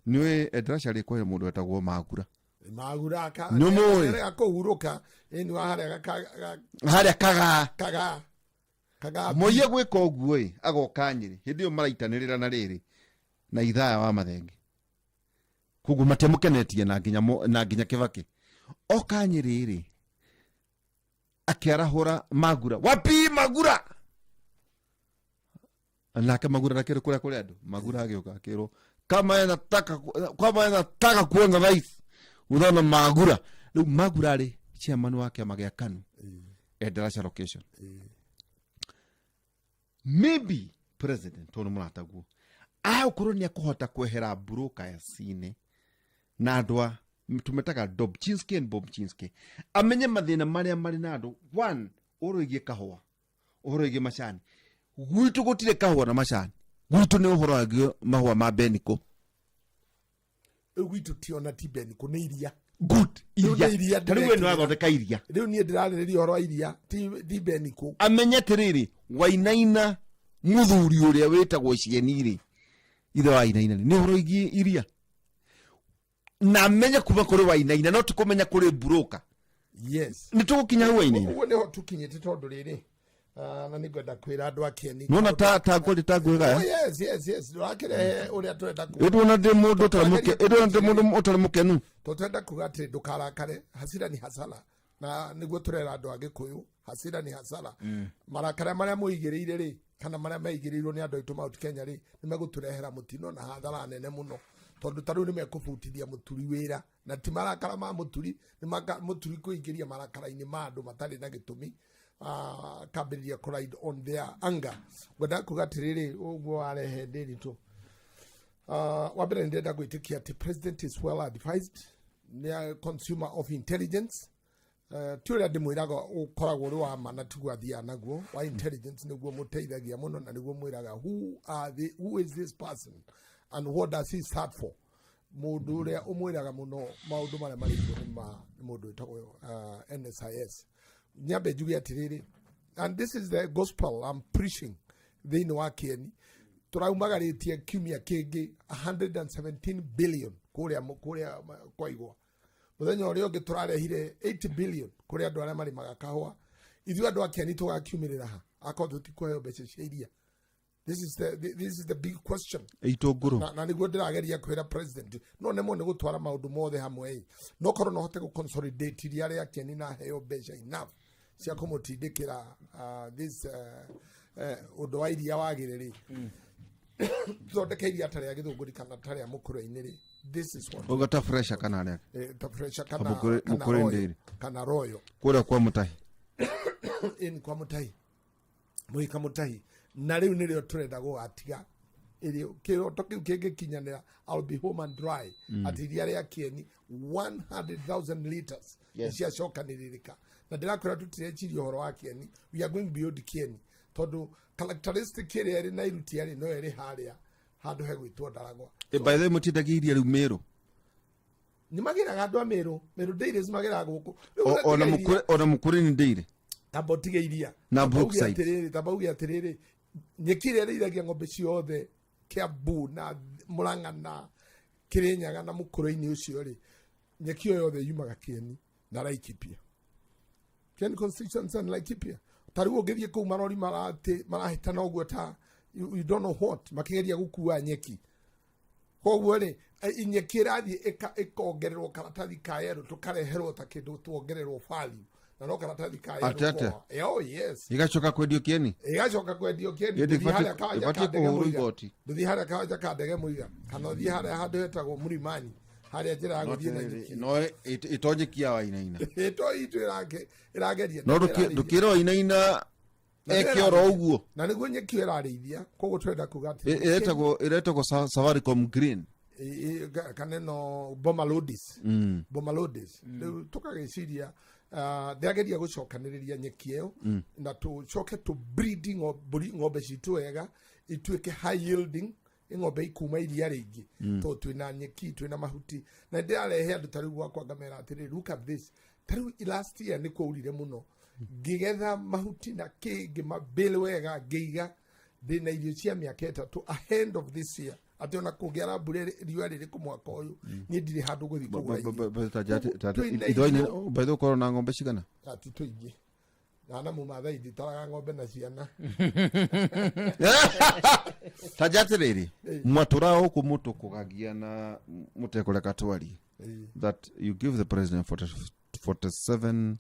Speaker 2: nĩũĩ Endarasha rĩ, kwĩ mũndũ wetagwo Magura.
Speaker 3: Magura ka.
Speaker 2: Nĩũmũĩ?
Speaker 3: Nĩ kũhurũka ĩni wa harĩa
Speaker 2: harĩa kagaa.
Speaker 3: Kagaa.
Speaker 2: Moi gwĩka ũguo ĩ, agoka Nyĩrĩ hĩndĩ ĩyo maraitanĩrĩra na rĩrĩ na Ithaya wa Mathenge, koguo matiamũkenetie na nginya Kĩbakĩ oka Nyĩrĩ rĩ, akĩarahũra Magura, wapi Magura? Nake Magura nakĩrĩ kũrĩa kũrĩ andũ. Magura agĩũka akĩrwo kama nataka kuona rais unaona Magura. Rĩu Magura rĩ chairman wa kĩama gĩa KANU Endarasha location. Maybe president, tondũ mũrataguo agũkorwo nĩ akũhota kwehera mburuka ya cine na andũ a tũmetaga Dobchinski and Bobchinski, amenye mathĩna marĩa marĩ na andũ. One, ũhoro wĩgiĩ kahũa, ũhoro wĩgiĩ macani. Gwitũ gũtirĩ kahũa na macani, gwitũ nĩ ũhoro wĩgiĩ mahũa ma beniko.
Speaker 3: Rĩu gwitũ ti ona ti beniko, nĩ iria.
Speaker 2: Good.
Speaker 3: Rĩu
Speaker 2: Iria.
Speaker 3: nĩ iria.
Speaker 2: Ta rĩu we nĩ
Speaker 3: ndĩrekĩrĩra.
Speaker 2: wathondeka iria.
Speaker 3: Rĩu niĩ ndĩrarĩrĩria ũhoro wa iria, ti beniko.
Speaker 2: Amenye atĩrĩrĩ, Wainaina mũthuri ũrĩa wĩtagwo Cieni rĩ, ithe wa Wainaina rĩ, nĩ ũhoro wĩgiĩ iria, na amenye kuma kũrĩ Wainaina, no ti kũmenya kũrĩ mburoka.
Speaker 3: Yes.
Speaker 2: Nĩ tũgũkinya hau, Wainaina?
Speaker 3: Ũguo nĩho tũkinyĩte, tondũ rĩrĩ, Ah, na nĩngwenda kwĩra andũ a kĩeni.
Speaker 2: Nona ta ta ngwari ta
Speaker 3: Oh,
Speaker 2: ngwĩgaya.
Speaker 3: yes, ndũrakĩrehe ũrĩa tũrenda kuga.
Speaker 2: Ĩndĩ ona ndĩ mũndũ ũtarĩ mũke ĩndĩ ona ndĩ mũndũ ũtarĩ mũkenu.
Speaker 3: To twenda kuga atĩ ndũkarakare, hasira ni hasara, na nĩguo tũrera andũ a Gĩkũyũ, hasira ni hasara. Marakara marĩa mũigĩrĩire rĩ, kana marĩa maigĩrĩirwo nĩ andũ aitũ Mount Kenya rĩ, nĩ megũtũrehera mũtino na hathara nene mũno, tondũ ta rĩu nĩ mekũbutithia mũturi wĩra, na ti marakara ma mũturi, nĩ mũturi kũingĩria marakara-inĩ ma andũ matarĩ na gĩtũmi, kambĩrĩria kũ ride on their anger. Ngwendaga kuga atĩrĩrĩ, ũguo warehe Ndĩritũ, wa mbere nĩ ndĩrenda gwĩtĩkia atĩ president is well advised, nĩ a consumer of intelligence. Ti ũrĩa ndĩmwĩraga ũkoragwo ũrĩ wa ma na tiguo athiaga naguo wa intelligence, nĩguo mũteithagia mũno na nĩguo mwĩraga who is this person and what does he stand for. Mũndũ ũrĩa ũmwĩraga mũno maũndũ marĩa marĩ kuo nĩ ma nĩ mũndũ wĩtagwo NSIS. Nyambe njuge atĩrĩrĩ, and this is the gospel I'm preaching thĩinĩ wa kĩeni, tũraumagarĩtie kiumia kĩngĩ 117 billion kũrĩa kwaigwa. Mũthenya ũrĩa ũngĩ tũrarehire 80 billion kũrĩ andũ arĩa marĩmaga kahũa. Ithuĩ andũ a kĩeni tũgakiumĩrĩra ha akorwo tũtikũheo mbeca cia iria? This is the big question.
Speaker 2: Itũngũrũ.
Speaker 3: Na nĩguo ndĩrageria kwĩra president no nemwo nĩ gũtwara maũndũ mothe hamwe ĩ, no korwo no hote gũ consolidate iria rĩa kĩeni na heo mbeca enough cia kũmũtindĩkĩra this ũndũ wa iria wagĩrĩ rĩ, thondeke iria ta rĩa Gĩthũngũri kana ta rĩa Mũkũrwe-inĩ rĩ, this is what
Speaker 2: Ũga ta fresha kana rĩa
Speaker 3: ta fresha kana
Speaker 2: Mũkũrwe-
Speaker 3: kana
Speaker 2: Mũkũrwe
Speaker 3: Royal,
Speaker 2: ndĩrĩ.
Speaker 3: kana Royal.
Speaker 2: Kũrĩa kwa Mũtahi.
Speaker 3: In kwa Mũtahi, Mũhika Mũtahi, na rĩu nĩrĩo tũrenda gũgatiga ĩrĩ kĩroto kĩu kĩngĩkinyanĩra, I'll be home and dry, atĩ iria rĩa kĩeni 100,000 liters nĩciacokanĩrĩrĩka. Na ndĩrakwĩra tũtireciria ũhoro wa kĩeni, we are going beyond kĩeni, tondũ characteristic ĩrĩa ĩrĩ na irutia rĩ no ĩrĩ harĩa handũ hegwĩtwo Ndaragwa.
Speaker 2: By the way, mũtindagia iria rĩu Mĩrũ?
Speaker 3: Nĩ magĩraga andũ a Mĩrũ, Mĩrũ Dairies magĩraga gũkũ. Rĩu
Speaker 2: Ona
Speaker 3: ũratiga iria.
Speaker 2: Ona Mũkũrwe-inĩ ndĩire.
Speaker 3: Tamba ũtige iria.
Speaker 2: Na
Speaker 3: Tamba uge
Speaker 2: Brookside.
Speaker 3: atĩrĩrĩ, tamba uge atĩrĩrĩ, nyeki ĩrĩa ĩrĩithagia ng'ombe ciothe Kiambu na Murang'a na Kirinyaga na Mũkũrwe-inĩ ũcio rĩ, nyeki ĩyo yothe yumaga Kĩeni na Laikipia, Kieni constituency and Laikipia. Ta rĩu ũngĩthiĩ kũu marori marahĩtana ũguo ta you don't know what, makĩgeria gũkua nyeki. Koguo rĩ, nyeki ĩrathiĩ ĩkongererwo karatathi ka yellow, tũkareherwo ta kĩndũ tuongererwo value, na no karatathi ka yellow.
Speaker 2: Atĩ atĩa?
Speaker 3: Oh yes.
Speaker 2: Igacoka kwendio Kĩeni.
Speaker 3: Ĩgacoka kwendio Kĩeni.
Speaker 2: Ĩndĩ
Speaker 3: Ndũthiĩ harĩa kawanja
Speaker 2: ĩbatiĩ
Speaker 3: ka ndege
Speaker 2: kũhũrwo
Speaker 3: Mũiga.
Speaker 2: igoti.
Speaker 3: Ndũthiĩ harĩa kawanja ka ndege Mũiga, kana ũthiĩ harĩa handũ hetagwo Mũrimani, harĩa njĩra ya gũthiĩ na nyeki.
Speaker 2: No ĩtonyekia Wainaina.
Speaker 3: Ĩto itũ ĩrageria.
Speaker 2: No ndũkĩra Wainaina eke oro ũguo.
Speaker 3: Na nĩguo nyeki ĩyo ĩrarĩithia, koguo tũrenda kuga atĩ
Speaker 2: Ĩretagwo Safaricom Green.
Speaker 3: Kana ĩno Bomalodis, Bomalodis. Rĩu tũkagĩciria, ndĩrageria gũcokanĩrĩria nyeki ĩyo na tũcoke tũ breed mbũri ng'ombe citũ wega ituĩke high yielding, ng'ombe ikuma iria rĩingĩ, tondũ twĩna nyeki, twĩna mahuti. Na ndĩrarehe andũ ta rĩu gwakwa ngamera atĩrĩrĩ, look at this. Ta rĩu last year nĩ kwaurire mũno, ngĩgetha mahuti na kĩ, ngĩmabĩl wega, ngĩiga ndĩna irio cia mĩaka 3 ahead of this year, atĩ ona kũngĩara mbura riũa rĩrĩkũ mwaka ũyũ, niĩ ndirĩ handũ gũthiĩ kũgũra irio. Twĩna irio.
Speaker 2: By the way, ũkorwo na ng'ombe cigana?
Speaker 3: Ati tũingĩ na mũmathai nditaraga ng'ombe na ciana.
Speaker 2: Ta njatirĩrĩ, mwatũra gũkũ mũtũkũgagia na mũtekũreka twarie that you give the president 40, 47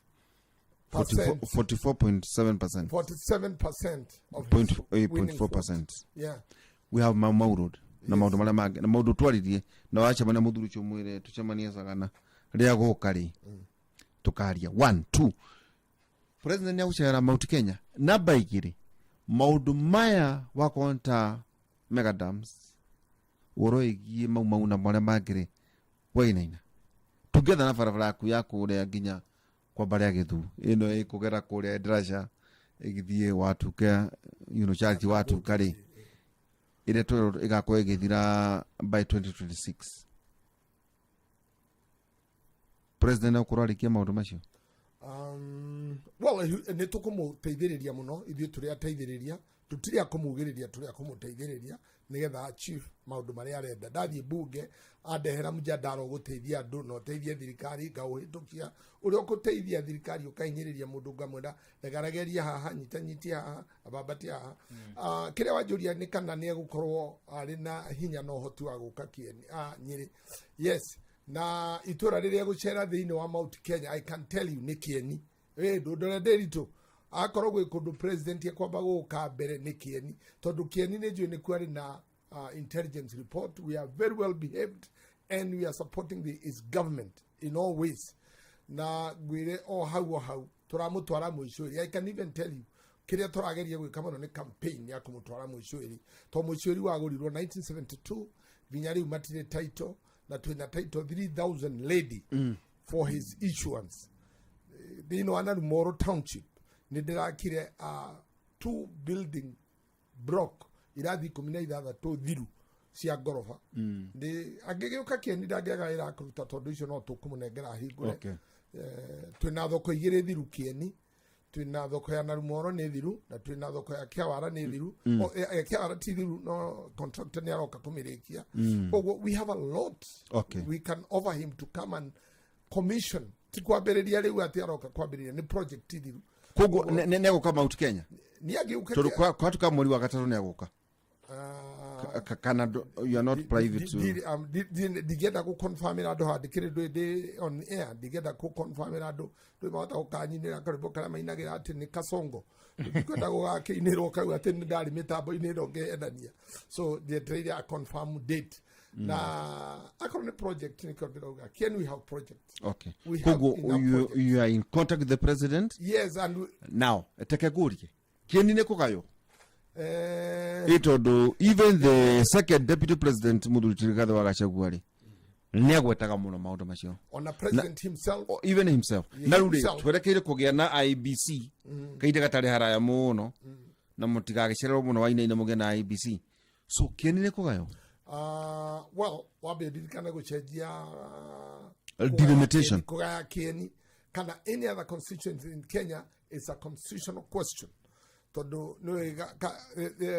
Speaker 3: Percent.
Speaker 2: 44.7%.
Speaker 3: 47% of
Speaker 2: Point,
Speaker 3: his
Speaker 2: point
Speaker 3: winning
Speaker 2: 4
Speaker 3: vote.
Speaker 2: percent. We have Mau Mau Road na maundu maria mangĩ na maundu twaririe na wacemania mũthuri ũcio mwĩre tũcemanie Sagana rĩa gũka rĩ tũkaria. One, two, president nĩ agũcera Mount Kenya. Namba igĩrĩ, maundu maya wakorwo ta mega dams, ũhoro ĩgiĩ Mau Mau na marĩa mangĩ rĩ, Wainaina, together na barabara yaku ya kũrĩa nginya kwa mbarĩ ya Gĩthu ĩno ĩkũgera kũrĩa Ndraca ĩgĩthiĩ Watuka, Charity Watuka rĩ, ĩrĩa twerwo ĩgakorwo ĩgĩthira by 2026, president egũkorwo arĩkia maũndũ macio?
Speaker 3: Well, nĩ tũkũmũteithĩrĩria mũno, ithuĩ tũrĩ ateithĩrĩria. Tũtirĩ a kũmugĩrĩria, tũrĩ a kũmũteithĩrĩria nĩgetha achieve maũndũ marĩa arenda. Ndathiĩ mbunge andehera mjadala ũgũteithia andũ na ũteithie thirikari, ngaũhĩtũkia. Ũrĩa ũkũteithia thirikari ũkahinyĩrĩria mũndũ, ngamwĩra regaregeria haha, nyita nyitia haha, abambatia haha. Kĩrĩa wanjũria nĩ kana nĩ egũkorwo arĩ na hinya na ũhoti wa gũka Kieni, Nyĩrĩ. Yes, na itũra rĩrĩa gũcera thĩinĩ wa Mount Kenya, I can tell you, nĩ Kieni. Ĩ ndũndore ndĩritũ akorwo gwĩ kũndũ president ekwamba gũka mbere nĩ Kieni, tondũ Kieni nĩ njũĩ nĩ kwarĩ na intelligence report. We are very well behaved and we are supporting his government in all ways. Na ngwĩre o hau o hau tũramũtwara mũico. I can even tell you kĩrĩa tũrageria gwĩka mũno nĩ campaign ya kũmũtwara mũico, to mũico wagũrirwo 1972 nginya rĩu matirĩ title, na twĩna title 3000 lady for his issuance. Thĩinĩ wa Narumoro Township nĩ ndĩrakire two building block, irathi 16 thiru cia ngoroba. Ndĩ angĩgĩũka Kĩeni ndangĩaga wĩra kũruta, tondũ icio no tũkũmũnengera ahingũre. Twĩna thoko igĩrĩ thiru Kĩeni. Twĩna thoko ya Narumoro nĩ thiru, na twĩna thoko ya Kĩawara nĩ thiru. O, ya Kĩawara ti thiru, no contractor nĩ aroka kũmĩrĩkia. Koguo we have a lot. We can offer him to come and commission. Ti kwambĩrĩria rĩu atĩ aroka kwambĩrĩria, nĩ project thiru.
Speaker 2: Koguo nĩ egũka Mount Kenya?
Speaker 3: Nĩ angĩũka.
Speaker 2: Tondũ kwatuka mweri wa gatatũ nĩ agũka. Kana you are not private to
Speaker 3: Ndingĩenda gũconfirmĩra andũ handĩkĩrĩ ndĩ ndĩ on air. Ndingĩenda gũconfirmĩra andũ, ndĩ mahota gũkanyinĩra karwĩmbo karĩa mainagĩra atĩ nĩ kasongo. Ndikwenda gũgakĩinĩrwo kau atĩ nĩ ndarĩ mĩtambo-inĩ ĩno ngĩendania. So ndietereire a confirm date, na akorwo nĩ project, nĩkĩo ndĩrauga can we have project. We have
Speaker 2: Koguo
Speaker 3: enough projects.
Speaker 2: you are in contact with the president?
Speaker 3: Yes, and we,
Speaker 2: Now teke ngũrie, Kĩeni nĩ kũgaywo?
Speaker 3: Eh,
Speaker 2: Ĩ tondũ even the second deputy president, mũthuri Rigathĩ wa Gachagua rĩ, nĩ agwetaga mũno maũndũ macio.
Speaker 3: Ona president himself.
Speaker 2: Even himself.
Speaker 3: Yeah,
Speaker 2: Na rĩu rĩ,
Speaker 3: himself.
Speaker 2: twerekeire kũgĩa na IEBC kahinda gatarĩ haraya mũno, na mũtigagĩcererwo mũno wainaina mũgĩe na IEBC. So Kĩeni nĩ kũgaywo?
Speaker 3: Well, wambe ndirikane gũcenjia
Speaker 2: Delimitation.
Speaker 3: Kũgaya Kĩeni kana any other constituency in Kenya is a constitutional question, tondũ nĩũĩ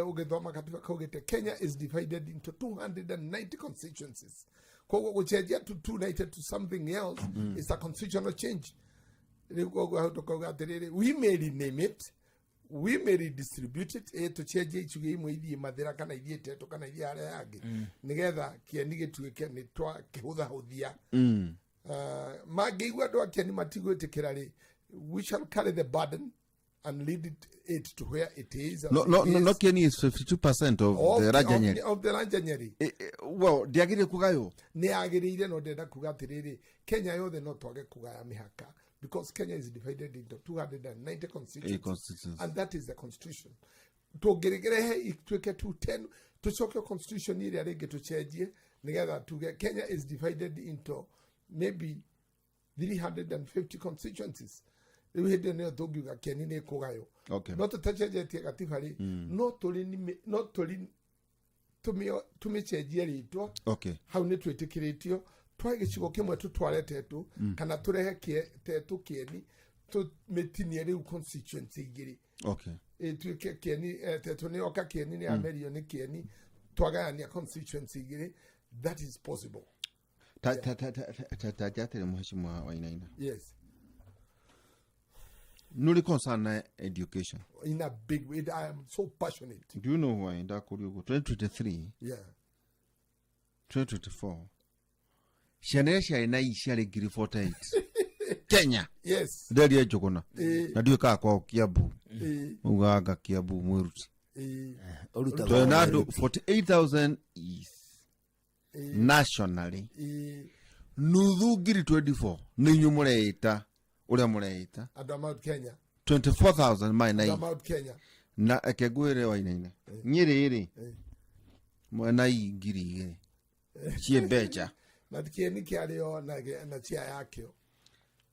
Speaker 3: ũgĩthoma katiba kaugĩte Kenya is divided into 290 constituencies. Koguo gũcenjia to 290 to something else is a constitutional change. Rĩu koguo hau tũkauga atĩrĩrĩ, we may rename it, we may redistribute it, tũcenjie icugĩ imwe ithiĩ Mathĩra kana ithiĩ Tetũ kana ithiĩ harĩa hangĩ, nĩgetha Kĩeni gĩtuĩke nĩ twakĩhũthahũthia. Mangĩigua andũ a Kĩeni matigwĩtĩkĩra rĩ, we shall carry the burden and lead it to where it is as
Speaker 2: No,
Speaker 3: it
Speaker 2: no, no,
Speaker 3: is.
Speaker 2: No, Kieni is 52% of the Raja Nyeri.
Speaker 3: Of the Raja Nyeri.
Speaker 2: Well, ndiagĩrĩire kũgaywo?
Speaker 3: Nĩ yagĩrĩire, no ndĩrenda kuga atĩrĩrĩ, Kenya yothe no twage kũgaya mĩhaka because Kenya is divided into 290 constituencies,
Speaker 2: constituencies.
Speaker 3: And that is the constitution. Tũngĩrĩrehe ituĩke 210, tũcoke constitution ĩrĩa rĩngĩ tũcenjie nĩgetha tuge Kenya is divided into maybe 350 constituencies. Rĩu hĩndĩ ĩyo nĩyo tũngiuga Kĩeni nĩ kũgaywo. No tũtacenjetie gatiba rĩ, no tũri tũmĩcenjie rĩtwa. Hau nĩ twĩtĩkĩrĩtio twae gĩcigo kĩmwe tũtware Tetũ, kana tũrehe Tetũ Kĩeni, tũmĩtinie rĩu constituency igĩrĩ. Ĩtuĩke Kĩeni, Tetũ nĩ yoka Kĩeni, nĩ yamerio nĩ Kĩeni, twagayania constituency igĩrĩ. That is possible.
Speaker 2: Ta ta ta ta ta ta jatĩrĩ, mheshimiwa Wainaina.
Speaker 3: Yes.
Speaker 2: Nũrĩ concern na education?
Speaker 3: In a big way. I am so passionate.
Speaker 2: Do you know why ndakũria ũguo? 2023, 2024, ciana iria ciarĩ na i ciarĩ ngiri 48 Kenya. Nderie Njũgũna. Na ndiũĩ kana kwao Kiambu uganga Kiambu mwĩruti.
Speaker 1: Ũrutaga
Speaker 2: Twĩna andũ
Speaker 1: wĩra.
Speaker 2: 48,000 is nationally, nuthu ngiri 24 nĩ inyuĩ mũreĩta ũrĩa mũreĩta.
Speaker 3: Andũ a Mount Kenya.
Speaker 2: 24,000 marĩ na
Speaker 3: Andũ a
Speaker 2: i
Speaker 3: Mount Kenya.
Speaker 2: Na eke ngwĩre Wainaina, Nyĩrĩ rĩ, mwena i 2,000 ciĩ mbeca.
Speaker 3: Na Kĩeni kĩarĩ o na cia yakĩo.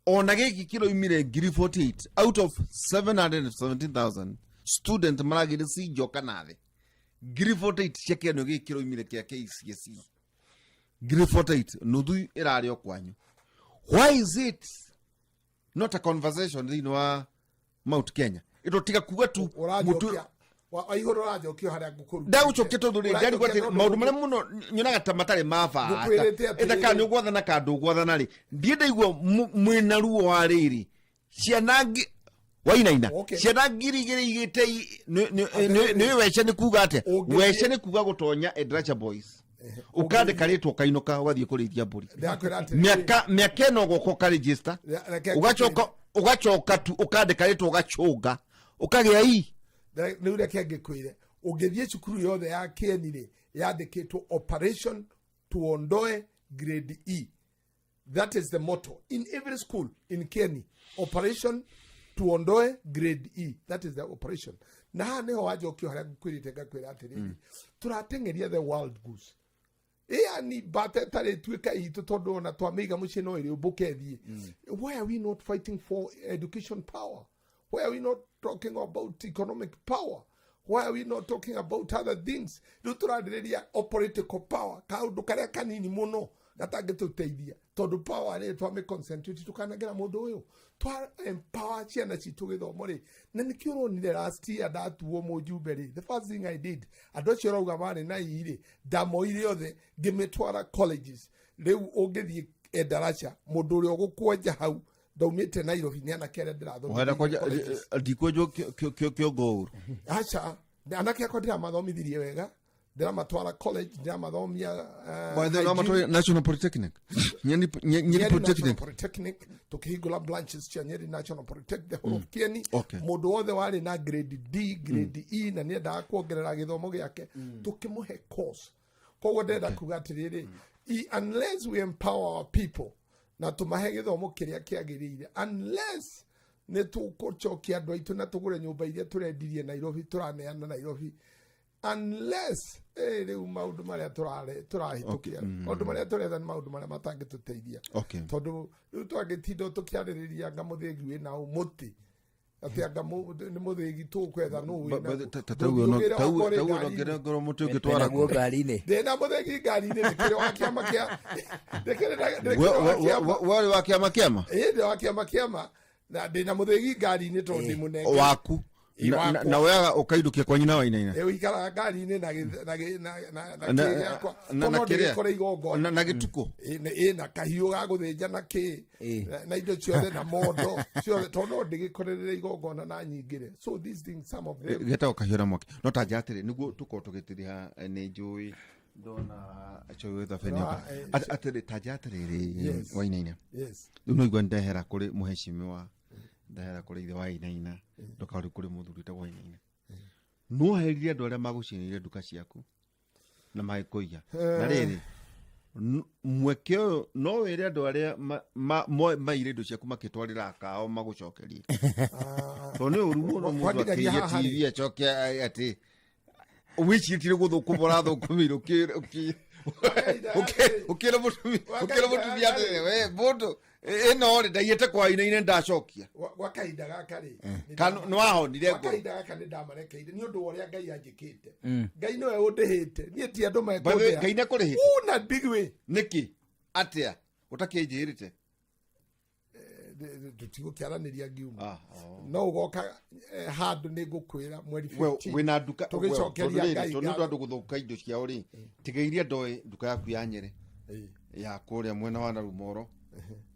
Speaker 2: Ona gĩkĩ kĩroimire ngiri 48 out of 717,000 student maragĩrĩ cinjo kana thĩ, ngiri 48 cia kĩanio gĩkĩ kĩroimire kĩa KCSE, ngiri 48, nuthu ĩrarĩ o kwanyu. Why is it not a conversation thĩinĩ wa Mount Kenya? Ĩtotiga kuga tu
Speaker 3: Ũranjokia. Waihũra ũranjokio harĩa ngũkũrutĩte.
Speaker 2: Ndagũcokia tondũ rĩ, ndarigwo atĩ
Speaker 3: Ũranjokia tondũ
Speaker 2: maũndũ marĩa mũno nyonaga ta matarĩ ma bata
Speaker 3: Ngũkwĩrĩte atĩrĩrĩ.
Speaker 2: ĩta kana nĩ ũgwathana kana ndũgwathana rĩ, ndiĩ ndaigua mwĩna ruo wa rĩrĩ ciana wainaina.
Speaker 3: Okay.
Speaker 2: Ciana 2000 igĩte nĩ wece nĩ kuga atĩa? Wece nĩ kuga gũtonya Endarasha Boys, ũkandĩka rĩtwa, ũkainũka, ũgathiĩ kũrĩithia mbũri.
Speaker 3: Ndĩrakwĩra atĩrĩrĩ.
Speaker 2: Mĩaka ĩno ũgoka ũkarĩnjĩsta.
Speaker 3: Reke
Speaker 2: Ũgacoka tu ũkandĩka rĩtwa, ũgacũnga, ũkagĩa i
Speaker 3: Rĩu reke ngĩkwĩre, ũngĩthiĩ cukuru yothe ya Kĩeni rĩ, yandĩkĩtwo "Operation Tuondoe Grade E". That is the motto in every school in Kieni: "Operation Tuondoe Grade E". That is the operation. Na haha nĩho wanjokio harĩa ngũkwĩrĩte, ngakwĩra atĩrĩrĩ, tũrateng'eria the wild goose, yani mbata ĩtarĩ ĩtuĩka itũ, tondũ ona twamĩiga mũciĩ no ĩrĩũmbũke ĩthiĩ. Why are we not fighting for education power? Why are we not talking about economic power? Why are we not talking about other things? Rĩu tũrarĩrĩria o political power, kaũndũ karĩa kanini mũno gatangĩtũteithia, tondũ power rĩ, twamĩ concentrate, tũkanengera mũndũ ũyũ, twa empower ciana citũ gĩthomo rĩ. Na nĩkĩo ũronire last year ndatuo mũjumbe rĩ, the first thing I did, andũ acio ũrauga marĩ na ii rĩ, ndamoire othe ngĩmĩtwara colleges. Rĩu ũngĩthiĩ Endarasha, mũndũ ũrĩa ũgũkwenja hau ndaumĩte Nairobi nĩ anake arĩa
Speaker 2: Wenda
Speaker 3: ndĩrathomithia
Speaker 2: kwanja
Speaker 3: colleges.
Speaker 2: Ndikwenjwo kĩongo ũru.
Speaker 3: Aca, anake akwa ndĩramathomithirie wega, ndĩramatwara college, ndĩramathomia
Speaker 2: By the way,
Speaker 3: hygiene.
Speaker 2: National Polytechnic, Nyeri, Nyeri
Speaker 3: Nyeri National
Speaker 2: Polytechnic.
Speaker 3: Polytechnic, tukihingũra branches cia Nyeri National Polytechnic, the whole of Kieni.
Speaker 2: Okay.
Speaker 3: Mũndũ wothe warĩ na grade D, grade E, na nĩendaga kuongerera gĩthomo gĩake, tũkĩmũhe course. Koguo ndĩrenda kuga atĩrĩrĩ, unless we empower our people na tũmahe gĩthomo kĩrĩa kĩagĩrĩire, unless nĩ tũgũcokia andũ aitũ na tũgũre nyũmba iria tũrendirie Nairobi, tũraneana Nairobi, unless rĩu maũndũ marĩa tũrahĩtũkĩra, maũndũ marĩa tũretha nĩ maũndũ marĩa matangĩtũteithia. Tondũ rĩu twangĩtinda tũkĩarĩrĩria anga mũthĩgi wĩna ũ mũtĩ, atĩ anga nĩ mũthĩgi tũkwetha nũ wĩna
Speaker 2: Tauo nongerera ngoro mũtĩ ũngĩtwara.
Speaker 1: Naguo ngari-inĩ.
Speaker 3: Ndĩna mũthĩgi ngari-inĩ, ndĩkĩrĩ wa kĩama kĩa ndĩkĩrĩ wa kĩama.
Speaker 2: Warĩ wa kĩama?
Speaker 3: Ĩĩ, ndĩ wa kĩama na ndĩna mũthĩgi ngari-inĩ tondũ ndĩ mũnenge.
Speaker 2: Waku?
Speaker 3: Ĩ, wakwa.
Speaker 2: Na weaga ũkaindũkia kwa nyina wainaina.
Speaker 3: Ĩ, ũikaraga ngari-inĩ na gĩ- na gĩ- na- na- na kĩ gĩakwa.
Speaker 2: Na
Speaker 3: Tondũ no
Speaker 2: kĩrĩa?
Speaker 3: ndĩgĩkore igongona.
Speaker 2: Na gĩtukũ.
Speaker 3: Ĩ, na kahiũ ga gũthĩnja na kĩ na indo ciothe na mondo ciothe, tondũ no ndĩgĩkorerere igongona na nyingĩre. So these things, some of them.
Speaker 2: Getagwo kahiũ na mwaki. No ta nja atĩrĩ, nĩguo tũkorwo tũgĩtiriha, nĩ njũĩ ndona cũĩ
Speaker 3: No,
Speaker 2: atĩrĩ, ta nja atĩrĩrĩ, wainaina.
Speaker 3: Yes.
Speaker 2: Rĩu no igua ndehera kũrĩ mũhecimiwa, ndehera kũrĩ ithe wa inaina, ndũkarĩ kũrĩ mũthuri wĩtagwo Wainaina. No herire andũ arĩa magũcinĩire nduka ciaku na magĩkũiya na rĩrĩ mweke ũyũ, no wĩre andũ arĩa maire indo ciaku makĩtwarĩra akao magũcokerie, tondũ nĩ ũru mũno mũndũ
Speaker 3: Kwandigania
Speaker 2: akĩiye
Speaker 3: haha rĩ.
Speaker 2: TV acoke atĩ wĩcirĩtie gũthũkũma ũrathũkũmĩire ũkĩra mũtumia atĩrĩ, we mũndũ ĩno rĩ, ndaiyĩte kwa inaine, ndacokia.
Speaker 3: Gwa kahinda gaka rĩ,
Speaker 2: Kana nĩ wahonire
Speaker 3: gwa
Speaker 2: ngoro?
Speaker 3: kahinda gaka nĩ ndamarekeire nĩ ũndũ wa ũrĩa Ngai anjĩkĩte. Ngai nĩwe ũndĩhĩte niĩ, ti andũ
Speaker 2: By the way,
Speaker 3: mekũndĩha.
Speaker 2: Ngai nĩakũrĩhĩte?
Speaker 3: Una big way.
Speaker 2: Nĩkĩ atĩa ũtakĩnjĩrĩte?
Speaker 3: Tũtigũkĩaranĩria ngiuma.
Speaker 2: Ah, oh.
Speaker 3: No ũgoka handũ nĩ ngũkwĩra mweri
Speaker 2: We,
Speaker 3: 15.
Speaker 2: wĩna nduka
Speaker 3: Tũgĩcokeria Ngai
Speaker 2: tondũ nĩ ũndũ
Speaker 3: ngatho.
Speaker 2: andũ gũthũka indo ciao rĩ, tiga iria ndoĩ nduka yaku ya Nyĩrĩ, ya kũrĩa mwena wa Narumoro,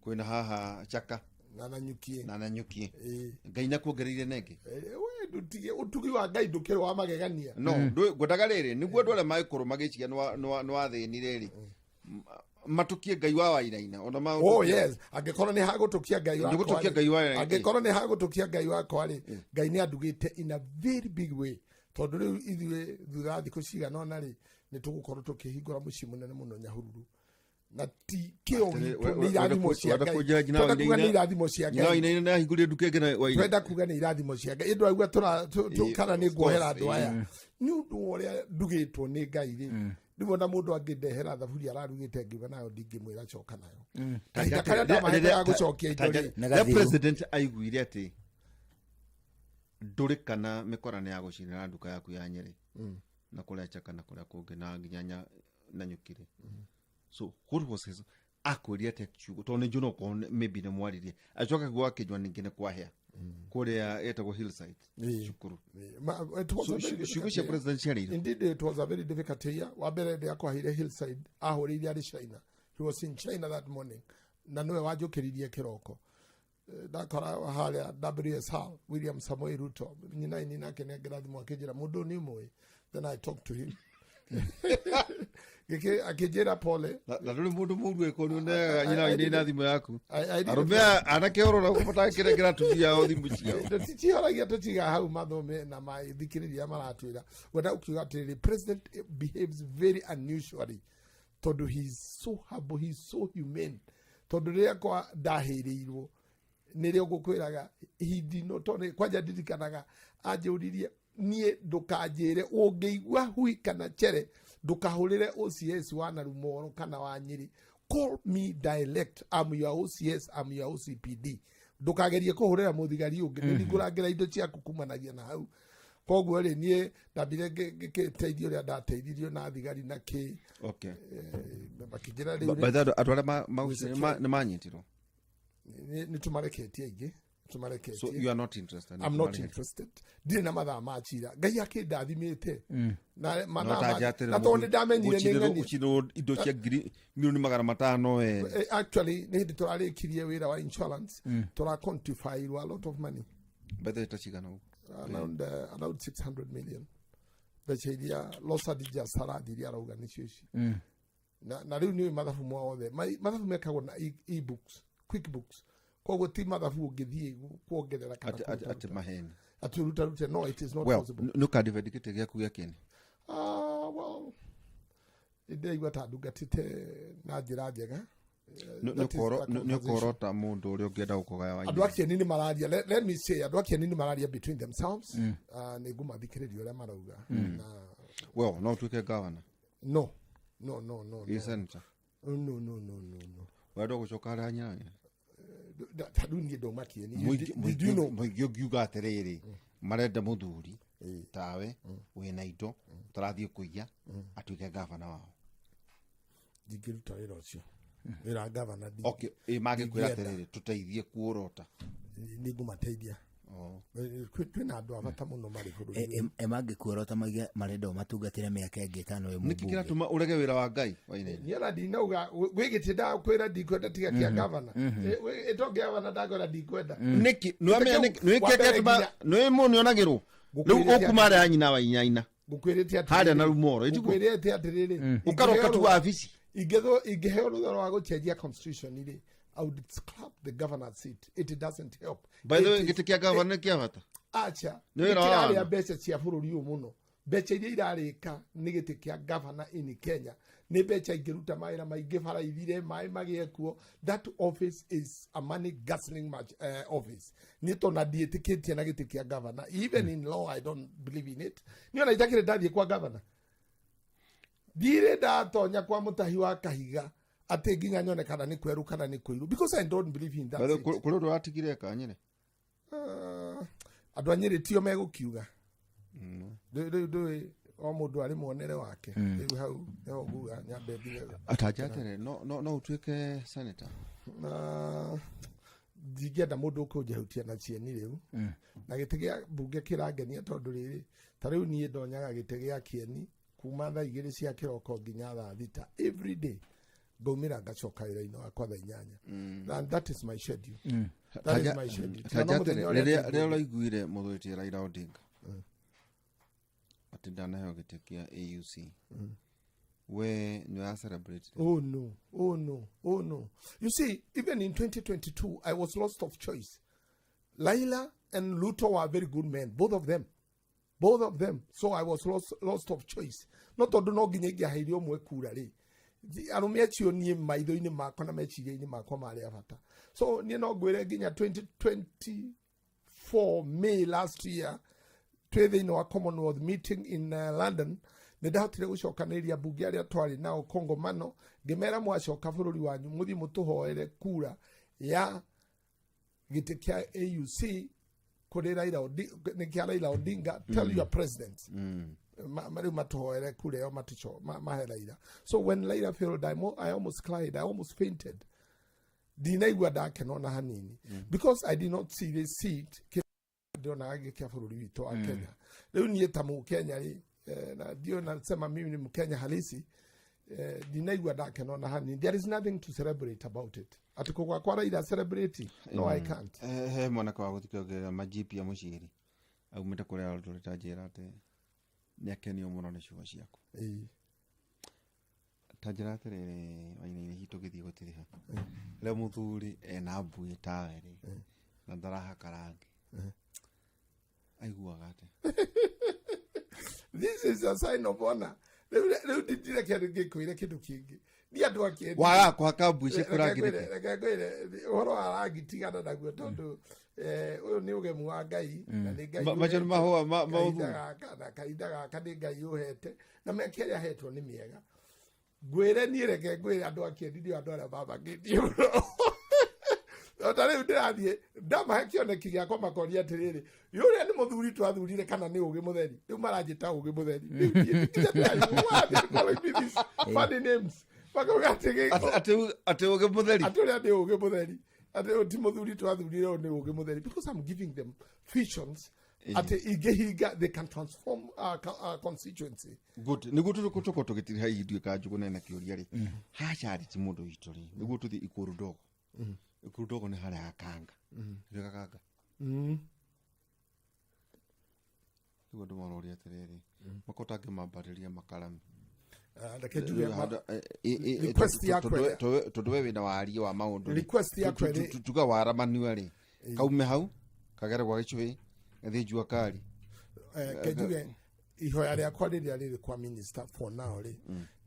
Speaker 2: kwĩna haha Chaka.
Speaker 3: Na Nanyukie.
Speaker 2: Na Nanyukie.
Speaker 3: Ĩĩ.
Speaker 2: Ngai nakuongereire nengĩ.
Speaker 3: We ndũtige, ũtugi wa Ngai ndũkĩrĩ wa magegania.
Speaker 2: No ngwendaga rĩrĩ nĩguo andũ arĩa magĩkorwo magĩciria nĩ wathĩnire rĩ, matũkie Ngai wa wainaina ona ma
Speaker 3: Oh yes, angĩkorwo nĩ hagũtũkia Ngai wakwa
Speaker 2: Nĩgũtũkia
Speaker 3: rĩ,
Speaker 2: Ngai wa-
Speaker 3: angĩkorwo nĩ hagũtũkia Ngai wakwa rĩ, Ngai nĩ andugĩte in a very big way, tondũ rĩu ithuĩ thutha wa thikũ cigana ũna rĩ, nĩ tũgũkorwo tũkĩhingũra mũciĩ mũnene mũno Nyahururu, na ti kĩo
Speaker 2: Atĩrĩ,
Speaker 3: gitũ, nĩ irathimo cia
Speaker 2: wenda
Speaker 3: Ngai.
Speaker 2: kũnjĩra nyina
Speaker 3: Twenda kuga
Speaker 2: wa
Speaker 3: nĩ irathimo cia
Speaker 2: nyina
Speaker 3: Ngai.
Speaker 2: wainaina nĩ ahingũrire nduka ĩngĩ na wainaina.
Speaker 3: Twenda kuga nĩ irathimo cia Ngai, ĩndũ aigua kana nĩ
Speaker 2: Of
Speaker 3: nguohera
Speaker 2: course,
Speaker 3: andũ aya nĩ ũndũ wa ũrĩa ndugĩtwo nĩ Ngai rĩ. Rĩu ona mũndũ angĩndehera thaburia ararugĩte ngiuga nayo, ndingĩmwĩra coka nayo. Kahinda karĩa ndamahete ga gũcokia indo rĩ.
Speaker 1: Na
Speaker 2: Rĩrĩa
Speaker 1: gathiru.
Speaker 2: president aiguire atĩ ndũrĩ kana mĩkora nĩ ya gũcinĩra nduka yaku ya Nyĩrĩ na kũrĩa Chaka na kũrĩa kũngĩ na nginya Nanyuki rĩ, so what was his akwĩrire atĩa kiugo? Tondũ nĩ njũĩ no ũkorwo maybe nĩ mwaririe, acoka kiugo akĩnjua ningĩ nĩ kwahĩa. Kũrĩa ĩtagwo Hillside cukuru.
Speaker 3: It was
Speaker 2: So,
Speaker 3: a very
Speaker 2: ciugo
Speaker 3: difficult
Speaker 2: cia
Speaker 3: year.
Speaker 2: president ciarĩire.
Speaker 3: Indeed, it was a very difficult year. Wa mbere ndĩ akwaheire Hillside, ahũrĩire arĩ China. He was in China that morning. Na nĩwe wanjũkĩririe kĩroko. Ndakora harĩa WSR, William Samoei Ruto, nyina ini nake nĩangĩra thimũ akĩnjĩra mũndũ ũyũ nĩ ũmũĩ. Then I talked to him. Akĩnjĩra pole.
Speaker 2: Na ndũrĩ mũndũ mũru ĩko nĩ ũneaga nyina wa na thimũ yaku.
Speaker 3: I didn't
Speaker 2: Arũme anake orora matangĩnengera atumia ao thimũ ciao.
Speaker 3: Tũtihoragia tũtiga hau mathome na mathikĩrĩria maratwĩra wenda ũkiuga atĩrĩrĩ, president behaves very unusually tondũ he is so humble, he is so humane, tondũ rĩrĩa kwa ndahĩrĩirwo nĩrĩo ngũkwĩraga he did not tondũ kwanja ndirikanaga anjũririe niĩ ndũkanjĩre ũngĩigua hui kana chere ndũkahũrĩre OCS wa Narumoro kana wa Nyĩrĩ, call me direct. I'm your OCS, I'm your OCPD. Ndũkagerie kũhũrĩra mũthigari ũngĩ, nĩ ngũrangĩra indo ciaku kumanagia na hau. Koguo rĩ, niĩ ndambire ngĩteithio ũrĩa ndateithirio na thigari na kĩ. Makĩnjĩra rĩu
Speaker 2: By the way, andũ arĩa nĩ manyitirwo.
Speaker 3: Nĩ tũmareketie aingĩ.
Speaker 2: So
Speaker 3: tũmareketie.
Speaker 2: You are not interested?
Speaker 3: I'm not interested. Ndirĩ na mathaa ma cira. Ngai akĩndathimĩte na
Speaker 2: No
Speaker 3: mathaa
Speaker 2: ta
Speaker 3: na tondũ nĩ ndamenyire nĩ ng'ania.
Speaker 2: Ũcinĩrwo indo cia ngiri 500,000,000 we.
Speaker 3: Actually nĩ hĩndĩ tũrarĩkirie wĩra wa insurance, tũra quantify a lot of money.
Speaker 2: By the way, ta cigana ũguo?
Speaker 3: Around 600 million, mbeca iria Losadija Saradi iria arauga nĩcio ici. Na rĩu nĩ mathabu mothe. Mathabu mekagwo na e-books, quick books, koguo ti mathabu ũngĩthiĩ kuongerera kana
Speaker 2: Atĩ
Speaker 3: kũruta.
Speaker 2: Maheni.
Speaker 3: Atĩ ũrutarute, no, it is not
Speaker 2: Well,
Speaker 3: possible.
Speaker 2: nĩ ũkandefend gĩtĩ gĩaku gĩa kĩene?
Speaker 3: Ah, well, ndĩraigua ta ndungatĩte na njĩra njega. That is the
Speaker 2: Nĩ
Speaker 3: conversation.
Speaker 2: ũkorota mũndũ ũrĩa ũngĩenda gũkũgaya wa
Speaker 3: Andũ a Kĩeni nĩ mararia, let me say, andũ a Kĩeni nĩ mararia between themselves. Nĩ ngũmathikĩrĩria ũrĩa marauga na
Speaker 2: Well, no ũtuĩke gavana?
Speaker 3: No, no, no, no.
Speaker 2: Ĩ
Speaker 3: No.
Speaker 2: senator?
Speaker 3: No, no, no, no, no.
Speaker 2: Wenda gũcoka harĩa nyanya?
Speaker 3: Ta rĩu niĩ ndauma Kĩeni. Did you know?
Speaker 2: Mũingĩ ũngiuga atĩrĩrĩ, marenda mũthuri tawe wĩna indo ũtarathiĩ kũiya atuĩke gavana wao.
Speaker 3: Ndingĩruta wĩra ũcio, wĩra wa gavana
Speaker 2: Okay, ĩ mangĩkwĩra
Speaker 3: ndingĩenda.
Speaker 2: atĩrĩrĩ, tũteithie kuorota?
Speaker 3: Nĩ ngũmateithia. Kwĩna andũ a bata mũno marĩ bũrũri ũyũ.
Speaker 1: Mangĩkuorota maige marenda ũmatungatĩre mĩaka ĩngĩ 5 wĩ
Speaker 2: Nĩkĩ
Speaker 1: mũmbunge.
Speaker 2: kĩratũma ũrege wĩra wa Ngai, Wainaina?
Speaker 3: Niĩ ona ndinauga gwĩ gĩtĩ ndakwĩra ndikwenda tiga kĩa gavana. Ĩto gavana ndakwĩra ndikwenda.
Speaker 2: Nĩkĩ nĩwamenya?
Speaker 3: Kĩu,
Speaker 2: Nĩkĩ
Speaker 3: wa mbere
Speaker 2: kĩratũma nĩ mũndũ nĩonagĩrwo rĩu
Speaker 3: Ngũkwĩrĩte
Speaker 2: ũkuma harĩa nyina wa inyaina
Speaker 3: Ngũkwĩrĩte atĩrĩrĩ-
Speaker 2: harĩa na Rumoro, ĩtiguo?
Speaker 3: Ngũkwĩrĩte atĩrĩrĩ,
Speaker 2: Ũkaroka tu wabici.
Speaker 3: Ingĩheo rũtha rwa gũcenjia constitution rĩ, I would scrap the governor's seat. It doesn't help.
Speaker 2: By the way,
Speaker 3: It is-
Speaker 2: gĩtĩ kĩa gavana nĩ kĩa bata?
Speaker 3: Acha.
Speaker 2: Nĩ wĩra wa
Speaker 3: Kĩrarĩa
Speaker 2: andũ.
Speaker 3: mbeca cia bũrũri ũyũ mũno. Mbeca iria irarĩka nĩ gĩtĩ kĩa governor in Kenya nĩ mbeca ingĩruta mawĩra maingĩ, bara ithire, maĩ magĩe kuo. That office is a money guzzling office. Niĩ tondũ ndiĩtĩkĩtie na gĩtĩ kĩa governor, even in law I don't believe in it. Niĩ ona itakĩrĩ ndathiĩ kwa governor, ndirĩ ndatonya kwa mũtahi wa kahiga atĩ nginya nyone kana nĩ kwerũ kana nĩ kũirũ, because I don't believe in that
Speaker 2: By the way,
Speaker 3: seat.
Speaker 2: kũrĩ ũndũ watigire kanyere?
Speaker 3: Ah, andũ a Nyĩrĩ tio megũkiuga. Rĩu ndũĩ, o mũndũ arĩ muonere wake. Rĩu hau nĩho nguga nyambe ndige.
Speaker 2: Atanja atĩrĩ, no ũtuĩke senator?
Speaker 3: Na ndingĩenda mũndũ ũkũnjehutia na cieni rĩu na gĩtĩ gĩa mbunge kĩrangenia, tondũ rĩrĩ, ta rĩu niĩ ndonyaga gĩtĩ gĩa Kĩeni kuma thaa 2 cia kĩroko nginya thaa 6 every day, ngaumĩra ngacoka wĩra-inĩ wakwa thaa 8, and that is my schedule. That is my schedule. Tiga no
Speaker 2: Tanja
Speaker 3: mũthenya
Speaker 2: atĩrĩ,
Speaker 3: ũrĩa
Speaker 2: rĩrĩa
Speaker 3: ndĩ
Speaker 2: rĩrĩa ũraiguire mũthuri Raila Odinga atĩ ndanaheo gĩtĩ kĩa AUC, we nĩ ũra celebrate?
Speaker 3: Oh no, oh no, oh no. You see, even in 2022, I was lost of choice. Raila and Ruto were very good men, both of them. Both of them. So I was lost of choice. No tondũ no nginya ingĩaheire ũmwe kura rĩ. Arũme acio niĩ maitho-inĩ makwa na meciria-inĩ makwa marĩ a bata. So niĩ no ngwĩre nginya 2024 May last year, twĩ thĩinĩ wa Commonwealth meeting in London, nĩ ndahotire gũcokanĩrĩria mbunge arĩa twarĩ nao kongomano, ngĩmera mwacoka bũrũri wanyu mũthiĩ mũtũhoere kura ya gĩtĩ kĩa AUC kũrĩ Raila nĩ kĩa Raila Odinga. Tell your president rĩu matũhoere kura ĩyo mahe Raila. So when Raila failed, I almost cried, I almost fainted. Ndinaigua ndakena ona hanini, because I did not see the seat ndĩronaga gĩ kĩa bũrũri witũ wa Kenya. Rĩu niĩ ta mũkenya rĩ, na ndio nasema mimi ni Mkenya halisi, ndinaigua ndakena ona hanini. There is nothing to celebrate about it, atĩ kũgwa kwa Raila celebrate, no, I can't.
Speaker 2: He mwanake wa gũthikĩrĩria majipia mũciĩri aumĩte kũrĩa arũtũrĩte njĩra atĩ nĩ akenio mũno nĩ ciugo ciaku. Ta njĩra atĩrĩrĩ, Wainaina, hihi tũgĩthiĩ gũtirĩha rĩo mũthuri ena mbui tawe rĩ na ndarahaka rangi, aiguaga atĩa?
Speaker 3: This is a sign of honor. Rĩu ndireke ngĩkwĩre kĩndũ kĩngĩ, ni andũ akĩendia.
Speaker 2: Wagaga kũhaka mbui ciaku rangi nĩkĩ?
Speaker 3: Reke ngwĩre, ũhoro wa rangi tigana naguo, tondũ ũyũ nĩ ũgemu wa Ngai na nĩ Ngai
Speaker 2: Macio nĩ
Speaker 3: ũhete.
Speaker 2: mahũa ma
Speaker 3: Kahinda
Speaker 2: ũthuri.
Speaker 3: gaka na kahinda gaka nĩ Ngai ũhete na mĩaka ĩrĩa ahetwo nĩ mĩega. Ngwĩre niĩ, reke ngwĩre, andũ akĩendi nĩo andũ arĩa mamakĩtie mũno. O ta rĩu ndĩrathiĩ ndamahe kĩoneki gĩakwa, makoria atĩrĩrĩ, ũrĩa nĩ mũthuri twathurire kana nĩ ũgĩ mũtheri? Rĩu maranjĩta ũgĩ mũtheri. Rĩu niĩ nginya ndĩraigua, why are they calling me these funny names? Makauga atĩ
Speaker 2: Atĩ ũgĩ mũtheri.
Speaker 3: Atĩ ũrĩa nĩ ũgĩ mũtheri, atĩ ũyũ ti mũthuri twathurire, ũyũ nĩ ũgĩ mũtheri, because I'm giving them visions atĩ ingĩhinga, they can transform our constituency.
Speaker 2: Good, nĩguo tũkorwo tũgĩtiriha hihi nduĩka Njũgũna na kĩũria rĩ ha Charity mũndũ witũ rĩ, nĩguo tũthiĩ Ikũrũ Ndogo. Ikũrũ Ndogo nĩ harĩa Gakanga. Nĩ Gakanga. Rĩu andũ maroria atĩrĩrĩ, makota angĩmambarĩria makarami.
Speaker 3: Ah, reke njuge request yakwa
Speaker 2: Tondũ we wĩna warie wa maũndũ rĩ,
Speaker 3: Request yakwa
Speaker 2: tuga waramanua rĩ, kaume hau kagere gwa gĩcũhĩ gathiĩ jua kari.
Speaker 3: Ke njuge ihoya rĩakwa rĩrĩa rĩrĩ kwa minister for now rĩ,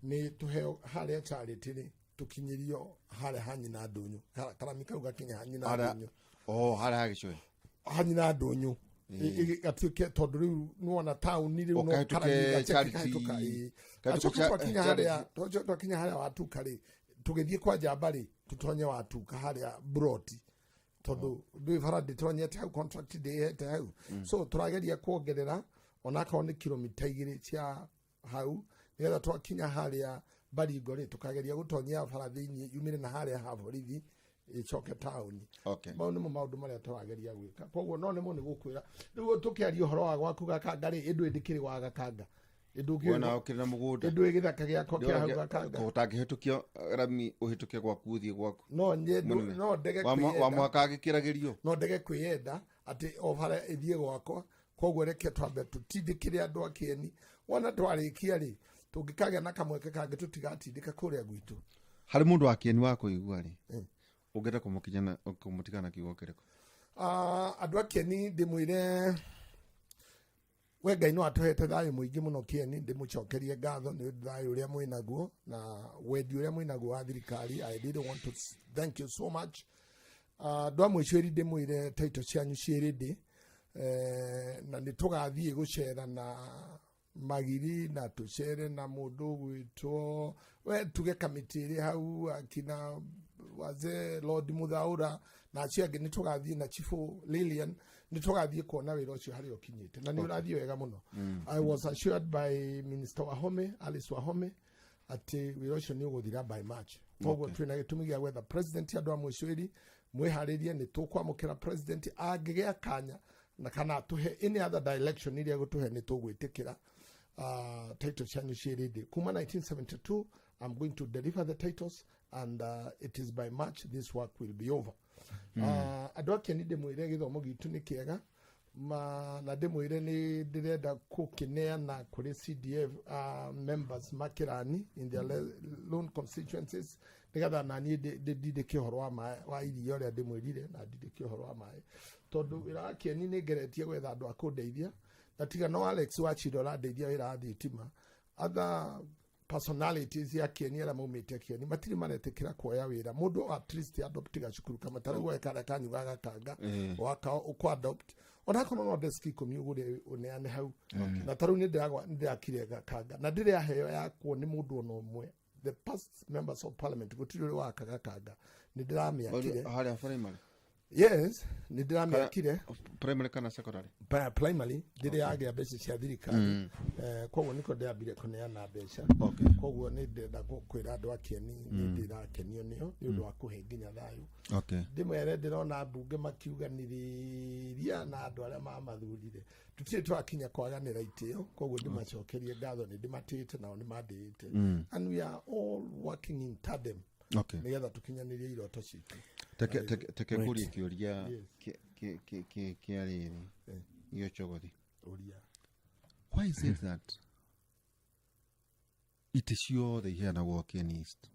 Speaker 3: nĩ tũheo harĩa Charity rĩ, tũkinyĩrio harĩa ha nyina ndũnyũ. Karami kau gakinye ha nyina ndũnyũ.
Speaker 2: O harĩa ha gĩcũhĩ.
Speaker 3: Ha nyina ndũnyũ gatuĩke, tondũ rĩu nĩwona taũni rĩu no
Speaker 2: Ũkahĩtũke
Speaker 3: karami gaceke
Speaker 2: Charity-
Speaker 3: kahĩtũka, ĩĩ.
Speaker 2: Kahĩtũke
Speaker 3: Acoke twakinya
Speaker 2: Charity.
Speaker 3: harĩa twakinya harĩa watuka rĩ, tũgĩthiĩ kwa njamba rĩ, tũtonye watuka harĩa broti, tondũ ndũĩ bara ndĩtonyete hau, contract ndĩhete hau, so tũrageria kuongerera onakorwo nĩ kilomita 2 cia hau, nĩgetha twakinya harĩa Baringo rĩ, tũkageria gũtonyia bara thĩinĩ yumĩre na harĩa ha borithi ĩcoke taũni. Mau nĩmo maũndũ marĩa tũrageria gwĩka. Koguo no nĩmo nĩ gũkwĩra rĩu tũkĩaria ũhoro wa gwaku Gakanga rĩ, ĩndũ ĩndĩkĩrĩ wa Gakanga ĩndũ
Speaker 2: Wona ũkĩrĩ na mũgũnda.
Speaker 3: Ĩndũ gĩthaka gĩakwa kĩa hau Gakanga.
Speaker 2: Ũtangĩhĩtũkia rami ũhĩtũke gwaku ũthiĩ gwaku.
Speaker 3: No nyendũ
Speaker 2: Mũnene.
Speaker 3: no ndege
Speaker 2: Wa
Speaker 3: kwĩyenda.
Speaker 2: mwaka agĩkĩragĩrio.
Speaker 3: No ndege kwĩyenda atĩ o bara ĩthiĩ gwakwa. Koguo reke twambe tũtindĩkĩre andũ a kĩeni, wona twarĩkia rĩ, tũngĩkagĩa na kamweke kangĩ tũtigatindĩka kũrĩa gwitũ.
Speaker 2: Harĩ mũndũ wa kĩeni wa kũigua rĩ, ũngĩenda kũmũtigana na kiugo kĩrĩkũ?
Speaker 3: Ah, andũ a kĩeni ndĩmwĩre we Ngai no atũhete thayũ mũingĩ mũno. Kĩeni ndĩmũcokerie ngatho nĩ ũndũ thayũ ũrĩa mwĩ naguo na wendi ũrĩa mwĩ naguo wa thirikari. I really want to thank you so much. Andũ a mũicĩri ndĩmwĩre title cianyu ciĩ ready, na nĩ tũgathiĩ gũcera na magiri na tũcere na mũndũ ũgwĩtwo we tuge kamĩtĩ ĩrĩ hau akina wazee Lord Muthaura na acio angĩ. Nĩ tũgathiĩ na Chifu Lilian, nĩ tũgathiĩ kuona wĩra ũcio harĩa ũkinyĩte na nĩ ũrathiĩ wega mũno. I was assured by Minister Wahome, Alice Wahome, atĩ wĩra ũcio nĩ ũgũthira by March. Koguo twĩna gĩtũmi gĩa gwetha president. Andũ a mũicũĩri mwĩharĩrie, nĩ tũkwamũkĩra president angĩgĩa kanya na kana atũhe any other direction iria gũtũhe, nĩ tũgwĩtĩkĩra. Title cianyu ciĩ ready kuma 1972. I'm going to deliver the titles and it is by March this work will be over. Andũ a kĩeni ndĩmwĩre gĩthomo gitũ nĩ kĩega ma, na ndĩmwĩre nĩ ndĩrenda kũkĩneana kũrĩ CDF members makĩrani in their lone constituencies, nĩgetha naniĩ ndindĩke ũhoro wa maĩ wa iria ũrĩa ndĩmwĩrire na ndindĩke ũhoro wa maĩ, tondũ wĩra wa kĩeni nĩ ngeretie gwetha andũ a kũndeithia, na tiga no Alex Wachira ũrandeithia wĩra wa thitima, other personalities ya kĩeni arĩa maumĩte kĩeni matirĩ maretĩkĩra kuoya wĩra. Mũndũ at least adopt gacukuru kamwe, ta rĩu karĩa kanyu ga Gakanga waka ũkũ adopt onakorwo no desk 10 ũgũre ũneane hau. Na ta rĩu nĩ ndĩrakire Gakanga na ndĩrĩ aheo yakwo nĩ mũndũ ona ũmwe. The past members of parliament gũtirĩ ũrĩ waka Gakanga, nĩ ndĩramĩakire.
Speaker 2: Harĩa primary.
Speaker 3: Yes, nä ndä ramĩakire.
Speaker 2: Primary kana secondary?
Speaker 3: Primary ndĩrĩ yagĩa mbeca cia thirikari. Koguo nĩko ndĩambire kũneana mbeca. Koguo nĩ ndĩrenda kwĩra andũ a Kĩeni nĩ ndĩrakenio nĩo nĩ ũndũ wa kũhe nginya thayũ. Ndĩmwere ndĩrona mbunge makiuganĩrĩria na andũ arĩa mamathurire, tũtirĩ twakinya kwaganĩra itĩo. Koguo ndĩmacokerie ngatho, nĩ ndĩmatĩĩte nao nĩ mandĩĩte, and we are all working in tandem nĩgetha tũkinyanĩrie iroto citũ.
Speaker 2: Teke ngũrie kĩũria.
Speaker 3: Yes.
Speaker 2: Kĩa rĩrĩ gĩa cogothi.
Speaker 3: Ũria.
Speaker 2: Why is it that itĩ ciothe iheanagwo Kieni East?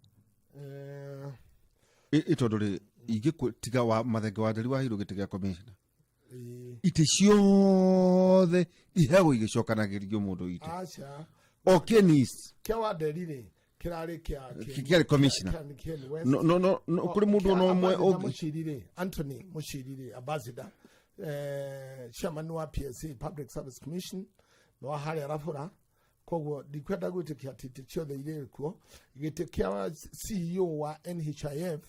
Speaker 2: Ĩ tondũ rĩ ingĩ tiga wa Mathenge wa Nderi waheirwo gĩtĩ gĩa commissioner, itĩ ciothe iheagwo igĩcokanagĩrio mũndũ witũ.
Speaker 3: Aca.
Speaker 2: O Kieni East.
Speaker 3: Kĩa Wanderi rĩ, kĩrarĩ kĩa
Speaker 2: Kĩarĩ commissioner.
Speaker 3: Kieni West.
Speaker 2: No, no, no, no, kũrĩ mũndũ ona ũmwe
Speaker 3: Ambassador
Speaker 2: ũngĩ?
Speaker 3: Muchiri rĩ, Anthony Muchiri rĩ, ambassador, chairman wa PSC, Public Service Commission, nĩ wa harĩa Rabũra. Koguo ndikwenda gwĩtĩkia atĩ itĩ ciothe irĩ kuo. Gĩtĩ kĩa CEO wa NHIF,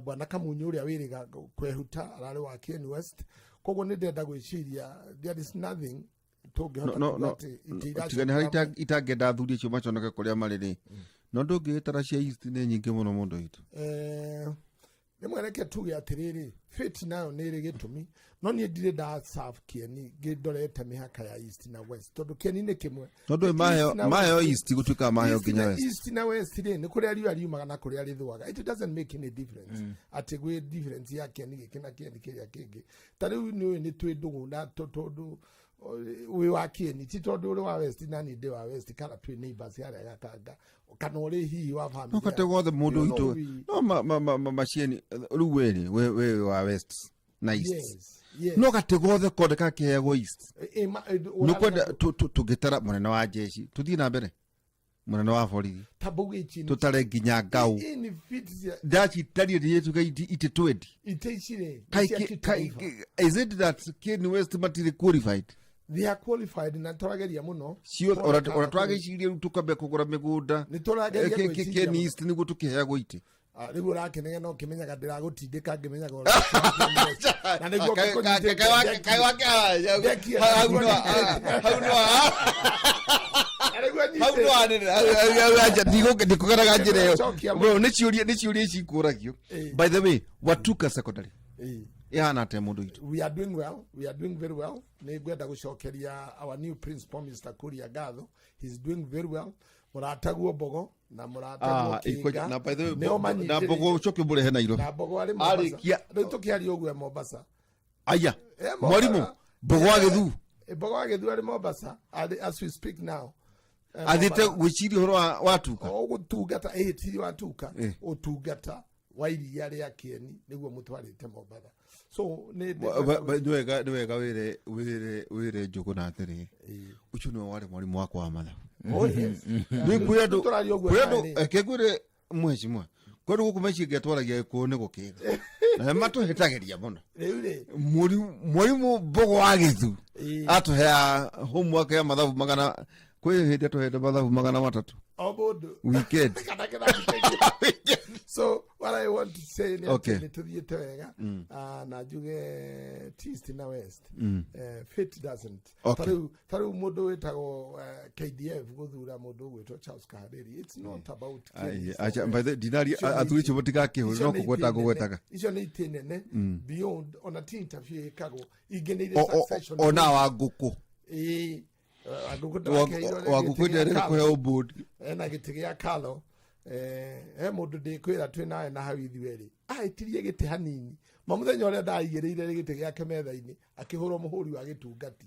Speaker 3: bwana Kamunyu ũrĩa wĩrĩga kwehuta, ararĩ wa Kieni West. Koguo nĩ ndĩrenda gwĩciria there is nothing tũngĩhota
Speaker 2: No,
Speaker 3: kuga
Speaker 2: no.
Speaker 3: atĩ itĩ
Speaker 2: Tiga nĩ harĩ
Speaker 3: iracoka.
Speaker 2: itangĩenda athuri acio maconoke kũrĩa marĩ rĩ, no ndũngĩgĩtara cia East nĩ nyingĩ mũno mũndũ witũ.
Speaker 3: Rĩmwe reke tuge atĩrĩrĩ, fate nayo nĩ ĩrĩ gĩtũmi, no niĩ ndirĩ nda serve Kieni ngĩndorete mĩhaka ya East na West, tondũ Kieni nĩ kĩmwe.
Speaker 2: No ndũĩ maheo
Speaker 3: East na
Speaker 2: maheo
Speaker 3: West.
Speaker 2: East gũtuĩkaga maheo
Speaker 3: East
Speaker 2: nginya
Speaker 3: na
Speaker 2: West.
Speaker 3: East na West rĩ, nĩ kũrĩa riũa riumaga na kũrĩa rĩthũaga. It doesn't make any difference atĩ gwĩ difference ya Kieni gĩkĩ na Kieni kĩrĩa kĩngĩ. Ta rĩu nĩ ũĩ nĩ twĩ ndũgũ na tondũ wĩ wa Kieni, ti tondũ ũrĩ wa West na niĩ ndĩ wa West, kana twĩ neighbors harĩa Gakanga, kana ũrĩ hihi wa family
Speaker 2: No kate gothe mũndũ
Speaker 3: You know
Speaker 2: witũ no macieni rĩu werĩ we wa West na East.
Speaker 3: Yes.
Speaker 2: No gate gothe kondeka kĩheagwo East.
Speaker 3: Eh,
Speaker 2: nĩ kwenda tũngĩtara mũnene wa jeshi, tũthiĩ na mbere, mũnene wa borithi,
Speaker 3: Tabauge ichi
Speaker 2: tũtare nginya ngau
Speaker 3: ini fit cia
Speaker 2: ndacitarie ndĩtuga itĩ 20.
Speaker 3: Ite ici rĩ nĩ
Speaker 2: Kai
Speaker 3: cia kĩtaifa.
Speaker 2: Is it that Kieni West matirĩ qualified?
Speaker 3: They are qualified na tũrageria mũno.
Speaker 2: Ciothe ona twagĩciria rĩu tũkambia kũgũra mĩgũnda
Speaker 3: Nĩ tũrageria gwĩciria
Speaker 2: Kieni
Speaker 3: mũno.
Speaker 2: East nĩguo tũkĩheagwo itĩ.
Speaker 3: Ah, rĩu ũrakĩnegena no ũkĩmenyaga ndĩragũtindĩka ngĩmenyaga ũrĩa na nĩguo ngĩkũnyitĩte. Ndekie.
Speaker 2: Hau no
Speaker 3: Na nĩguo
Speaker 2: hau
Speaker 3: nyitĩte.
Speaker 2: no ndikũgeraga njĩra ĩyo.
Speaker 3: Cokia.
Speaker 2: Bro, nĩ ciũria ici ikũragio. By the way, Watuka Secondary ĩhana atĩa, mũndũ witũ?
Speaker 3: We are doing well, we are doing very well. Nĩ ngwenda gũcokeria our new principal, Mr. Kuria, ngatho. He's doing very well. Mũrataguo Mbogo na mũrataguo
Speaker 2: Ah,
Speaker 3: Kĩnga
Speaker 2: na by the way,
Speaker 3: nĩo
Speaker 2: na
Speaker 3: manyitĩrĩire.
Speaker 2: Mbogo ũcoke ũmũrehe Nairobi.
Speaker 3: Na Mbogo arĩ Mombasa.
Speaker 2: Arĩkia
Speaker 3: Rĩu tũkĩaria ũguo e Mombasa.
Speaker 2: Aya.
Speaker 3: Mombasa.
Speaker 2: Mwarimũ Mbogo wa Gĩthu.
Speaker 3: Mbogo wa Gĩthu arĩ Mombasa as we speak now.
Speaker 2: Athiĩte
Speaker 3: Mombasa.
Speaker 2: gwĩciria ũhoro wa Tuka.
Speaker 3: O gũtungata, tiri wa Tuka, ũtungata wa iria rĩa Kieni nĩguo mũtwarĩte Mombatha, so nĩ
Speaker 2: Nĩ wega wĩre Njũgũna atĩrĩ, ũcio nĩwe warĩ mwarimũ wakwa wa mathabu.
Speaker 3: Oh, yes.
Speaker 2: Nĩ kwĩ andũ
Speaker 3: Tũraria ũguo
Speaker 2: kwĩ andũ
Speaker 3: nawe nĩ-
Speaker 2: reke ngwĩre mheshimiwa, kwĩ andũ gũkũ meciĩ ngetwaragia gĩkũyũ nĩ gũkĩga na nĩ matũhĩtagĩria mũno.
Speaker 3: Rĩu rĩ
Speaker 2: Mwarimũ Mbogo wa Gĩthu atũhea homework ya mathabu magana, kwĩ hĩndĩ atũhete mathabu 300
Speaker 3: o mũndũ
Speaker 2: weekend.
Speaker 3: Kana kĩrathi. So what I want to say nĩ atĩ nĩ tũthiĩte wega. Ah, na njuge ti East na West. Fate doesn't ta rĩu mũndũ wĩtagwo KDF gũthura mũndũ ũgwĩtwo Charles Kahariri, it's not about Kieni East or
Speaker 2: Acha
Speaker 3: West.
Speaker 2: by the dinari
Speaker 3: Icio nĩ
Speaker 2: athuri acio matigakĩhũre
Speaker 3: icio
Speaker 2: no
Speaker 3: nĩ
Speaker 2: kũgweta
Speaker 3: itĩ
Speaker 2: ngũgwetaga.
Speaker 3: Icio nĩ itĩ nene beyond ona ti interview ĩkagwo ingĩ nĩ irĩ succession.
Speaker 2: Ona wa ngũkũ.
Speaker 3: Ĩĩ, Wangũkũ ndakĩheirwo
Speaker 2: Wa
Speaker 3: gĩtĩ
Speaker 2: ngũkũ
Speaker 3: gĩa
Speaker 2: nderĩ
Speaker 3: Kalo.
Speaker 2: kũheo board.
Speaker 3: Ena gĩtĩ gĩa Kalo. He mũndũ ndĩkwĩra twĩ nawe na hau ithuerĩ ahĩtirie gĩtĩ hanini ma mũthenya ũrĩa ndaigĩrĩire gĩtĩ gĩake metha-inĩ, akĩhũrwo mũhũri wa gĩtungati.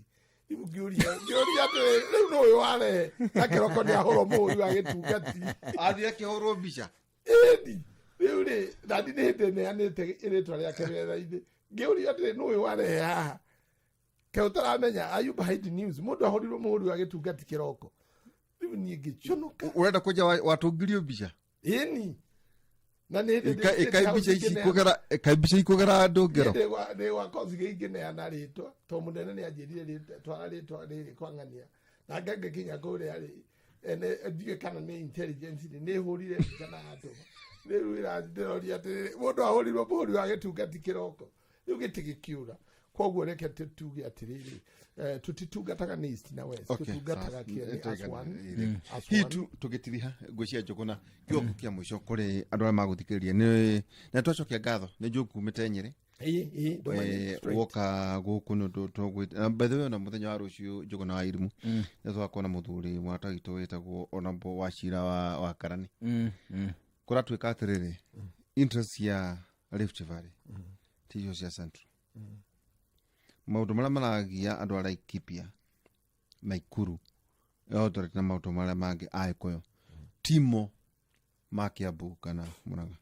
Speaker 3: Rĩu ngĩũria atĩrĩ, rĩu nũ ũyũ warehe na kĩroko nĩ ahũrwo mũhũri wa gĩtungati?
Speaker 2: Athiĩ akĩhũrwo mbica.
Speaker 3: Ĩni rĩu rĩ nani nĩ hĩndĩ neanĩte rĩtwa rĩake metha-inĩ, ngĩũria atĩrĩ, nũ ũyũ warehe haha? Kaĩ ũtaramenya? Are you behind the news? Mũndũ ahũrirwo mũhũri wa gĩtungati kĩroko, rĩu niĩ ngĩconoka.
Speaker 2: Ũrenda kũnja watũngirio mbica?
Speaker 3: Ĩni na nĩ hĩndĩ
Speaker 2: Ĩkai mbica ici ikũgera, ĩkai mbica ikũgera andũ ngero.
Speaker 3: Ndĩ gwa Kosgei ngĩneana rĩtwa to mũnene nĩ anjĩrire twara rĩtwa rĩrĩ kwang'ania na ngangĩkinya kũrĩa rĩ ene ndiũĩ kana nĩ intelligence rĩ nĩ hũrire mbica na atũma. Rĩu ndĩroria atĩrĩrĩ, mũndũ ahũrirwo mũhũri wa gĩtungati kĩroko. Rĩu gĩtĩ gĩkĩũra. Koguo reke tuge atĩrĩrĩ, tũtitungataga nĩ east na west, tũtungataga kĩene as one, as one.
Speaker 2: Hitu tũgĩtiriha ngwĩcia Njũgũna kiugo kĩa mũico kũrĩ andũ arĩa magũthikĩrĩria nĩ na twacokia ngatho nĩ njũĩ kumĩte Nyĩrĩ.
Speaker 3: Ĩĩ, ndũmanye straight.
Speaker 2: Woka gũkũ nĩ ũndũ tũgwĩte. Na by the way, ona mũthenya wa rũciũ Njũgũna wa Irimũ nĩ tũgakorwo na mũthuri mwata witũ wĩtagwo Honorable Wachira wa Karani. Kũratuĩka atĩrĩrĩ, interest ya Rift Valley ticio cia Central. Maũndũ marĩa maragia andũ a Laikipia, Naikuru, Eldoret na maũndũ marĩa mangĩ a Gĩkũyũ timo ma Kiambu kana Murang'a.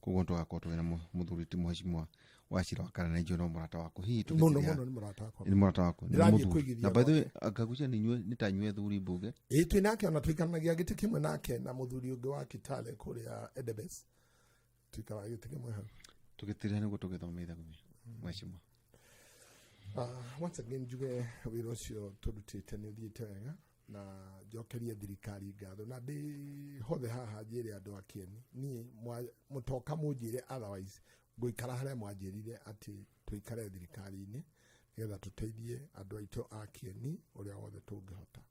Speaker 2: Koguo tũgakorwo twĩna mũthuri ti Mheshimiwa Wachira wa Karani, njũĩ no mũrata waku hihi
Speaker 3: Mũno
Speaker 2: tũgĩthiĩ
Speaker 3: mũno nĩ mũrata wakwa.
Speaker 2: Nĩ mũrata waku, nĩ
Speaker 3: Ndĩrathiĩ
Speaker 2: mũthuri.
Speaker 3: kũigithia
Speaker 2: Na by the way,
Speaker 3: gwake.
Speaker 2: ngagucia nĩ inyuĩ nĩ ta inyuĩ athuri mbunge.
Speaker 3: Ĩĩ, twĩ nake, ona tũikaranagia gĩtĩ kĩmwe nake na mũthuri ũngĩ wa Kitale kũrĩa Endebess, tuikaraga gĩtĩ kĩmwe hau.
Speaker 2: Tũgĩtĩrĩra nĩguo tũgĩthome ithagumia, Mheshimiwa.
Speaker 3: Once again njuge wĩra ũcio tũrutĩte nĩ ũthiĩte wega, na njokerie thirikari ngatho, na ndĩ hothe haha njĩre andũ a Kĩeni, niĩ mũtoka mũnjĩre otherwise ngũikara harĩa mwanjĩrire atĩ tũikare thirikari-inĩ nĩgetha tũteithie andũ aitũ a Kĩeni ũrĩa wothe tũngĩhota.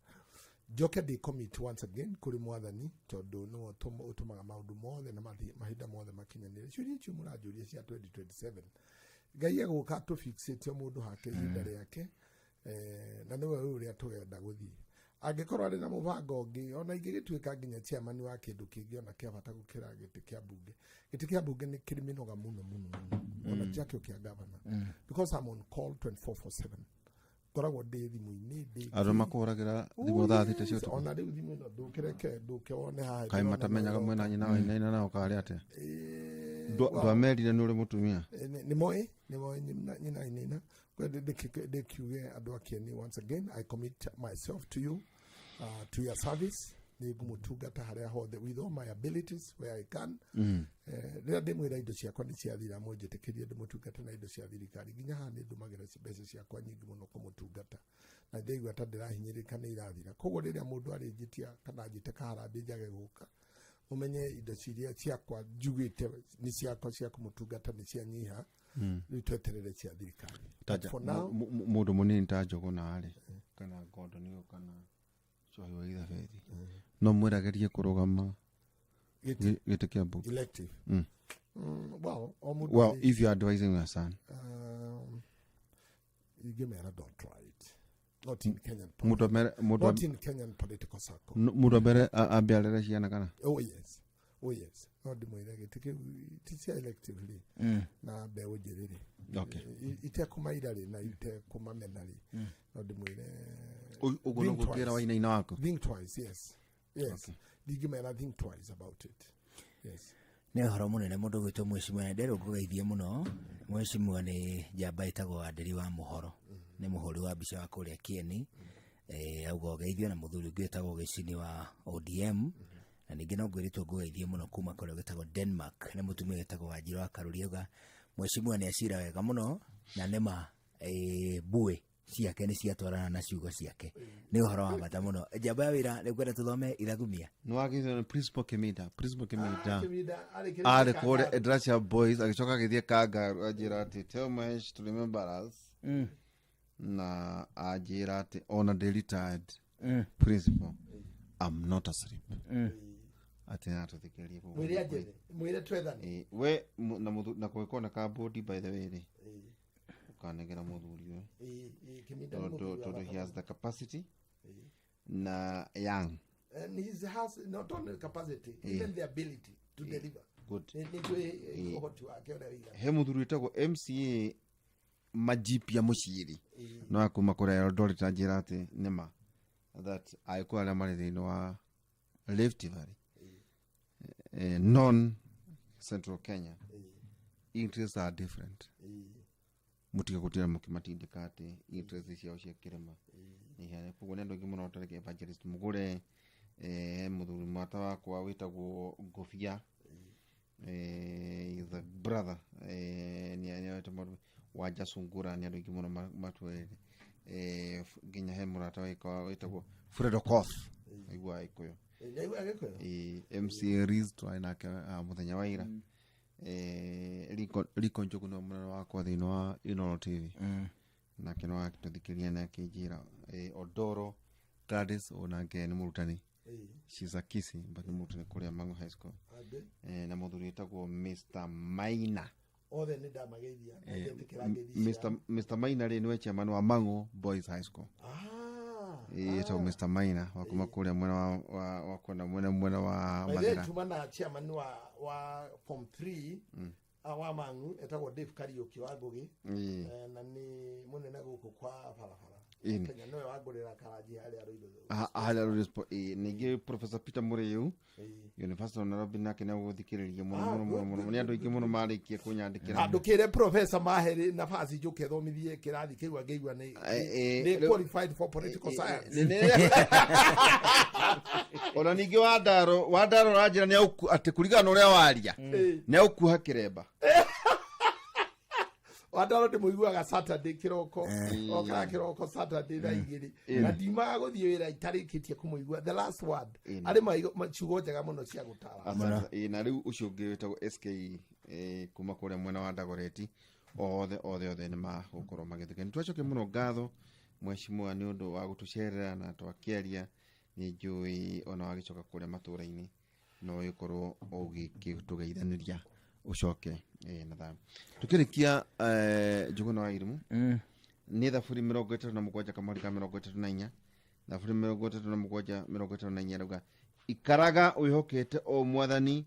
Speaker 3: Njoke ndĩ commit once again kũrĩ mwathani, tondũ nĩwe ũtũmaga maũndũ mothe na mahinda mothe makinyanĩre. Ciũria icio mũranjũria cia 2027, Ngai egũka atũfixĩte o mũndũ hake ihinda rĩake, na nĩwe ũyũ ũrĩa tũrenda gũthiĩ. Angĩkorwo arĩ na mũbango ũngĩ, ona ingĩgĩtuĩka nginya chairman wa kĩndũ kĩngĩ ona kĩa bata gũkĩra gĩtĩ kĩa mbunge. Gĩtĩ kĩa mbunge nĩ kĩrĩ mĩnoga mũno mũno mũno, ona tiakĩo kĩa governor, because I'm on call 24/7. Ngoragwo ndĩ thimũ-inĩ, ndĩ
Speaker 2: Andũ makũhũragĩra thimũ
Speaker 3: Oh,
Speaker 2: thaa thita cia
Speaker 3: yes.
Speaker 2: ũtukũ.
Speaker 3: Ona rĩu thimũ ĩno ndũkĩreke ndũke wone haha
Speaker 2: Kaĩ
Speaker 3: ndĩrona
Speaker 2: matamenyaga
Speaker 3: nĩ
Speaker 2: mwena nyina wa inaina nao karĩ atĩa?
Speaker 3: Well,
Speaker 2: Ndwamerire nĩ ũrĩ mũtumia?
Speaker 3: Nĩ moĩ, nĩ moĩ nyina inaina. Kwa hiyo ndĩkiuge andũ a Kĩeni, once again I commit myself to you, to your service. Nĩ ngũmũtungata harĩa hothe with all my abilities where I can. Rĩrĩa ndĩmwĩra indo ciakwa nĩ ciathira, mũnjĩtĩkĩrie ndĩmũtungate na indo cia thirikari. Nginya haha nĩ ndũmagĩra mbeca ciakwa nyingĩ mũno kũmũtungata, na ndĩraigua ta ndĩrahinyĩrĩka nĩ irathira. Koguo rĩrĩa mũndũ arĩnjĩtia kana anjĩte kaharambĩ njage gũka, ũmenye indo ciria ciakwa njugĩte nĩ ciakwa cia kũmũtungata nĩ cianyiha, rĩu tweterere cia thirikari.
Speaker 2: Taja,
Speaker 3: But for now,
Speaker 2: mũndũ mũnini ta Njũgũna rĩ, kana Ngondoni kana Cohi wa Ithabethi, no mwĩragerie kũrũgama
Speaker 3: Gĩtĩ.
Speaker 2: Gĩtĩ kĩa mbunge.
Speaker 3: Elective. Well, o mũndũ
Speaker 2: Well,
Speaker 3: arĩ-
Speaker 2: if you are advising your son.
Speaker 3: Ingĩmera don't try it. Not in Kenyan
Speaker 2: Mũndũ amere- mũndũ
Speaker 3: Not in Kenyan political circle.
Speaker 2: Mũndũ ambere ambe arere ciana kana?
Speaker 3: Oh yes. Oh yes. No ndĩmwĩre gĩtĩ kĩu ti cia elective rĩ. Na mbeũ njĩthĩ rĩ. Itekũmaira rĩ na itekũmamena rĩ. No ndĩmwĩre
Speaker 2: Ũguo
Speaker 3: think
Speaker 2: nĩguo ngĩra
Speaker 3: twice.
Speaker 2: wainaina waku.
Speaker 3: Think twice, yes. Yes. Ndingĩmera think twice about it. Yes.
Speaker 1: Nĩ ũhoro mũnene mũndũ gwĩtwo Mheshimiwa, na nderwo ngũgeithie mũno. Mheshimiwa nĩ njamba ĩtagwo Wanderi wa Mũhoro, nĩ mũhũri wa mbica wa kũrĩa Kĩeni. Auga ũgeithio na mũthuri ũngĩ wĩtagwo Gĩcini wa ODM, na ningĩ no ngwĩrĩtwo ngũgeithie mũno kuma kũrĩa gwĩtagwo Denmark, nĩ mũtumia wĩtagwo Wanjirũ wa Karũri. Auga Mheshimiwa nĩ acira wega mũno, na nĩma, mbuĩ ciake nĩ ciatwarana na ciugo ciake. Nĩ ũhoro wa bata mũno. Njamba ya wĩra, nĩ kwenda tũthome ithagumia.
Speaker 2: Nĩ wagĩrĩirwo nĩ Principal Kimida, Principal Kimida.
Speaker 3: Kimida, arĩ kĩrĩma
Speaker 2: Arĩ
Speaker 3: kĩa
Speaker 2: kũrĩa
Speaker 3: Kangaru.
Speaker 2: Edrasha Boys, agĩcoka agĩthiĩ Kangaru, anjĩra atĩ tell Mahesh to remember us. Na anjĩra atĩ ona ndĩ retired principal, I'm not asleep. Atĩ natũthikĩrĩrie kũu.
Speaker 3: Mwĩre anjĩre, mwĩre twethane.
Speaker 2: We, na mũthu-, na kũngĩkorwo na kambũndi, by the way rĩ, ũkanengera mũthuri ũyũ.
Speaker 3: Kimida nĩ
Speaker 2: Tondũ,
Speaker 3: mũthuri wa
Speaker 2: tondũ he
Speaker 3: bata
Speaker 2: has
Speaker 3: mũno.
Speaker 2: the capacity na young.
Speaker 3: And he has not only capacity, even the ability to deliver.
Speaker 2: Good.
Speaker 3: Nĩ njũĩ ũhoti wake ũrĩa ũigana.
Speaker 2: He mũthuri wĩtagwo MCA Majipia Mũciiri. No akuma kũrĩa Eldoret, anjĩra atĩ nĩma that agĩkũyũ arĩa marĩ thĩinĩ wa Rift Valley, non Central Kenya, interests are different. Mũtige gũtira mũkĩmatindĩka atĩ interests ciao cia kĩrĩma nĩ ihana. Koguo nĩ andũ aingĩ mũno tarĩngĩ Evangelist Mũgũre, mũthuri mwata wakwa wĩtagwo Ngũbia, is a brother, nĩ oete maũndũ Wanja Sungura, nĩ andũ aingĩ mũno matwĩrĩre. Nginya he mũrata wakwa wĩtagwo Fred Okoth, aiguaga Gĩkũyũ.
Speaker 3: Nĩaiguaga Gĩkũyũ?
Speaker 2: MC Riz twarĩ nake, mũthenya wa ira. Riko Njogu nĩwe mũnene wakwa thĩinĩ wa Inooro TV. Nake no akĩtũthikĩrĩria na akĩnjĩra Odoro Gladys onake nĩ mũrutani. She's a Kisii but nĩ mũrutani kũrĩa Mang'u High School. Na mũthuri wĩtagwo Mr. Maina.
Speaker 3: Othe nĩ ndamageithia na ngetĩkĩra ngeithi ciao.
Speaker 2: Mr. Maina rĩ nĩwe chairman wa Mang'u Boys High School. Ĩtagwo Mr. Maina wa kuma kũrĩa mwena wa kwenda mwena wa
Speaker 3: By the way,
Speaker 2: Mathĩra.
Speaker 3: tuma na chairman wa form 3 wa Mang'u etagwo Dave Kariuki wa Ngugi. Na nĩ mũnene gũkũ kwa barabara. Kenya nĩwe wangũrĩra karanji harĩa Ruiru.
Speaker 2: Harĩa Ruiru Sport. Ningĩ Professor Peter Mũrĩu University of Nairobi nake nĩ agũthikĩrĩria mũno mũno mũno mũno. Nĩ andũ aingĩ mũno marĩkia kũnyandĩkĩra.
Speaker 3: Ndũkĩre professor mahere nafasi njũke thomithie kĩrathi kĩu angĩigua nĩ nĩ qualified for political science.
Speaker 2: Ona ningĩ wandaro ranjĩra nĩ atĩ kũringana na ũrĩa waria nĩ agũkuha kĩremba.
Speaker 3: Wandaro ndĩmũiguaga Saturday kĩroko, okaga kĩroko Saturday thaa 2 na ndiumaga gũthiĩ wĩra itarĩkĩtie kũmũigua the last word. Arĩ ciugo njega mũno cia gũtara.
Speaker 2: Asante. Na rĩu ũcio ũngĩ wĩtagwo SK kuma kũrĩa mwena wa Dagoretti, othe othe othe nĩ magũkorwo magĩthika. Nĩ twacokia mũno ngatho mheshimiwa nĩ ũndũ wa gũtũcerera na twakĩaria. Nĩ njũĩ ona wagĩcoka kũrĩa matũra-inĩ no ĩkorwo ũgĩtũgeithanĩria ũcoke na thayũ. Tũkĩrĩkia Njũgũna wa Irimũ nĩ thaburi 37 kamweri ka 34, thaburi 37 34 rauga ikaraga wĩhokete o mwathani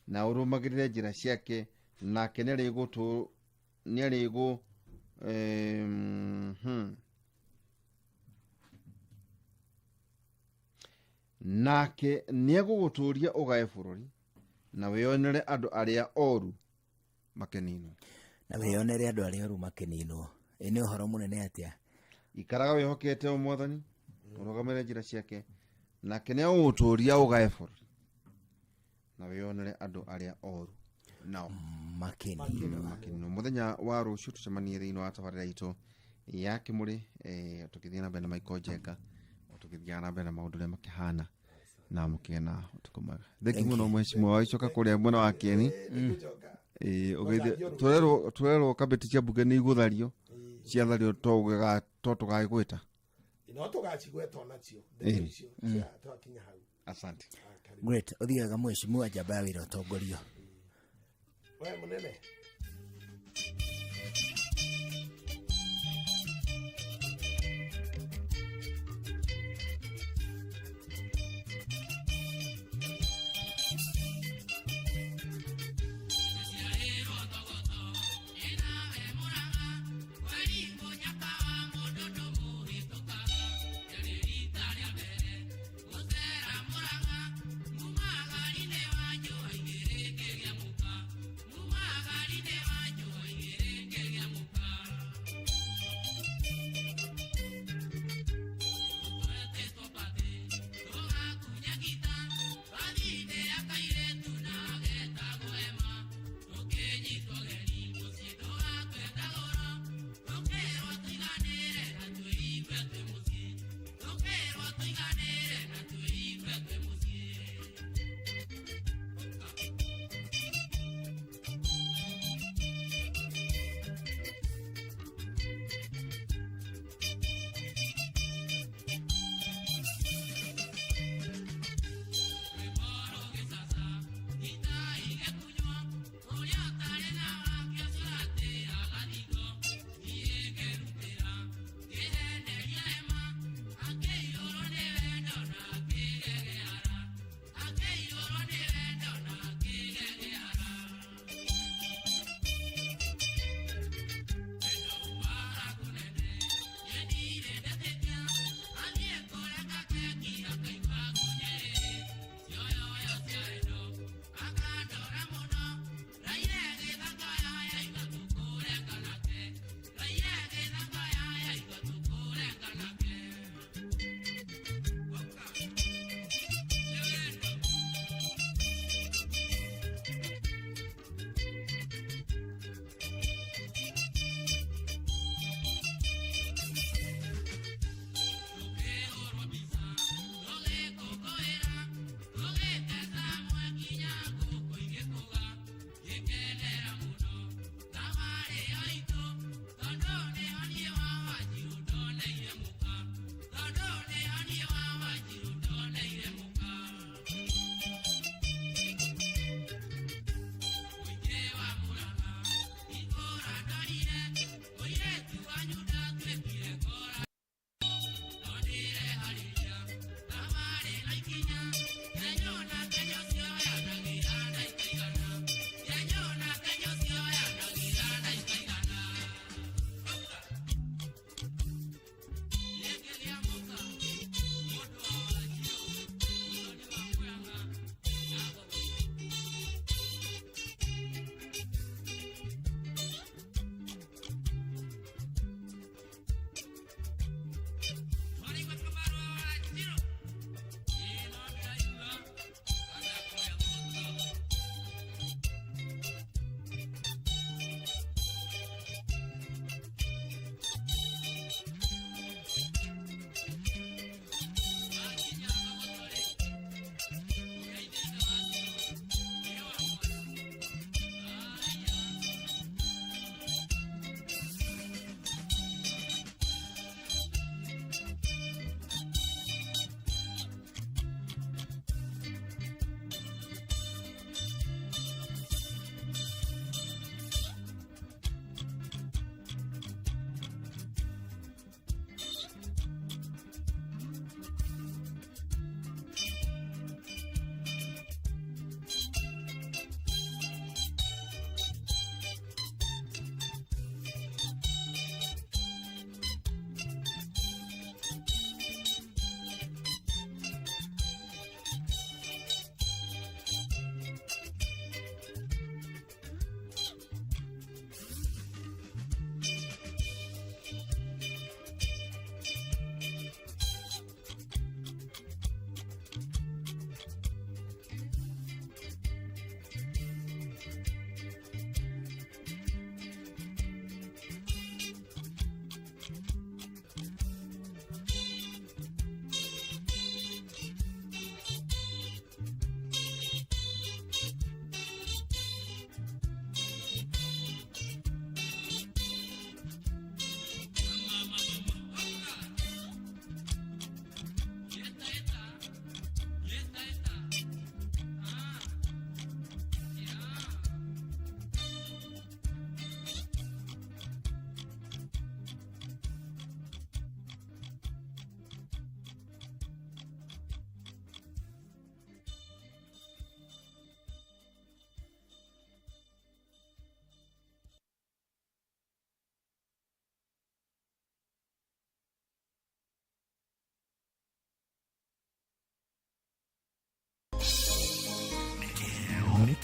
Speaker 2: na ũrũmagĩrĩre njĩra ciake, nake nĩarĩgũ nake nĩegũgũtũũria ũgae bũrũri na wĩonere andũ arĩa oru makeninwo.
Speaker 1: Na wĩonere andũ arĩa oru makeninwo. Ĩ nĩ ũhoro mũnene atĩa?
Speaker 2: Ikaraga wĩhokete o mwathani, ũrũgamĩrĩre njĩra ciake, nake nĩegũgũtũũria ũgae bũrũri na wĩonere andũ arĩa oru nao
Speaker 1: makeninwo.
Speaker 2: Makeninwo. Mũthenya wa rũciũ tũcemanie thĩinĩ wa tabarĩra itũ ya Kĩmũrĩ, tũgĩthiĩ na mbere na Michael Njenga, tũgĩthiaga na mbere na maũndũ ũrĩa makĩhana, na mũkĩgĩa na ũtukũ mwega. Thengi mũno mheshimiwa, wacoka kũrĩa mwena wa Kieni. Tũrerwo kabeti cia mbunge nĩ igũthario, ciathario to tũgagĩgwĩta.
Speaker 3: No tũgacigweta onacio ndeto icio cia twakinya hau.
Speaker 2: Asante.
Speaker 1: Great. Ũthiaga mheshimiwa njamba ya wĩra ũtongorio.
Speaker 3: We mũnene.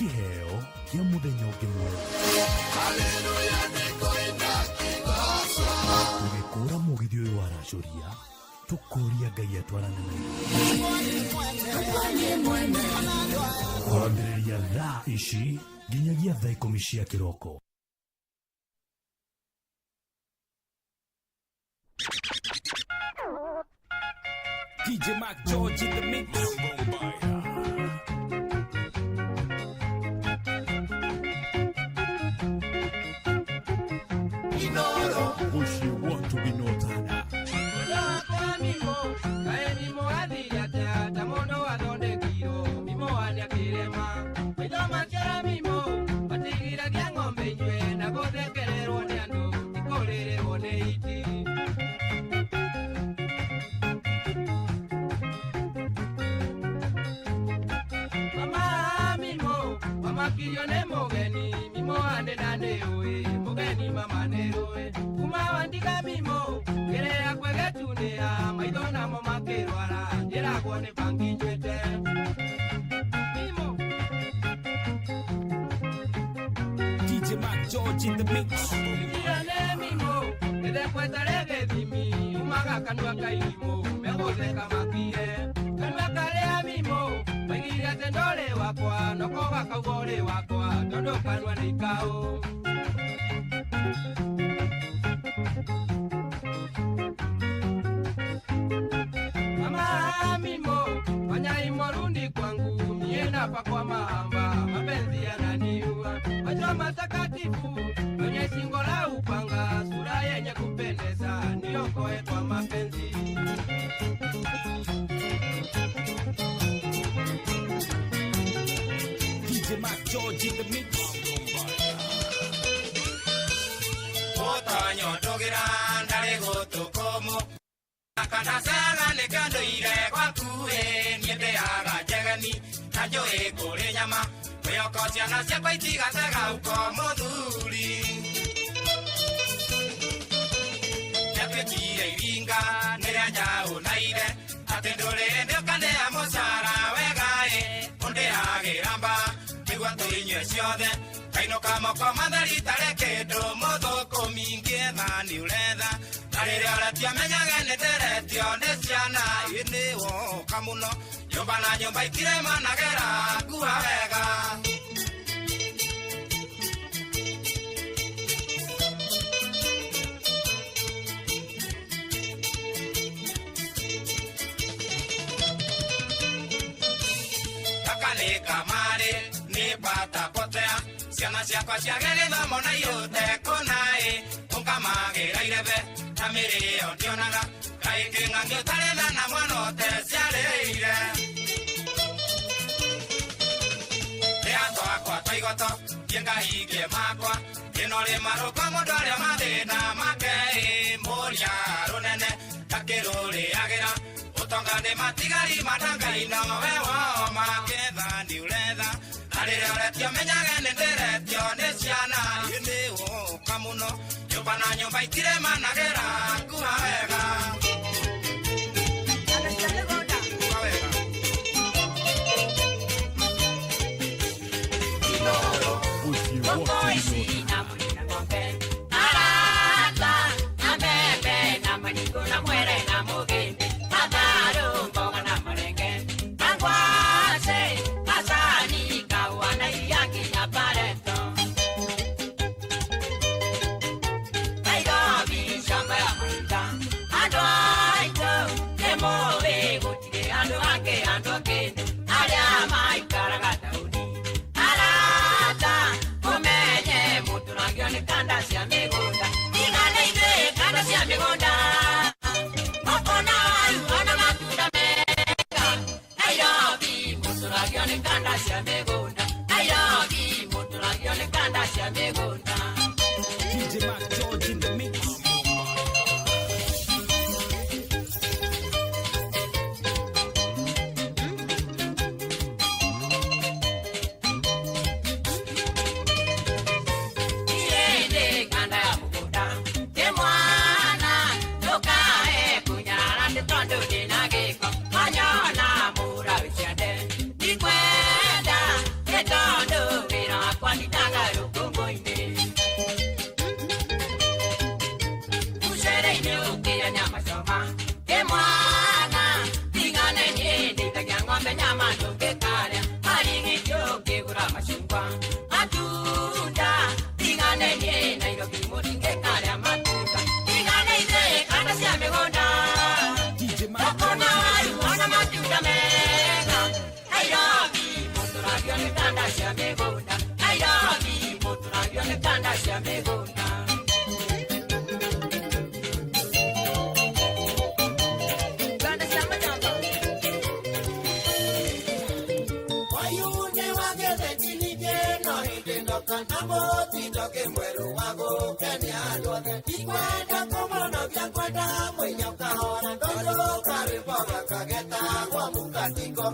Speaker 4: Kĩheo kĩa mũthenya ũngĩ mwerũ. Tũgĩkũra mũgithi ũyũ waracũria, tũkũria Ngai atwarane na ithuĩ. Kwambĩrĩria thaa ici nginyagia thaa 10 cia kĩroko.
Speaker 5: DJ Mark George in the mix.
Speaker 4: Mũciĩ watu binotana.
Speaker 5: DJ Mark George in the mix.
Speaker 6: Matakatifu kwenye shingo la upanga, sura yenye kupendeza, niokoe kwa mapenzi.
Speaker 5: DJ Mark George in the mix.
Speaker 6: Otonyo togira ndare gotokomo akanasaga nikandoire gwakuĩ niĩ ndĩaga njegeni na njũĩ kũrĩ nyama kwĩhoko ciana ciakwa itigatega uko mũthuri nĩatuĩkire iringa nĩrĩa njaũ na ithe atĩ ndũrĩ hĩndĩ ũkanea mũcara wegaĩ ũndĩagĩra mba nĩguo tũinyue ciothe kainũka moko matheri tarĩ kĩndũ mũthũkũmi ngĩetha nĩ ũretha na rĩrĩa ũretio menyage nĩ ndĩretio nĩ ciana ĩ nĩ woka mũno nyũmba na nyũmba itiremanagĩra ngua wega. Gaka nĩ kamarĩ nĩ bata potea ciana ciakwa ciage gĩthomo na ihũte kũna-ĩ ũkamagĩra irebe na mĩrĩo ndionaga kaĩ kĩng'ang'i ũtarĩ tha na mwana ũteciarĩire rĩa twakwa twa igoto thiĩ ngahingie makwa ĩno rĩ marũko mũndũ arĩa mathĩna make-ĩ mũria rũnene ndakĩrũrĩagĩra ũtonga nĩ matigari matangai nowe woma ketha nĩ ũretha na rĩrĩa ũretio menyage nĩ ndĩretio nĩ ciana ĩ nĩ woka mũno nyũmba na nyũmba itiremanagĩra ngua wega. Ngua wega.
Speaker 4: Mũciĩ watu binotana.
Speaker 6: Nairobi, shamba ya
Speaker 7: kanda cia mĩgũnda. Nairobi mũtũragio nĩ kanda cia mĩgũnda. Kanda cia majamba.
Speaker 8: Wayune wagetheti no hĩndĩ ndoka na mũtindo kĩmwerũ wa gũkenia andũ othe. Ndikwenda kũmonokia, ngwenda mũinyo kahora, tondũ karwĩmbo gaka getagwo mũkatiko.